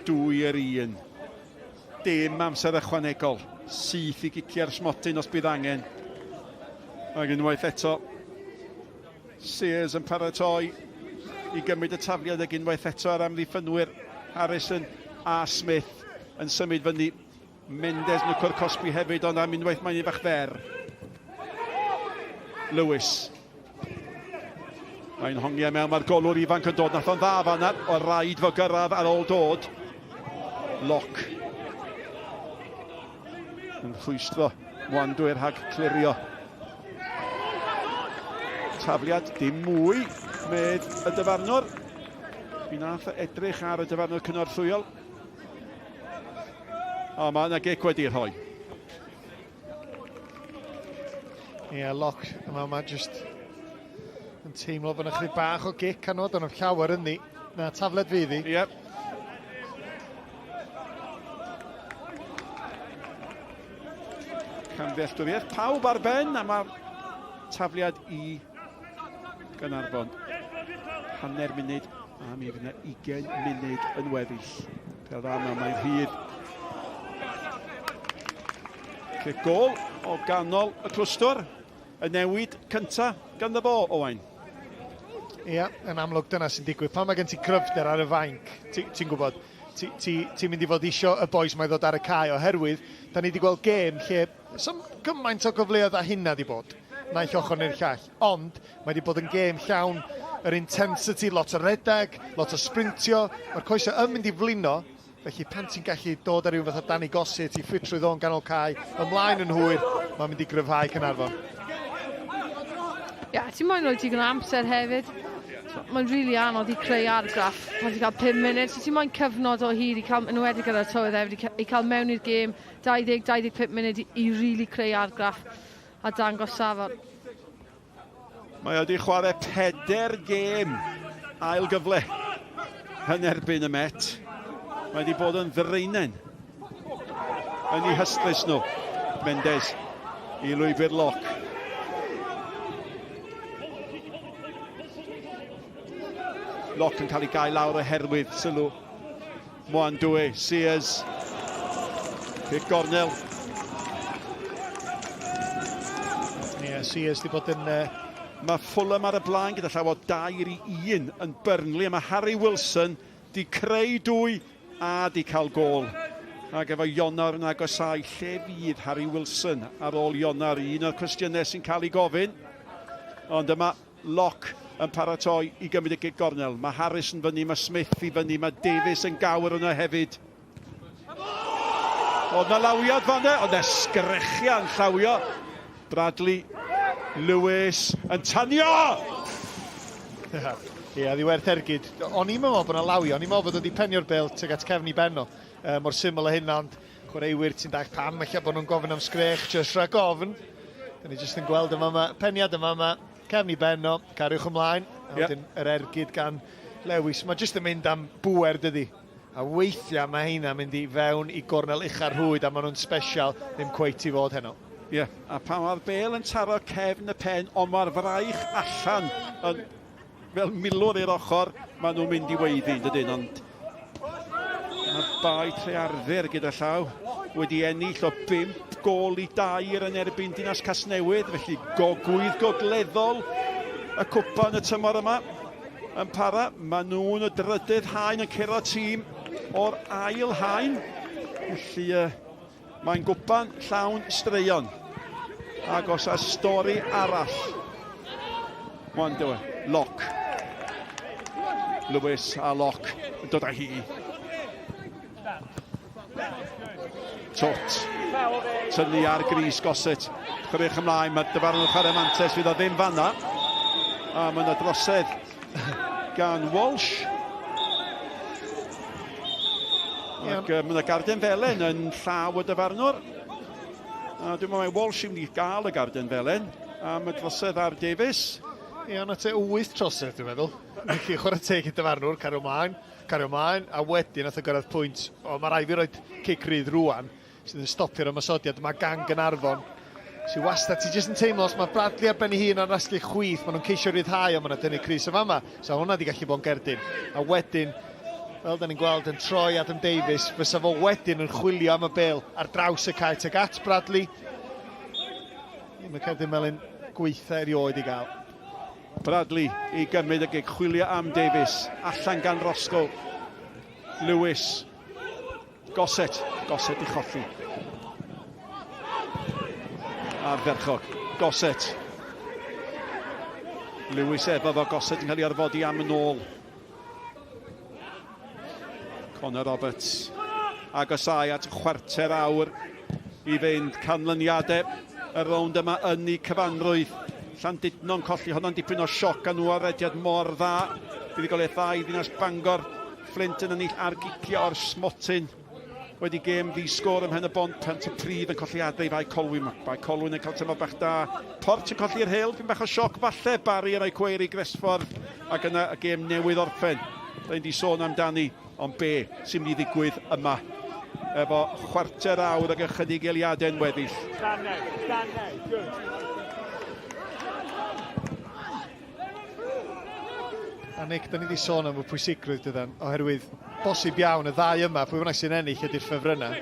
2 yr 1. Dim amser ychwanegol. Syth i gicio'r smotyn os bydd angen. Ac unwaith eto, Sears yn paratoi i gymryd y tafliad ac unwaith eto ar amddiffynwyr Harrison a Smith yn symud fyny. Mendes yn y cwr cosbi hefyd, ond am unwaith mae'n un bach fer. Lewis. Mae'n hongiau mewn, mae'r golwr ifanc yn dod. Nath o'n dda fanna, o raid fo gyrraedd ar ôl dod. Lock. Yn rhwystro Mwandwyr rhag clirio. Tafliad dim mwy, medd y dyfarnwr. Mi nath edrych ar y dyfarnwr cynorthwyol. O, mae yna gic wedi rhoi. Ie, yeah, Lock yma, mae just yn teimlo bod yna chydig bach o gic arno, do'n llawer ynddi. Na, tafled fydd hi. Ie. Yep. Camddealltwriaeth, pawb ar ben, a mae tafliad i Gaernarfon. Hanner munud, a mi fydd yna 20 munud yn weddill. Pel dda yma, mae'n rhydd. Cic gol o ganol y clwstwr. Y newid cynta ganddo fo, Owain. Ie, yeah, yn amlwg dyna sy'n digwydd. Pan mae gen ti gryfder ar y fainc, ti'n ti gwybod, ti'n ti, ti mynd i fod isio y boys mae ddod ar y cae oherwydd, da ni wedi gweld gêm lle Sa'm gymaint o gyfleoedd â hynna 'di bod, naill ochr neu'r llall, ond mae 'di bod yn gêm llawn yr intensity, lot o redeg, lot o sprintio, mae'r coesau yn mynd i flino, felly pan ti'n gallu dod â rhywun fatha Danny Gossett i ffitrwydd o'n ganol cae, ymlaen yn hwyr, mae'n mynd i gryfhau Caernarfon. Ie, yeah, ti'n moyn rhoi digon o amser hefyd. Mae'n rili really anodd i creu argraff pan ti'n cael 5 munud, so ti'n moyn cyfnod o hyd i cael, yn enwedig gyda'r tywydd hefyd, i cael mewn i'r gêm, 20, 25 munud i, i really creu argraff a dangos safon. Mae wedi chwarae peder gêm ail gyfle yn erbyn y Met. Mae wedi bod yn ddraenen yn ei hystlys nhw. Mendes i lwybr Loc. Loc yn cael ei gael lawr oherwydd sylw Moandue, Sears. Cic gornel. Ie, yeah, Sears di bod yn... Mae Fulham ar y blaen gyda llaw o 2-1 yn Burnley a mae Harry Wilson di creu dwy a di cael gôl. Ac efo Ionawr yn agosáu, lle fydd Harry Wilson ar ôl Ionawr? Un o'r cwestiynau sy'n cael ei gofyn. Ond yma Lock yn paratoi i gymryd y gic gornel. Mae Harris yn fyny, mae Smith i fyny, mae Davies yn gawr yno hefyd. Oedd na lawiad fanna, oedd na sgrechian llawio. Bradley Lewis yn tanio! Ie, yeah, ddiwerth ergyd. O'n i'n meddwl bod yna lawio, o'n i'n meddwl bod wedi penio'r bel tuag at cefn i benno. E, mor syml â hyn, ond Chwaraewyr ti'n dall pam ella bod nhw'n gofyn am sgrech jyst rhag ofn. Da ni jyst yn gweld yma, ma, peniad yma, ma, cefn i ben o, cariwch ymlaen. A wedyn yr ergyd gan Lewis. Mae jyst yn mynd am bŵer dydi. A weithiau mae heina mynd i fewn i gornel ucha'r rhwyd a maen nhw'n special, ddim cweit i fod heno. Ie, yeah, a pan mae'r bel yn taro cefn y pen, ond mae'r fraich allan yn fel milwr i'r ochr, maen nhw'n mynd i weiddi, dydyn, ond mae Bae Trearddur gyda llaw wedi ennill o 5 gôl i dair yn erbyn Dinas Casnewydd, felly gogwydd gogleddol y cwpan y tymor yma yn para. Maen nhw'n y drydydd haen yn curo tîm o'r ail haen, felly uh, Mae'n gwpan llawn straeon. Ac os a stori arall. Moan dywe. Lock. Lewis a Lock yn dod â hi. Tot. Tynnu ar gris Gossett. Chwaraewch ymlaen, mae dyfarnwr chwarae mantes fydd o ddim fanna. A mae yna drosedd gan Walsh. Ac uh, mae yna garden felen yn llaw y dyfarnwr. A dwi'n meddwl mae Walsh yn mynd i gael y garden felen am y drosedd ar Davies. Ie, ond te 8 trosedd dwi'n meddwl. Felly chwarae teg i dyfarnwr, cario mlaen, cario mlaen, a wedyn nath o gyrraedd pwynt, o mae rhaid fi roed cic rydd rwan. sydd yn stopio'r ymosodiad yma gan Gaernarfon. Sy wastad, ti jyst yn teimlo os mae Bradley ar ben ei hun ar asgell chwith, maen nhw'n ceisio rhyddhau ond maen nhw'n dynnu crys yn fama. So hwnna di gallu bod yn gerdyn. A wedyn, fel da ni'n gweld yn troi Adam Davies, fysa fo wedyn yn chwilio am y bel ar draws y cae tuag at Bradley. Mae cerdyn melyn gweitha erioed i gael. Bradley i gymryd y gig, chwilio am Davies, allan gan Roscoe. Lewis Gossett, Gossett i cholli. Ardderchog, Gossett. Lewis efo fo, Gossett yn cael ei orfodi am yn ôl. Connor Roberts agosau at chwarter awr i fynd. Canlyniadau y rownd yma yn ei cyfanrwydd. Llandudno'n colli honno'n dipyn o sioc a nhw ar rediad mor dda. Buddugoliaeth dda i Ddinas Bangor. Fflint yn ennill ar gicio o'r smotyn. Wedi gêm ddi sgôr ym Mhen y Bont, Pontypridd yn colli adre i Fae Colwyn. Mae Bae Colwyn yn cael tymor bach da. Port yn colli'r Rhyl, pyn bach o sioc falle. Barry yn rhoi cweir i Gresffordd ac yna y gêm newydd orffen. Da ni wedi sôn amdani, ond be sy'n mynd i ddigwydd yma? Efo chwarter awr ag ychydig eiliadau'n weddill. Stand now, stand now, good. A Nick, da ni wedi sôn am y pwysigrwydd dydan, oherwydd bosib iawn y ddau yma, pwy bynnag sy'n ennill ydy'r ffefrynnau.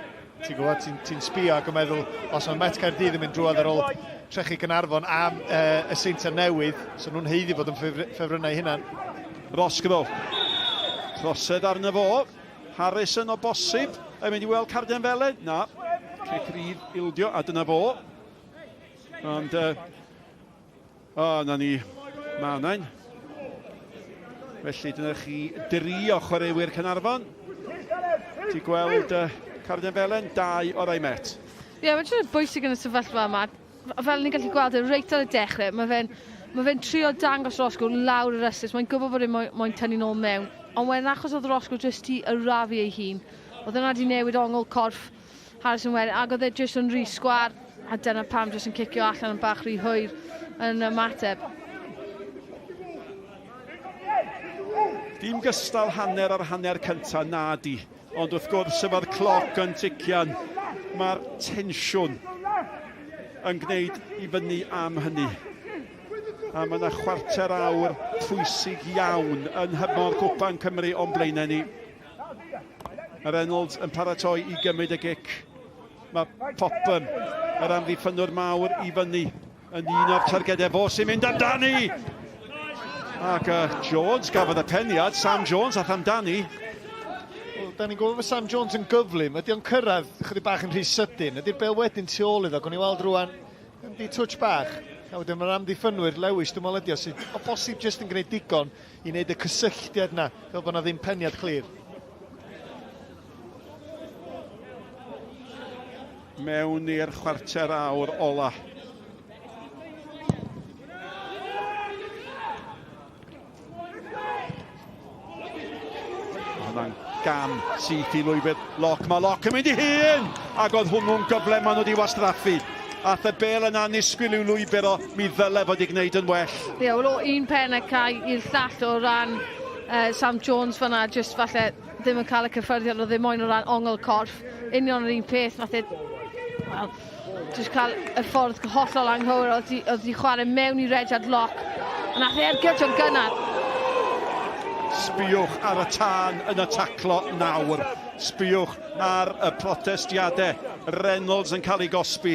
Ti'n gwybod, ti'n ti sbio ac yn meddwl, os mae Met Caerdydd yn mynd drwodd ar ôl trechu Gaernarfon am y Seintiau Newydd, so nhw'n haeddu bod yn ffefrynnau hunan. Roscoe, trosedd arno fo, Harrison o bosib, yn mynd i weld carden felen, na, cic rydd ildio, a dyna fo. Ond, O, na ni. Mae yna'n. Felly dyna chi dri o chwaraewyr Caernarfon. Ti gweld Carden Felen, dau o'r rai Met. Ie, yeah, mae'n siŵr bwysig yn y sefyllfa yma. Fel ni'n gallu gweld e reit ar y dechrau, mae fe'n mae fe'n trio dangos Roscoe lawr yr ystlys. Mae'n gwybod bod e'n moyn, moyn tynnu nôl mewn. Ond wedyn achos oedd Roscoe jyst i arafu ei hun, oedd yna wedi newid ongl corff Harrison wedyn, ac oedd e jyst yn rhy sgwar, a dyna pam jyst yn cicio allan yn bach rhy hwyr yn ymateb. Dim gystal hanner ar hanner cynta na di, ond wrth gwrs efo'r cloc yn tician, mae'r tensiwn yn gwneud i fyny am hynny. A mae yna chwarter awr pwysig iawn yn nhymor Cwpan Cymru o'n blaenau ni. Mae Reynolds yn paratoi i gymryd y gic. Mae Popham, yr amddiffynnwr mawr, i fyny yn un o'r targedau. Fo sy'n mynd amdani! Ac uh, Jones gafodd y peniad, Sam Jones ath amdani. Wel, da ni'n gwybod fod Sam Jones yn gyflym. Ydy o'n cyrraedd chydig bach yn rhy sydyn? Ydy'r bel wedyn tu ôl iddo? Gwni weld rwan, yndi touch bach. A wedyn mae'r amddiffynwyr, Lewis, dwi'n meddwl ydi o, sydd o bosib jyst yn gwneud digon i wneud y cysylltiad 'na, fel bod 'na ddim peniad clir. Mewn i'r chwarter awr ola. Hwnna'n gam syth i lwybr Lock. Mae Lock yn mynd i hun! Ac oedd hwnnw'n gyfle maen nhw wedi wastraffu. Ath y bel yn annisgwyl i'w lwybr o, mi ddyle fod i gwneud yn well. Ie, yeah, wel o un pen y cae i'r llall o ran uh, Sam Jones fanna, jyst falle ddim yn cael y cyffyrddiad oedd ddim moyn o ran ongl corff. Union yr un peth, nath e, wel, jyst cael y ffordd hollol anghywir, oedd di, oedd di chwarae mewn i rediad Lock. A nath e ergydio'n gynnar. Sbïwch ar y tân yn y taclo nawr. Sbïwch ar y protestiadau. Reynolds yn cael ei gosbi.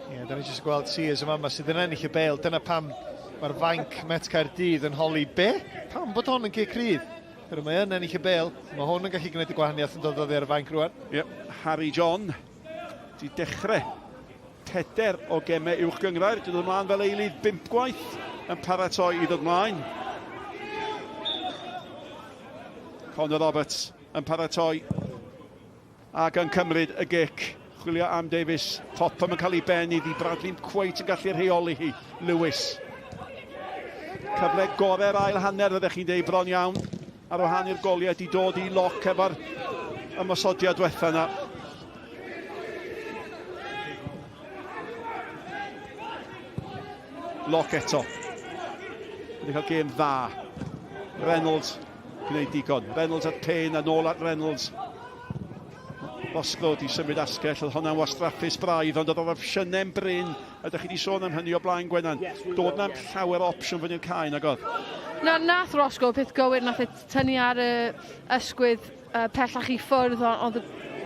Ie, yeah, da ni jyst gweld Sears yma, yma sydd yn ennill y bel. Dyna pam mae'r fainc Met Caerdydd yn holi be? Pam bod hon yn gic rydd? Pero mae yn ennill y bel. Mae hwn yn gallu gwneud y gwahaniaeth yn dod oddi ar y fainc rwan. Yep, Harry John di dechrau peder o gemau uwch gynghrair. Di dod ymlaen fel eilydd bump gwaith yn paratoi i ddod ymlaen. Conor Roberts yn paratoi ac yn cymryd y gic. Chwilio am Davies. Topham yn cael ei ben iddi. Bradley'n cweit yn gallu rheoli hi. Lewis. Cyfle gorau'r ail hanner, fyddech chi'n deud bron iawn. Ar wahân i'r goliau, di dod i loc efo'r ymosodiad diwetha yna. Loc eto. Wedi cael gêm dda. Reynolds gwneud digon. Reynolds at Payne a nôl at Reynolds. Roscoe di symud asgell, oedd honna'n wastraffus braidd, ond oedd o'r opsiynau'n brin. Ydych chi wedi sôn am hynny o blaen, Gwenan? Doedd na'm llawer o opsiwn fyny'r cae, nag oedd? Na, nath Roscoe peth gywir, nath e tynnu ar y ysgwydd pellach i ffwrdd, ond y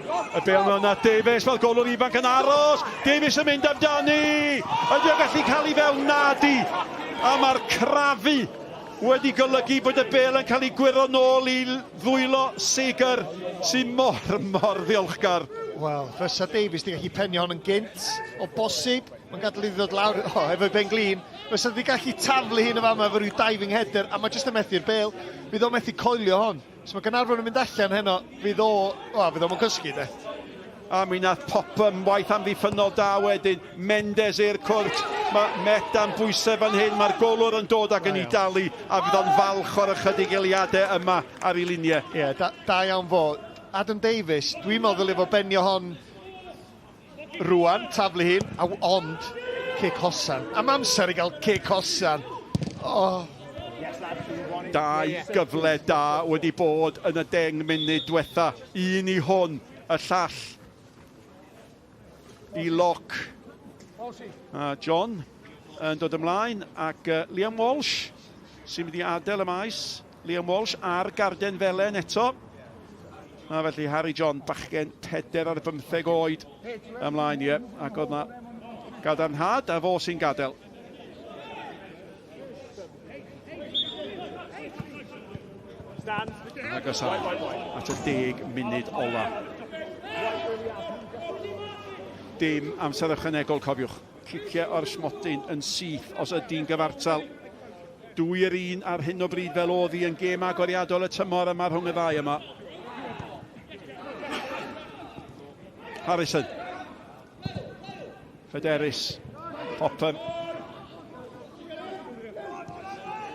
Y bêl mewn at Davies, mae'r golwr ifanc yn aros. Davies yn mynd amdani! Ydy o'n gallu cael ei fewn? Nadi! A mae'r crafu wedi golygu bod y bêl yn cael ei gwyro nôl i ddwylo Sager, sy'n mor, mor ddiolchgar. Wel, fysa Davies di gallu penio hon yn gynt, o bosib. Mae'n gadael iddi ddod lawr, o, efo'i ben glin. Fysa di gallu taflu hi'n y fama efo rhyw diving header, a mae jyst yn methu'r bêl. Fydd o'n methu coelio hon. So mae Gaernarfon yn mynd allan heno, fydd o, o, fydd o'm yn cysgu de. A mi nath Popham waith amddiffynnol da wedyn. Mendes i'r cwrt. Mae Met dan bwysau fan hyn, mae'r golwr yn dod ac yn ei dalu, a fydd o'n falch o'r ychydig eiliadau yma ar ei luniau. Ie, yeah, da, da iawn fo. Adam Davies, dwi'n meddwl ddylai fo benio hon rwan, taflu hyn, a, ond cic hosan. Am amser i gael cic hosan. Oh. Dau gyfle da wedi bod yn y 10 munud diwetha. Un i hwn, y llall i Lock. A John yn dod ymlaen ac Liam Walsh sy'n mynd i adael y maes. Liam Walsh ar garden felen eto. A felly Harry John, bachgen 4 ar 15 oed ymlaen, ie. Ac oedd na gadarnhad a fo sy'n gadael. Agosau at y 10 munud ola. Dim amser ychwanegol, cofiwch. Ciciau o'r smotyn yn syth os ydy'n gyfartal. 2-1 ar hyn o bryd fel oedd hi yn gêm agoriadol y tymor yma rhwng y ddau yma. Harrison. Hyderus. Popham.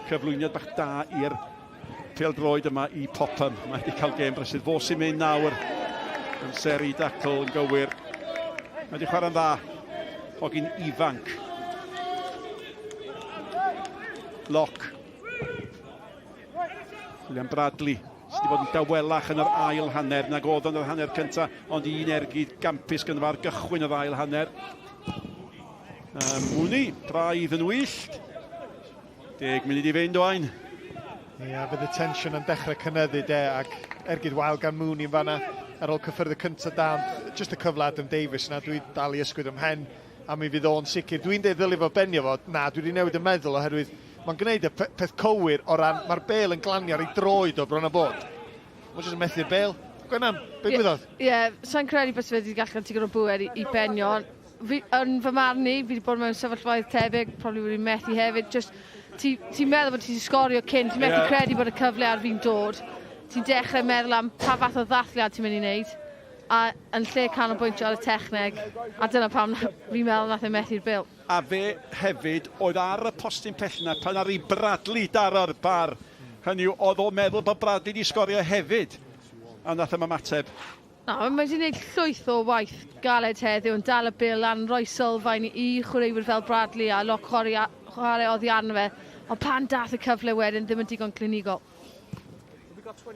Cyflwyniad bach da i'r pêl-droed yma i Popham. Mae wedi cael gêm brysur. Fo sy'n mynd nawr. Amser i dacl yn gywir. Mae wedi chwarae'n dda. Hogyn ifanc. Lock. William Bradley sydd wedi bod yn dawelach yn yr ail hanner nag oedd yn yr hanner cyntaf, ond un ergyd gampus gynno ar gychwyn yr ail hanner. Mooney, braidd yn wyllt. 10 munud i fynd, Owain. Ia, bydd y tensiwn yn dechrau cynyddu de, ac ergyd wael gan Mooney yn fanna ar ôl cyffyrdd y cyntaf da, ond just y cyfle Adam Davies yna, dwi dal i ysgwyd ym mhen a mi fydd o'n sicr. Dwi'n dweud ddylai fo benio fo, na, dwi wedi newid y meddwl oherwydd mae'n gwneud y peth cywir o ran, mae'r bel yn glanio ar ei droed o bron a bod. Mae'n jyst yn methu'r bel. Gwenan, be ddigwyddodd? Ie, yeah, sa'n credu bys fe wedi gallu digon o bwer i benio. Fi, yn fy marn i, fi wedi bod mewn sefyllfaoedd tebyg, probably wedi methu hefyd. Just, ti'n ti meddwl bod ti wedi sgorio cyn, ti'n methu credu bod y cyfle ar fi'n dod. Ti'n dechrau meddwl am pa fath o ddathliad ti'n mynd i wneud. A yn lle canolbwyntio ar y techneg, a dyna pam fi'n meddwl nath e methu'r bêl. A fe hefyd oedd ar y postyn pell yna pan ar ei Bradley daro'r bar. Hynny yw, oedd o'n meddwl bod Bradley wedi sgorio hefyd. A nath e'm ymateb. Na, mae wedi gwneud llwyth o waith galed heddiw yn dal y bêl lan, rhoi sylfaen i chwaraewyr fel Bradley a Lock chwarae oddi arno fe. Ond pan dath y cyfle wedyn, ddim yn digon clinigol.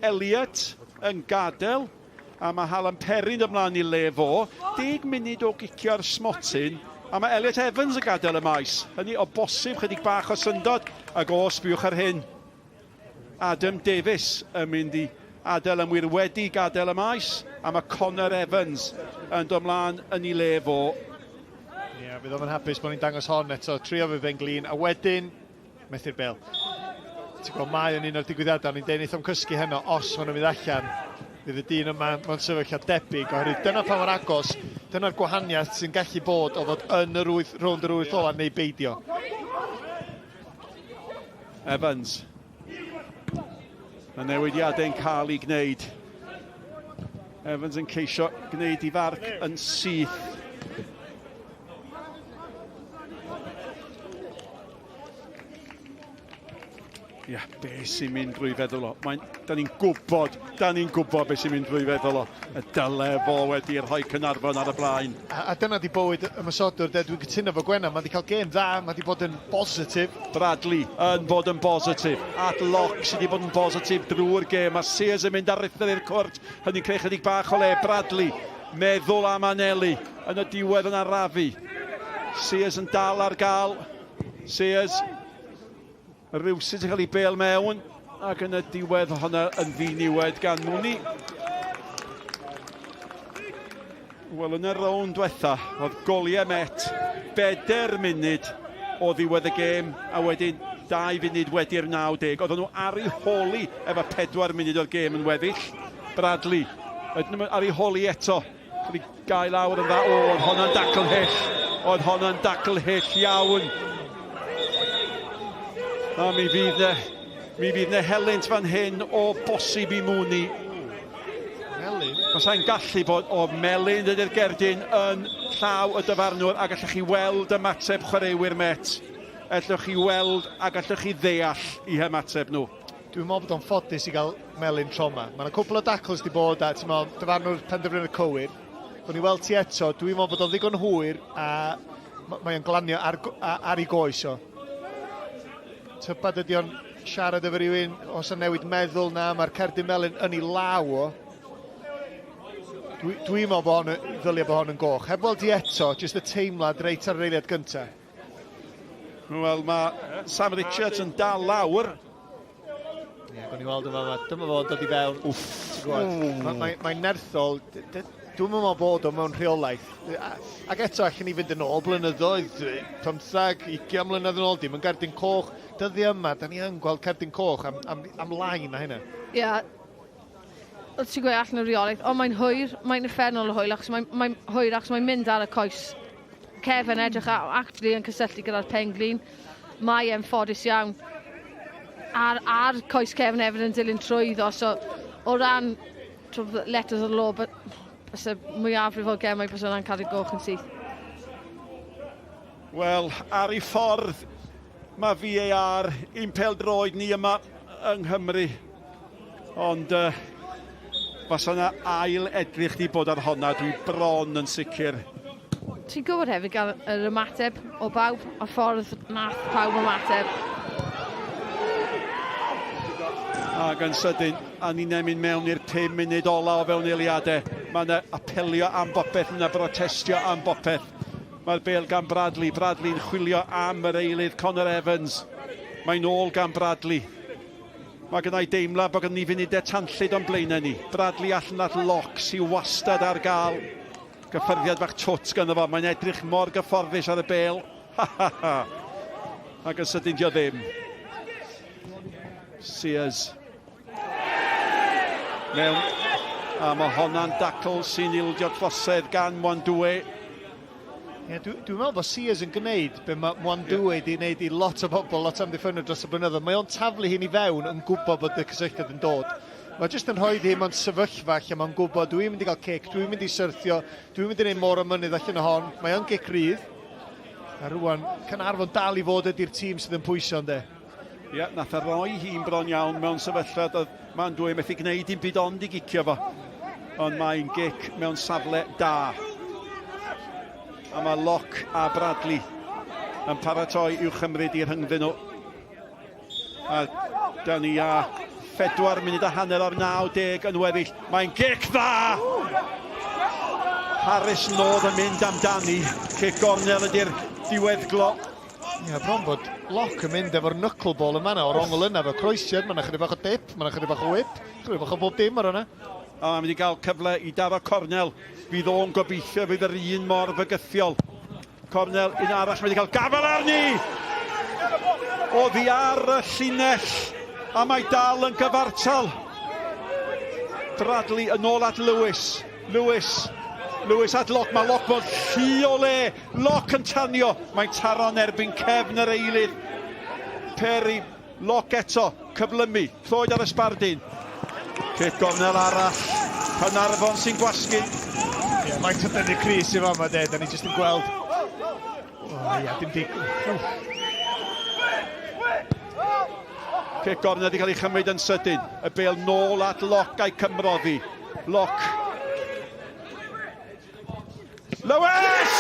Elliot yn gadael a mae Hallam Perry'n ymlaen i le fo. 10 munud o gicio'r smotyn a mae Elliot Evans yn gadael y maes. Hynny o bosib chydig bach o syndod ac o sbiwch ar hyn. Adam Davies yn mynd i adael yn wir wedi gadael y maes a mae Connor Evans yn dod ymlaen yn ei le fo. Ie, yeah, fydd o'n hapus bod ni'n dangos hon eto, trio fe ben glin, a wedyn methu'r bel. Ti'n gwybod, mae yn un o'r digwyddiadau, ni'n deud wnaeth cysgu heno, os maen nhw'n mynd allan, fydd y dyn yma mewn sefyllfa debyg, oherwydd dyna pa mor agos, dyna'r gwahaniaeth sy'n gallu bod o fod yn yr wyth, rownd yr wyth ola neu beidio. Evans. Mae newidiadau'n cael ei gwneud. Evans yn ceisio gwneud i farc yn syth. Ia, be sy'n mynd drwy feddwl o? Mae'n, da ni'n gwybod, da ni'n gwybod beth sy'n mynd drwy feddwl o. Y dyle fo wedi rhoi Caernarfon ar y blaen. A dyna di bywyd ymosodwr, de, dwi'n cytuno fo Gwenna, mae wedi cael gêm dda, mae wedi bod yn bositif. Bradley yn bod yn bositif. At Lock sydd wedi bod yn bositif drwy'r gêm. Mae Sears yn mynd ar ruthr i'r cwrt. Hynny'n creu chydig bach o le. Bradley meddwl am anelu yn y diwedd yn arafu. Sears yn dal ar gael. Sears rhywsut yn cael ei bel mewn ac yn y diwedd hwnna yn ddiniwed gan Mooney. Wel, yn y rownd diwetha, oedd goliau Met 4 munud o ddiwedd y gêm, a wedyn 2 funud wedi'r 90. Oedden nhw ar ei holi efo 4 munud o'r gêm yn weddill. Bradley, ydyn nhw ar ei holi eto. Cael ei gael lawr yn dda. O, oedd honna'n dacl hyll. Oedd honna'n dacl hyll iawn. A mi fydd 'na helynt fan hyn o bosib i Mooney. Melyn. Os ai'n gallu bod o melyn dydy'r gerdyn yn llaw y dyfarnwr a gallwch chi weld ymateb chwaraewyr Met. Ellwch chi weld a gallwch chi ddeall i hymateb nhw. Dwi'n meddwl bod o'n ffodus i gael melyn tro 'ma. Mae yna cwpl o dacls 'di bod a ti'n meddwl, dyfarnwr penderfyniad cywir. Gawn ni weld ti eto, dwi'n meddwl bod o'n ddigon hwyr a mae o'n glanio ar, ar ei goes o. Tybad ydy o'n siarad efo rhywun, os o'n newid meddwl na, mae'r cerdyn melyn yn ei law o. Dwi'n dwi meddwl bod hon, ddylia bod hon yn goch. Heb weld hi eto, jyst y teimlad reit ar yr eiliad gyntaf. Wel, mae Sam Richards yn dal lawr. Ie, yeah, gwni weld yma, dyma fo'n dod i fewn. Wff. Ti'n gwybod, mae'n mae, mae nerthol. Dwi'n meddwl bod o mewn rheolaeth. Ac eto, allan ni fynd yn ôl blynyddoedd, 15, 20 mlynedd yn ôl, dim yn gerdyn coch. Dyddiau yma, da ni yn gweld cerdyn coch am, am, am lai na hynna. Ie, yeah. Ti'n gweud allan o reolaeth, ond mae'n hwyr, mae'n uffernol o hwyl, achos mae'n mae hwyr achos mae'n mynd ar y coes cefn edrych a actually yn cysylltu gyda'r penglin. Mae e'n ffodus iawn. A'r, ar coes cefn hefyd yn dilyn trwyddo, so o ran letters of the law, but byse mwyafrif o gemau byse hwnna'n cael ei goch yn syth. Wel, ar ei ffordd mae VAR i'n pêl-droed ni yma yng Nghymru. Ond uh, fasa yna ail edrych di bod ar honna, dwi bron yn sicr. Ti'n gwybod hefyd gael yr ymateb o bawb, a ffordd nath pawb ymateb. Ac yn sydyn, a ni'n mynd mewn i'r 5 munud ola o fewn eiliadau. Mae yna apelio am bopeth, mae yna brotestio am bopeth. Mae'r bêl gan Bradley, Bradley'n chwilio am yr eilydd Connor Evans. Mae'n ôl gan Bradley. Mae gynna i deimlad bod gynnon ni funudau tanllyd o'n blaenau ni. Bradley allan at Locke sy'n wastad ar gael. Gyffyrddiad bach twt ganddo fo. Mae'n edrych mor gyfforddus ar y bêl. Ha ha ha. Ac yn sydyn dio ddim. Sears. Mewn. A mae honna'n dacl sy'n ildio trosedd gan Mwandue. Ie, dwi'n dwi meddwl bod Sears yn gwneud be mae Mwandue yeah. wedi gwneud i lot o bobl, lot o amddiffynwyr dros y blynyddoedd. Mae o'n taflu hyn i fewn yn gwybod bod y cysylltiad yn dod. Mae jyst yn rhoi hi mewn sefyllfa lle mae'n gwybod dwi'n mynd i gael cic, dwi'n mynd i syrthio, dwi'n mynd i wneud môr o mynydd allan o hon. Mae o'n gic rydd. A rwan, Caernarfon dal i fod ydy'r tîm sydd yn pwyso ynddo. Ie, yeah, nath e roi hi'n bron iawn mewn sefyllfa doedd Mandwy methu gwneud dim byd ond i gicio fo. Ond mae'n gic mewn safle da. A mae Locke a Bradley yn paratoi i'w chymryd i'r rhyngddyn nhw. A da ni a phedwar munud a hanner o'r 90 yn weddill. Mae'n gic dda! Harris North yn mynd amdani. Cic gornel ydy'r diweddglo. Ie, bron bod Locke yn mynd efo'r knuckleball yn fanna, o'r ongl yna, efo croesiad, mae yna chydig bach o dip, mae yna chydig bach o whip, chydig bach o bob dim ar hwnna. A mae'n mynd i gael cyfle i daro cornel. Fydd o'n gobeithio fydd yr un mor fygythiol. Cornel un arall, mae wedi cael gafael arni! Oddi ar y llinell, a mae dal yn gyfartal. Bradley yn ôl at Lewis. Lewis, Lewis at Locke, mae Locke mewn llu o le. Locke yn tanio, mae'n taro'n erbyn cefn yr eilydd. Perry, Locke eto, cyflymu, troed ar y sbardun. Cic gornel arall, Caernarfon sy'n gwasgu. Ie, yeah, mae'n tydynnu Cris i fama de, da ni jyst yn gweld. O, ia, dim dig... Cic gornel wedi cael ei chymryd yn sydyn. Y bêl nôl at Locke a'i cymrodd hi. Locke Lewis!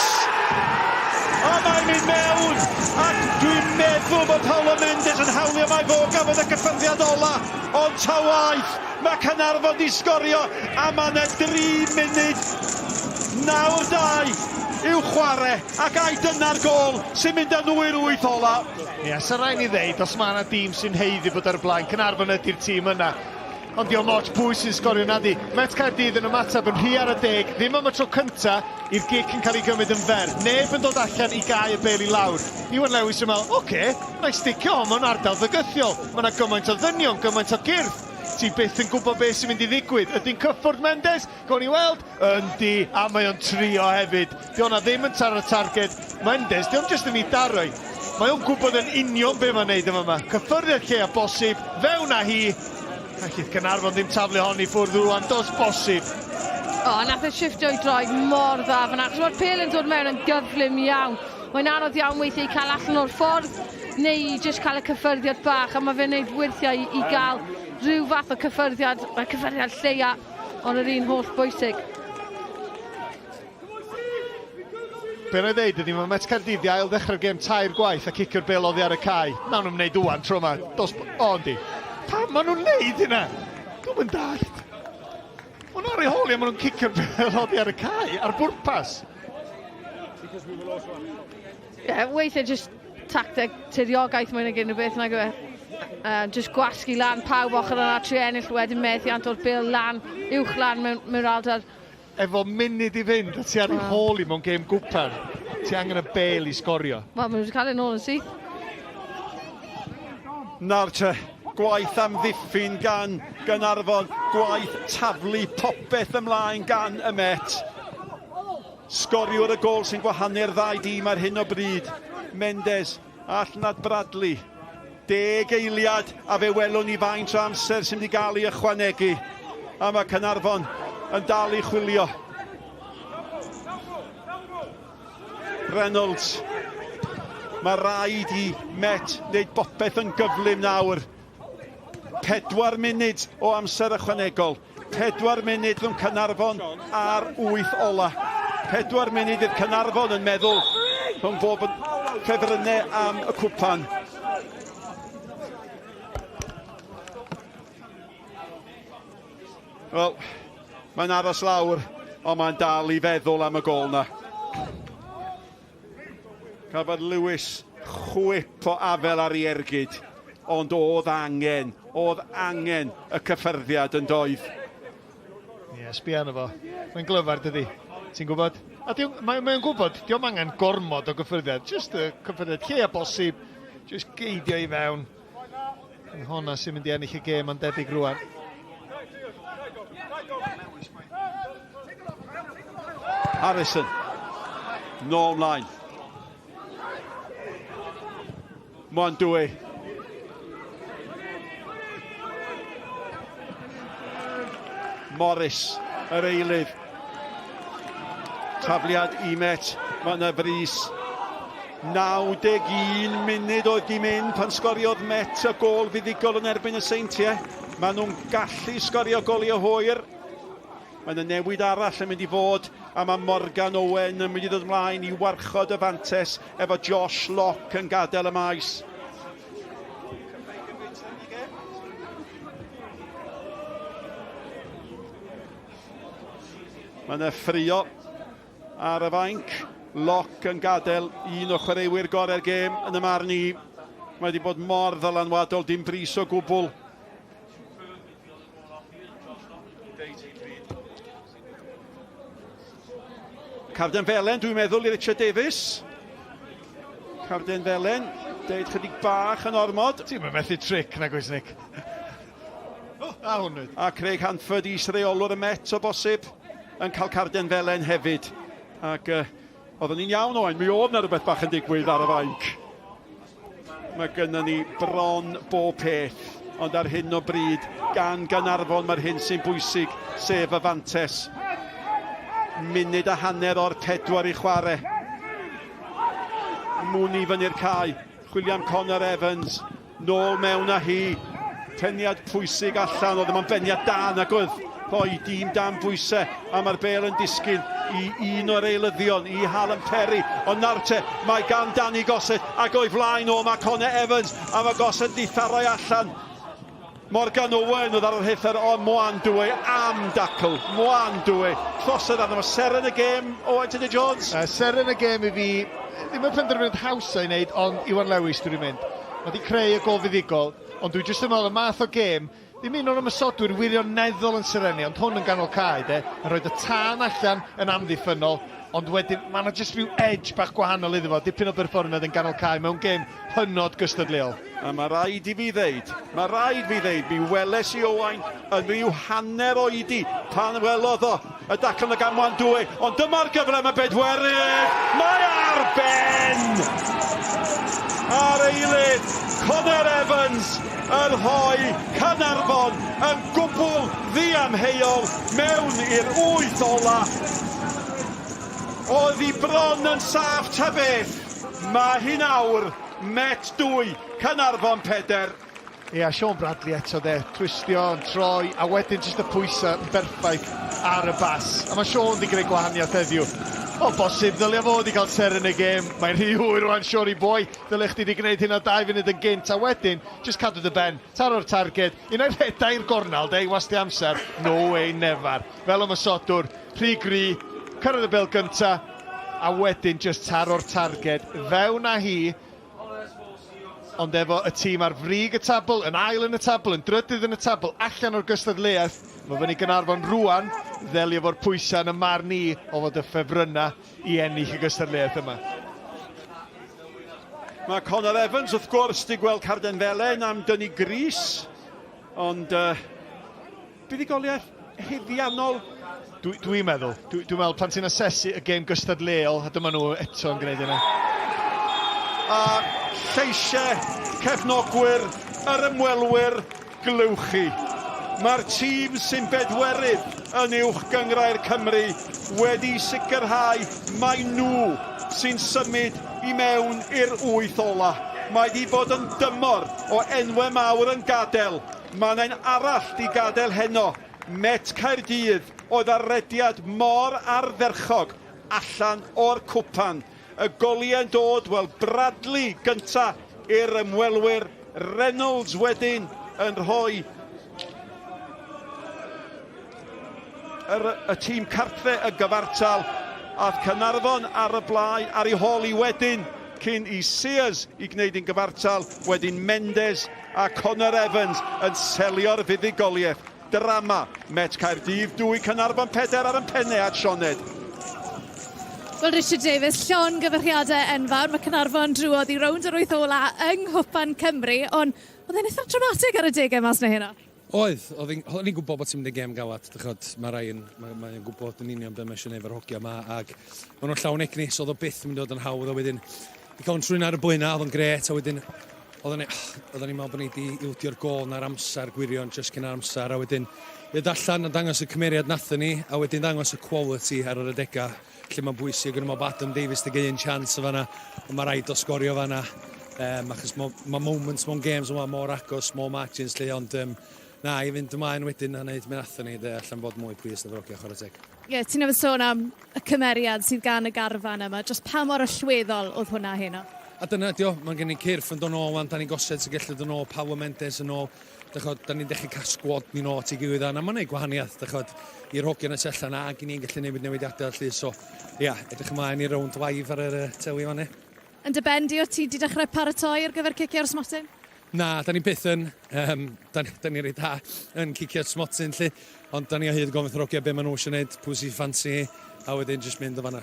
A mae'n mynd mewn! Ac dwi'n meddwl bod Paulo Mendes yn hawlio mai fo gafodd y cyffyrddiad ola, ond ta waeth, mae Caernarfon di sgorio a mae yna dri munud nawr dau i'w chwarae ac ai dyna'r gôl sy'n mynd â nhw i'r wyth ola. Ie, sa rhaid ni ddeud, os mae yna dîm sy'n haeddu bod ar y blaen, Caernarfon ydy'r tîm yna. Ond diolch ots pwy sy'n sgorio nadi. Met Caerdydd yn ymateb yn rhy ar y deg, ddim am y tro cynta i'r gic yn cael ei gymryd yn fer. Neb yn dod allan i gau y bêl i lawr. Iwan Lewis yn meddwl, oce, okay, na i sticio hon mewn ardal fygythiol. Mae yna gymaint o ddynion, gymaint o gyrff. Ti byth yn gwybod beth sy'n mynd i ddigwydd. Ydy'n cyffwrdd Mendes? Gawn ni weld. Yndi, a mae o'n trio hefyd. Di hwnna ddim yn taro targed Mendes, di o'n jyst yn ei daro i. Mae o'n gwybod yn union be mae'n neud yn fama. Cyffyrddiad lle a bosib, fewn â hi. Allith Caernarfon ddim taflu hon i ffwrdd rwan, does bosib. O, oh, nath e shifftio i droed mor dda fyna. Achos mae'r pêl yn dod mewn yn gyflym iawn. Mae'n anodd iawn weithiau i cael allan o'r ffordd neu i jyst cael y cyffyrddiad bach a mae fe'n neud wyrthiau i, i gael rhyw fath o cyffyrddiad, mae'r cyffyrddiad lleia, ond yr un holl bwysig. Be na i ddeud ydy, mae Met Caerdydd di ail ddechrau'r gêm tair gwaith a cicio'r bêl oddi ar y cae. Nawn nhw'n wneud ŵan tro yma. Dos... O, yndi. Pam maen nhw'n wneud hynna? Dwi'm yn dallt. Maen nhw ar ei hôl i a maen nhw'n cicio'r bêl oddi ar y cae, ar bwrpas. Ie, yeah, weithiau jyst tacteg tiriogaeth mwy nag unrhyw beth nag yw e. Jyst gwasgu lan pawb ochr yna, trio ennill wedyn methiant o'r bêl lan, uwch lan mewn, mewn ardal. Efo munud i fynd a ti ar ei hôl hi mewn gêm gwpan, ti angen y bêl i sgorio. Wel, maen nhw wedi cael e nôl yn syth. Nawr te, gwaith amddiffyn gan Gaernarfon, gwaith taflu popeth ymlaen gan y Met. Sgoriwr y gôl sy'n gwahanu'r ddau dîm ar hyn o bryd, Mendes allan at Bradley. Deg eiliad a fe welwn ni faint o amser sy'n mynd i gael ei ychwanegu. A mae Caernarfon yn dal i chwilio. Reynolds. Mae rhaid i Met wneud bopeth yn gyflym nawr. 4 munud o amser ychwanegol. 4 munud rhwng Caernarfon a'r wyth ola. 4 munud i'r Caernarfon yn meddwl rhwng bob yn ffefrynnau am y cwpan. Wel, mae'n aros lawr, ond mae'n dal i feddwl am y gôl na. Cafodd Lewis chwip o afel ar ei ergyd, ond oedd angen, oedd angen y cyffyrddiad yn doedd. Ie, yeah, sbia arno fo. Mae'n glyfar, dydy. Ti'n gwybod? A mae'n mae gwybod, diolch angen gormod o gyffyrddiad. Just y cyffyrddiad lle a bosib. Just geidio i fewn. Yn honna sy'n mynd i ennill y gêm ond debyg rwan. Harrison. Nôl mlaen. Mwandwe. Morris, yr eilydd. Tafliad i Met, mae yna frys. 91 munud oedd di mynd pan sgoriodd Met y gôl fuddugol yn erbyn y Seintiau. Maen nhw'n gallu sgorio goliau hwyr. Mae yna newid arall yn mynd i fod a mae Morgan Owen yn mynd i ddod ymlaen i warchod y fantes efo Josh Locke yn gadael y maes. Mae yna ffrio ar y fainc. Locke yn gadael un o chwaraewyr gorau'r gêm yn y marn i. Mae wedi bod mor ddylanwadol, dim brys o gwbl. Carden Felen, dwi'n meddwl, i Richard Davies. Carden Felen, deud chydig bach yn ormod. Ti'n methu tric nag oes, Nick? A hwnnw. A Craig Hanford, is-reolwr y Met o bosib, yn cael carden felen hefyd. Ac uh, oeddwn ni'n iawn Owain, mi oedd na rhywbeth bach yn digwydd ar y fainc. Mae gynnon ni bron bob peth, ond ar hyn o bryd, gan Gaernarfon mae'r hyn sy'n bwysig, sef y fantes. Munud a hanner o'r pedwar i chwarae. Mooney fyny'r cae, chwilio am Connor Evans, Nôl mewn â hi. Peniad pwysig allan, oedd yma'n beniad da nag oedd? Rhoi dîm dan bwysau, a mae'r bêl yn disgyn i un o'r eilyddion, i Hallam Perry. Ond nawr te, mae gan Danny Gossett, ac o'i flaen o mae Connor Evans, a mae Gossett di tharoi allan. Morgan Owen oedd ar y rhuthr, ond Moan Dwe am dacl. Moan Dwe, trosedd arno fo. Seren y gêm, Owain Tudur Jones. Seren y gêm i fi, ddim yn penderfyniad haws o'i wneud, ond Iwan Lewis dwi'n mynd. Mae wedi creu y gol fuddugol, ond dwi jyst yn meddwl y math o gêm, ddim un o'r ymosodwyr wirioneddol yn serennu, ond hwn yn ganol cae, de, yn rhoi y tân allan yn amddiffynnol, ond wedyn mae yna jyst rhyw edge bach gwahanol iddo fo, dipyn o berfformiad yn ganol cae mewn gêm hynod gystadleuol. A mae rhaid i fi ddeud, mae rhaid fi ddeud, mi weles i Owain yn rhyw hanner oedi pan welodd o y dacl yn y gamwan dwy, ond dyma'r gyfle mae bedwerydd, mae ar ben! Ar eilydd! Connor Evans yn rhoi Caernarfon yn gwbl ddiamheuol mewn i'r wyth ola. Oedd hi bron yn saff ta beth. Mae hi'n awr, Met 2, Caernarfon 4. Ia, Shaun Bradley eto de, twistio, yn troi, a wedyn jyst y pwysau yn berffaith ar y bas. A mae Shaun 'di gwneud gwahaniaeth heddiw. O bosib, ddylia fo 'di cael seren y gêm. Mae'n rhy hwyr rwan, Shawnee boy. Ddylia chdi 'di gwneud hynna dau funud yn gynt, a wedyn, jyst cadw dy ben, taro'r targed, unai rheda i'r gornel de, i wastio amser, no way, never. Fel ymosodwr, rhy gry, cyrraedd y bêl gynta, a wedyn jyst taro'r targed, fewn â hi, Ond efo y tîm ar frig y tabl, yn ail yn y tabl, yn drydydd yn y tabl, allan o'r gystadleuaeth, mae fyny Gaernarfon rwan ddelio efo'r pwysau yn y marn i o fod y ffefrynnau i ennill y gystadleuaeth yma. Mae Connor Evans wrth gwrs di gweld carden felen am dynnu gris, ond uh, buddugoliaeth haeddiannol. Dwi'n dwi meddwl. Dwi'n dwi meddwl pan ti'n asesu y gêm gystadleuol, a dyma nhw eto yn gwneud hynna. A lleisiau cefnogwyr yr ymwelwyr glywch chi. Mae'r tîm sy'n bedwerydd yn Uwch Gynghrair Cymru wedi sicrhau mai nhw sy'n symud i mewn i'r wyth ola. Mae 'di bod yn dymor o enwau mawr yn gadael Mae 'na un arall 'di gadael heno, Met Caerdydd oedd ar rediad mor ardderchog allan o'r cwpan. Y goliau'n dod, wel Bradley gynta i'r ymwelwyr, Reynolds wedyn yn rhoi yr, y tîm cartre y gyfartal, ath Caernarfon ar y blaen ar ei hôl i wedyn cyn i Sears i gwneud yn gyfartal, wedyn Mendes a Connor Evans yn selio'r fuddugoliaeth. Drama, Met Caerdydd 2, Caernarfon 4 ar yn penne at Sioned. Wel, Richard Davies, llongyfarchiadau enfawr. Mae Caernarfon drwodd i rownd yr wyth ola yng Nghwpan Cymru, ond oedd e'n eitha dramatig ar y degau mas 'na heno. Oedd, oedd hi'n, o'n i'n gwybod bod ti'n mynd i gêm galad, dych ch'od, mae Ryan, mae, mae o'n gwybod yn union be mae eisiau gwneud efo'r hogia yma, ac maen nhw'n llawn egni, so oedd o byth yn mynd i fod yn hawdd, a wedyn, i cael yn trwyn ar y blaenau, oedd o'n gret, a wedyn, oedden ni, oedden ni'n meddwl bod ni wedi ildio'r gol na'r amser gwirion, jyst cyn yr amser, a wedyn, i ddod allan a dangos y cymeriad nathon ni, a wedyn dangos y quality ar yr adegau lle mae'n bwysig, o'n i'n meddwl bod Adam Davies 'di gael un chance o fanna, ond mae rhaid o sgorio fanna, um, achos mae ma moments mewn games yma mor agos, small margins lle, ond um, na, i fynd ymlaen wedyn a wneud be nathon ni, de, allan fod mwy pleased efo'r hogia, chwarae teg. Ie, yeah, ti'n newydd sôn am y cymeriad sydd gan y garfan yma, jyst pa mor allweddol oedd hwnna heno? A dyna ydi o, mae gen i cyrff yn dod nôl wan, Dani Gossett sy'n gallu dod nôl, Paulo Mendes yn ôl, Dych ch'od, da ni'n dechrau cael sgwad ni nôl at ei gilydd a na mae'n neud gwahaniaeth, dych ch'od, i'r hogiau yn y tu allan ac i ni'n gallu newid newidiadau felly, so ia, edrych ymlaen i rownd live ar yr uh, teli fan Yn dy ben di, o ti di dechrau paratoi ar gyfer cicio'r smotyn? Na, da ni byth yn, um, da, da ni reit da yn cicio'r smotyn lle, ond da ni o hyd yn gofyn wrth yr hogiau be maen nhw eisiau gwneud, pwy sy'n ffansi, a wedyn jyst mynd o fanna.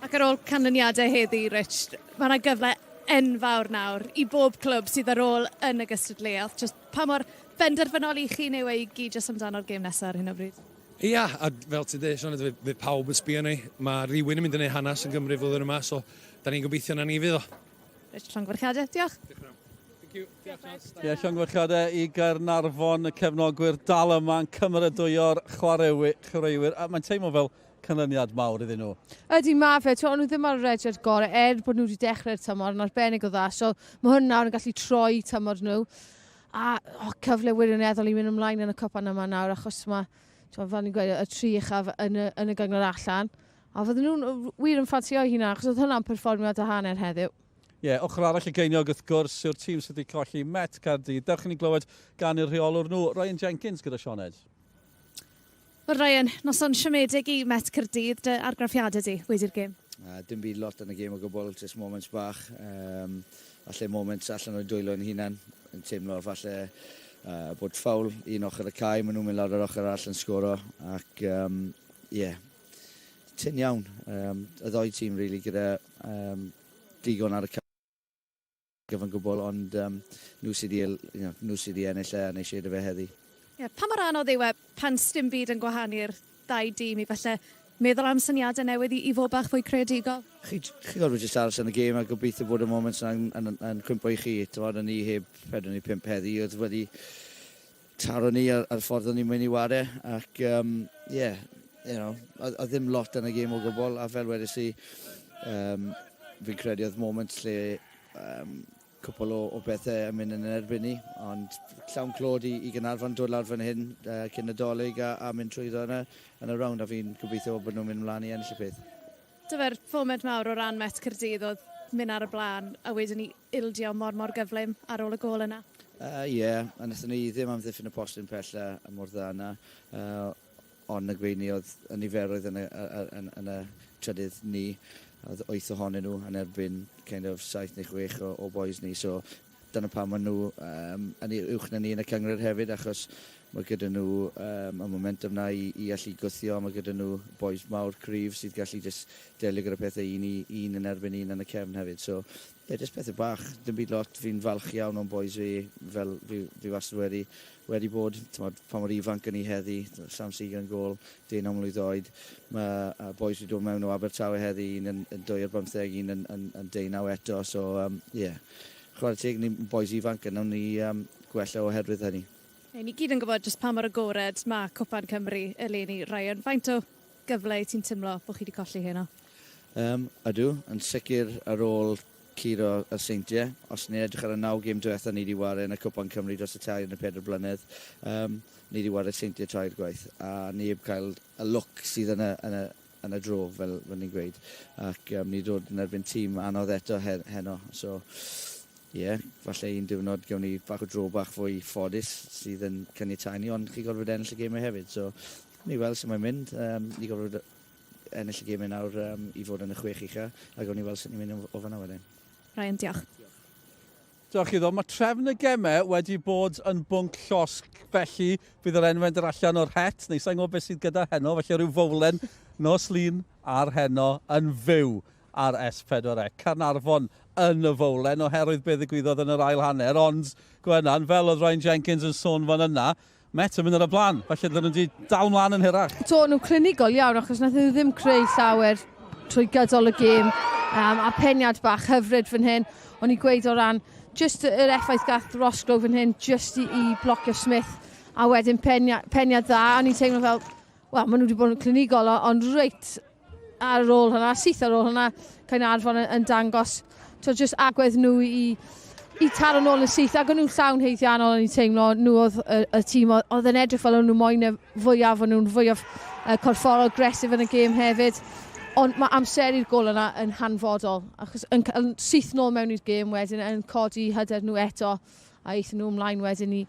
Ac ar ôl canlyniadau heddi, Rich, mae yna gyfle enfawr nawr i bob clwb sydd ar ôl yn y gystadleuaeth. Jyst pa mor benderfynol i chi neu e i gyd jyst amdano'r gêm nesaf ar hyn o bryd? Ia, a fel ti'n dweud, Sioned, fydd, fydd pawb yn sbio ni. Mae rhywun yn mynd i wneud hanes yn Gymru flwyddyn yma, so da ni'n gobeithio na ni fydd o. Rich, llongyfarchiadau, diolch. Ie, llongyfarchiadau i Gaernarfon, y cefnogwyr dal yma yn cymeradwyo'r chwaraewyr, a mae'n teimlo fel canlyniad mawr iddyn nhw. Ydy, ma fe. T'mo, o'n nhw ddim ar y rediad gorau, er bod nhw wedi dechrau'r tymor yn arbennig o dda. So mae hwn nawr yn gallu troi tymor nhw. A oh, cyfle wirioneddol i mynd ymlaen yn y cwpan yma nawr, achos mae, t'mo, fel ni'n gweud, y tri uchaf yn y, yn y gyngor allan. A fydden nhw'n wir yn ffansio hynna, achos oedd hwnna'n perfformiad a hanner heddiw. Ie, yeah, ochr arall y geiniog wrth gwrs yw'r tîm sydd wedi colli Met Caerdydd. Dewch i ni glywed gan i'r rheolwr nhw, Ryan Jenkins gyda Sioned. Wel Ryan, noson siomedig i Met Caerdydd, dy argraffiadau di wedi'r gêm? Uh, dim byd lot yn y gêm o gwbl, just moments bach. Um, falle moments allan o'i dwylo yn hunan, yn teimlo falle uh, bod ffawl un ochr y cae, maen nhw'n mynd lawr yr ochr arall yn sgoro, ac um, yeah, tyn iawn. Um, y ddoi tîm really gyda um, digon ar y cae gyfan gwbl, ond um, nhw sydd wedi you know, nhw sydd wedi ennill e a nes i fe heddi. Yeah, pa mor anodd yw e pan sdim byd yn gwahanu'r ddau dîm i falle meddwl am syniadau newydd i, i fod bach fwy creadigol? Chi, chi gorfod jyst aros yn y gêm a gobeithio bod y moments yna'n yn, yn, yn cwympo i chi. Tymod, o'n i heb 4 neu 5 heddi, oedd wedi taro ni ar, ar ffordd o'n i'n mynd i ware ac um, yeah, you know, oedd, oedd ddim lot yn y gêm o gwbl a fel wedes i, um, fi'n credu oedd moments lle um, cwpl o, o bethau yn mynd yn erbyn ni, ond llawn clod i, i Gaernarfon dod lawr fan hyn uh, cyn Nadolig a, a mynd trwyddo yn y, yn y rownd a fi'n gobeithio bod nhw'n mynd mlaen i ennill y peth. Dyfa'r foment mawr o ran Met Caerdydd oedd mynd ar y blaen a wedyn ni ildio mor mor gyflym ar ôl y gôl yna. Ie, uh, yeah, a wnaethon ni ddim amddiffyn y postyn pella mor dda yna. Uh, Ond y gweini oedd y niferoedd yn y, yn, yn y trydydd ni, oedd wyth ohonyn nhw yn erbyn kind of saith neu chwech o, o boys ni. So dyna pam maen nhw um, yn uwch na ni yn y cynghrair hefyd, achos mae gyda nhw um, y momentum na i, i allu gwthio, mae gyda nhw boys mawr cryf sydd gallu just delio gyda pethau un i un yn erbyn un yn y cefn hefyd. So Ie, jyst pethe bach, dim byd lot. Fi'n falch iawn o'n bois fi, fel fi, fi wastad wedi, wedi bod. T'mod, pa mor ifanc o'n i heddi, Sam Seeger yn gôl, deunaw mlwydd oed. Mae uh, bois wedi dod mewn o Abertawe heddi, un yn, yn 2 ar bymtheg, un yn, yn, yn deunaw eto. So, um, yeah. Chwarae teg, ni'n bois ifanc a nawn ni um, gwella oherwydd hynny. Ni gyd yn gwybod jyst pa mor agored mae Cwpan Cymru eleni, Ryan. Faint o gyfle i ti'n teimlo bod chi wedi colli heno? Ydw, yn sicr ar ôl curo y Seintiau. Os ni'n edrych ar y naw gêm diwetha ni wedi ware yn y Cwpan Cymru dros y tair neu pedair blynedd, um, ni wedi ware Seintiau tair gwaith, a ni heb cael y lwc sydd yn y, yn y, yn y dro, fel, fel ni'n gweud. Ac um, ni dod yn erbyn tîm anodd eto heno. So, ie, yeah, falle un diwrnod gawn ni bach o dro bach fwy ffodus sydd yn caniatáu ni, ond chi gorfod ennill y gemau hefyd. So, ni weld sut mae'n mynd. Um, ni gorfod ennill y gemau nawr um, i fod yn y chwech ucha, a gawn ni weld sut ni'n mynd o fanna wedyn. Ryan, diolch. Diolch iddo. Mae trefn y gemau wedi bod yn bwnc llosg, felly bydd yr enwau'n dod allan o'r het, neu sa'n gwybod beth sydd gyda heno, felly rhyw fowlen nos Lun ar heno yn fyw ar S4C. Caernarfon yn y fowlen oherwydd beth ddigwyddodd yn yr ail hanner, ond Gwenan, fel oedd Ryan Jenkins yn sôn fan yna, Met yn mynd ar y blaen, felly dyn nhw wedi dal mlaen yn hirach. Do, nhw'n clinigol iawn, achos nath nhw ddim creu llawer trwy gydol y gêm, a peniad bach hyfryd fan hyn. O'n i'n gweud o ran just yr effaith gath Rosgrove fan hyn, just i, i blocio Smith, a wedyn peniad, peniad dda, o'n i'n teimlo fel, wel, maen nhw wedi bod yn clinigol, ond reit ar ôl hwnna, syth ar ôl hwnna, Caernarfon yn, yn dangos to, just agwedd nhw i, i taro nôl yn syth, ac o'n nhw'n llawn haeddiannol, o'n i'n teimlo, nhw oedd y, y tîm oedd yn edrych fel o'n nhw moyn y fwyaf, o'n nhw'n fwyaf uh, corfforol aggressive yn y gêm hefyd. Ond mae amseru'r gol yna yn hanfodol, achos yn, yn syth nôl mewn i'r gêm wedyn, yn codi hyder nhw eto, a aethon nhw ymlaen wedyn i,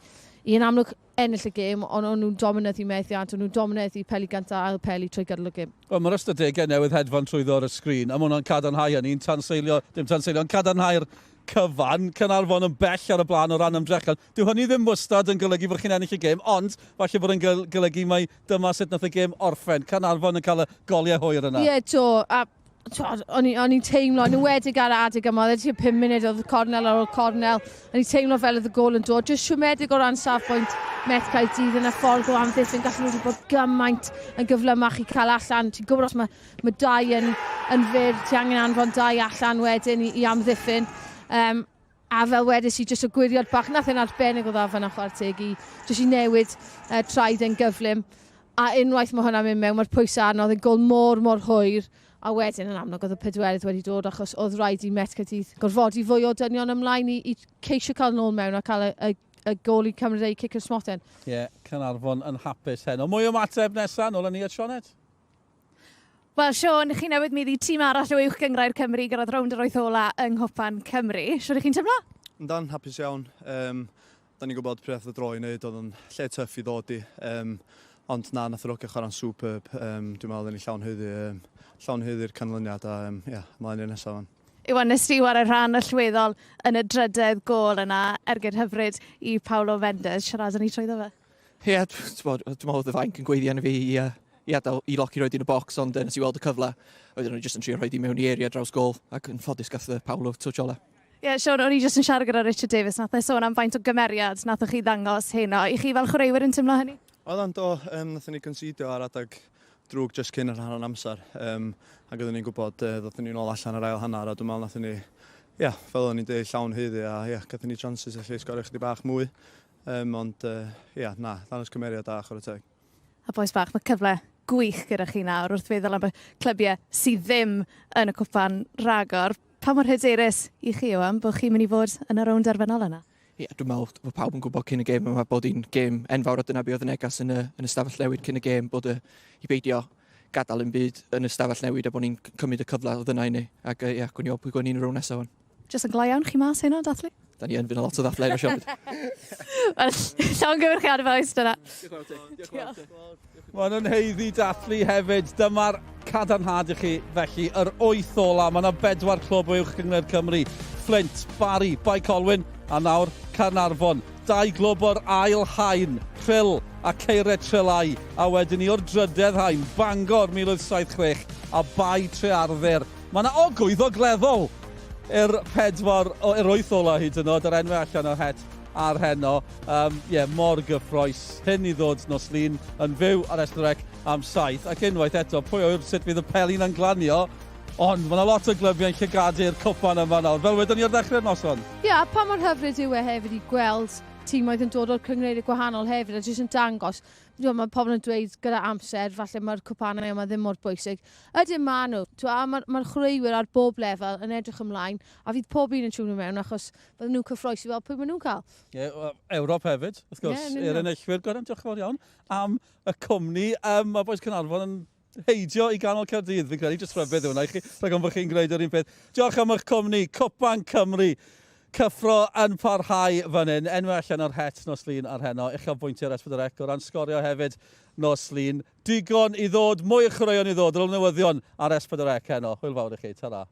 i yn amlwg ennill y gêm, ond o'n nhw'n dominyddu meddiant, o'n nhw'n dominyddu peli gyntaf, ail peli trwy gydol y gêm. Wel, mae'r ystadegau newydd hedfan trwyddo ar y sgrin, a mae hwnna'n cadarnhau hynny, yn tanseilio, dim tanseilio, yn cadarnhau'r cyfan, Caernarfon yn bell ar y blaen o ran ymdrechion. Dyw hynny ddim wastad yn golygu bod chi'n ennill y gêm, ond falle bod yn golygu mai dyma sut nath y gêm orffen. Caernarfon yn cael y goliau hwyr yna. Ie, yeah, do, a o'n i'n teimlo, yn enwedig ar adeg yma, oedd e tua 5 munud, oedd cornel ar ôl cornel, o'n i'n teimlo fel oedd y gôl yn dod, jyst siomedig o ran safbwynt Met Caerdydd yn y ffordd o amddiffyn, gallen nhw wedi bod gymaint yn gyflymach i cael allan, ti'n gwybod os mae, mae dau yn, yn fyr, ti angen anfon dau allan wedyn i, i amddiffyn. Um, a fel wedys i, jyst o gwiriad bach, nath e'n arbennig o dda fan'na chwarae teg i, jyst i newid uh, traed e'n gyflym. A unwaith mae hwnna'n mynd mewn, mae'r pwysau arno, oedd e'n gôl mor, mor hwyr. A wedyn yn amlwg oedd y pedwerydd wedi dod achos oedd rhaid i Met Caerdydd gorfodi fwy o dynion ymlaen i, i ceisio cael nôl mewn a cael y, y, y gôl i cymryd eu cic i'r smotyn. Ie, yeah, Caernarfon yn hapus heno. Mwy o ymateb nesaf, nôl â ni at Sioned. Wel, Siôn, chi newydd maeddu tîm arall o Uwch Gynghrair Cymru gyrraedd rownd yr wyth ola yng Nghwpan Cymru. Shwt ych chi'n teimlo? Yndan, hapus iawn. Um, da ni'n gwybod pryd ath y dro i wneud, oedd yn lle tough i ddod i. Um, ond na, nath yr hogia chwarae'n superb. Um, dwi'n meddwl oedden ni llawn haeddu, um, llawn haeddu'r canlyniad a um, yeah, ymlaen i'r nesaf fan. Iwan, nes ti ware rhan allweddol yn y drydedd gôl yna, ergyd hyfryd i Paulo Mendes. Siaradon ni trwyddo fe. Ie, yeah, dwi'n meddwl oedd y fainc yn gweiddi arno fi i, uh, i adael i Loki roed yn y box, ond uh, nes i weld y cyfle. Oedden nhw jyst yn trio rhoi di mewn i area draws gol, ac yn ffodus gath Paulo touch ola. Ie, yeah, Siôn, o'n i jyst yn siarad gyda Richard Davies, nath e sôn am faint o gymeriad nathoch chi ddangos heno. I chi fel chwaraewyr yn teimlo hynny? Oedd o'n do, um, nathon ni concedio ar adeg drwg jyst cyn yr hanner amser. Um, ac oeddwn ni'n gwybod, uh, ddothon ni'n ôl allan yr ail hanner a dwi'n meddwl nathon ni, ia, yeah, fel o'n i'n dweud, llawn haeddu a ia, yeah, gathon ni chances allu sgorio chydig bach mwy. Um, ond, uh, ia, yeah, na, ddangos cymeriad da, chwarae teg. A bois bach, mae cyfle gwych gyda chi nawr wrth feddwl am y clybiau sydd ddim yn y cwpan ragor. Pa mor hyderus i chi, Owen, bod chi'n mynd i fod yn y rownd derfynol yna? Ie, dwi'n meddwl bod pawb yn gwybod cyn y gêm yma bod hi'n gêm enfawr a dyna be oedd y neges yn y, yn y stafell newid cyn y gêm, bod y, i beidio gadael yn byd yn y stafell newid a bod ni'n cymryd y cyfle oedd yna i ni. Ac ie, yeah, gwn i weld pwy gwn ni'n y rownd nesaf hwn. Jyst yn gloi iawn chi mas heno, dathlu? Da ni yn fynd a lot o ddathlu heno, Siobhan. Wel, llongyfarchiadau bois, dyna. Diolch yn fawr ti. Maen nhw'n haeddu dathlu hefyd. Dyma'r cadarnhad i chi, felly, yr wyth ola. Mae yna bedwar clwb o Uwch Gynghrair Cymru. Fflint, Barry, Bae Colwyn a nawr Caernarfon. Dau glwb o'r ail haen, Rhyl a Ceire Trelai. A wedyn ni o'r drydedd haen, Bangor 1876 a Bae Trearddur. Mae yna ogwydd ogleddol i'r pedwar, i'r wyth ola hyd yn oed, yr enwau allan o'r het ar heno. Um, yeah, mor gyffroes. Hyn i ddod nos Lun yn fyw ar S4C am 7. Ac unwaith eto, pwy o'r sut fydd y pelin yn glanio, ond mae yna lot o glybiau'n llygadu'r cwpan yma nawr, fel wedon ni ar ddechrau'r noson. Ie, yeah, a pa mor hyfryd yw e hefyd i gweld tîmoedd yn dod o'r cynghreiriau gwahanol hefyd a jyst yn dangos T'mo' ma' pobl yn dweud gyda amser falle mae'r cwpanau yma ddim mor bwysig. Ydyn maen nhw. T'mo' a ma'r ma chwaraewyr ar bob lefel yn edrych ymlaen a fydd pob un yn tiwnio mewn achos bydden nhw'n cyffroes i weld pwy maen nhw'n cael. Ie, yeah, Ewrop hefyd, wrth gwrs, yeah, i'r enillwyr. Gwerth, diolch yn fawr iawn am y cwmni. Um, mae bois Caernarfon yn heidio i ganol Caerdydd, fi'n credu, jyst rhybudd yw hwnna i chi, rhag ofn bod chi'n gwneud yr un peth. Diolch am eich cwmni, Cwpan Cymru, cyffro yn parhau fan hyn. Enwau allan o'r het nos Lun ar heno, uchafbwyntiau S4C o ran sgorio hefyd nos Lun. Digon i ddod, mwy o chwaraeon i ddod, ar ôl newyddion ar S4C heno. Hwyl fawr i chi, ta-ra.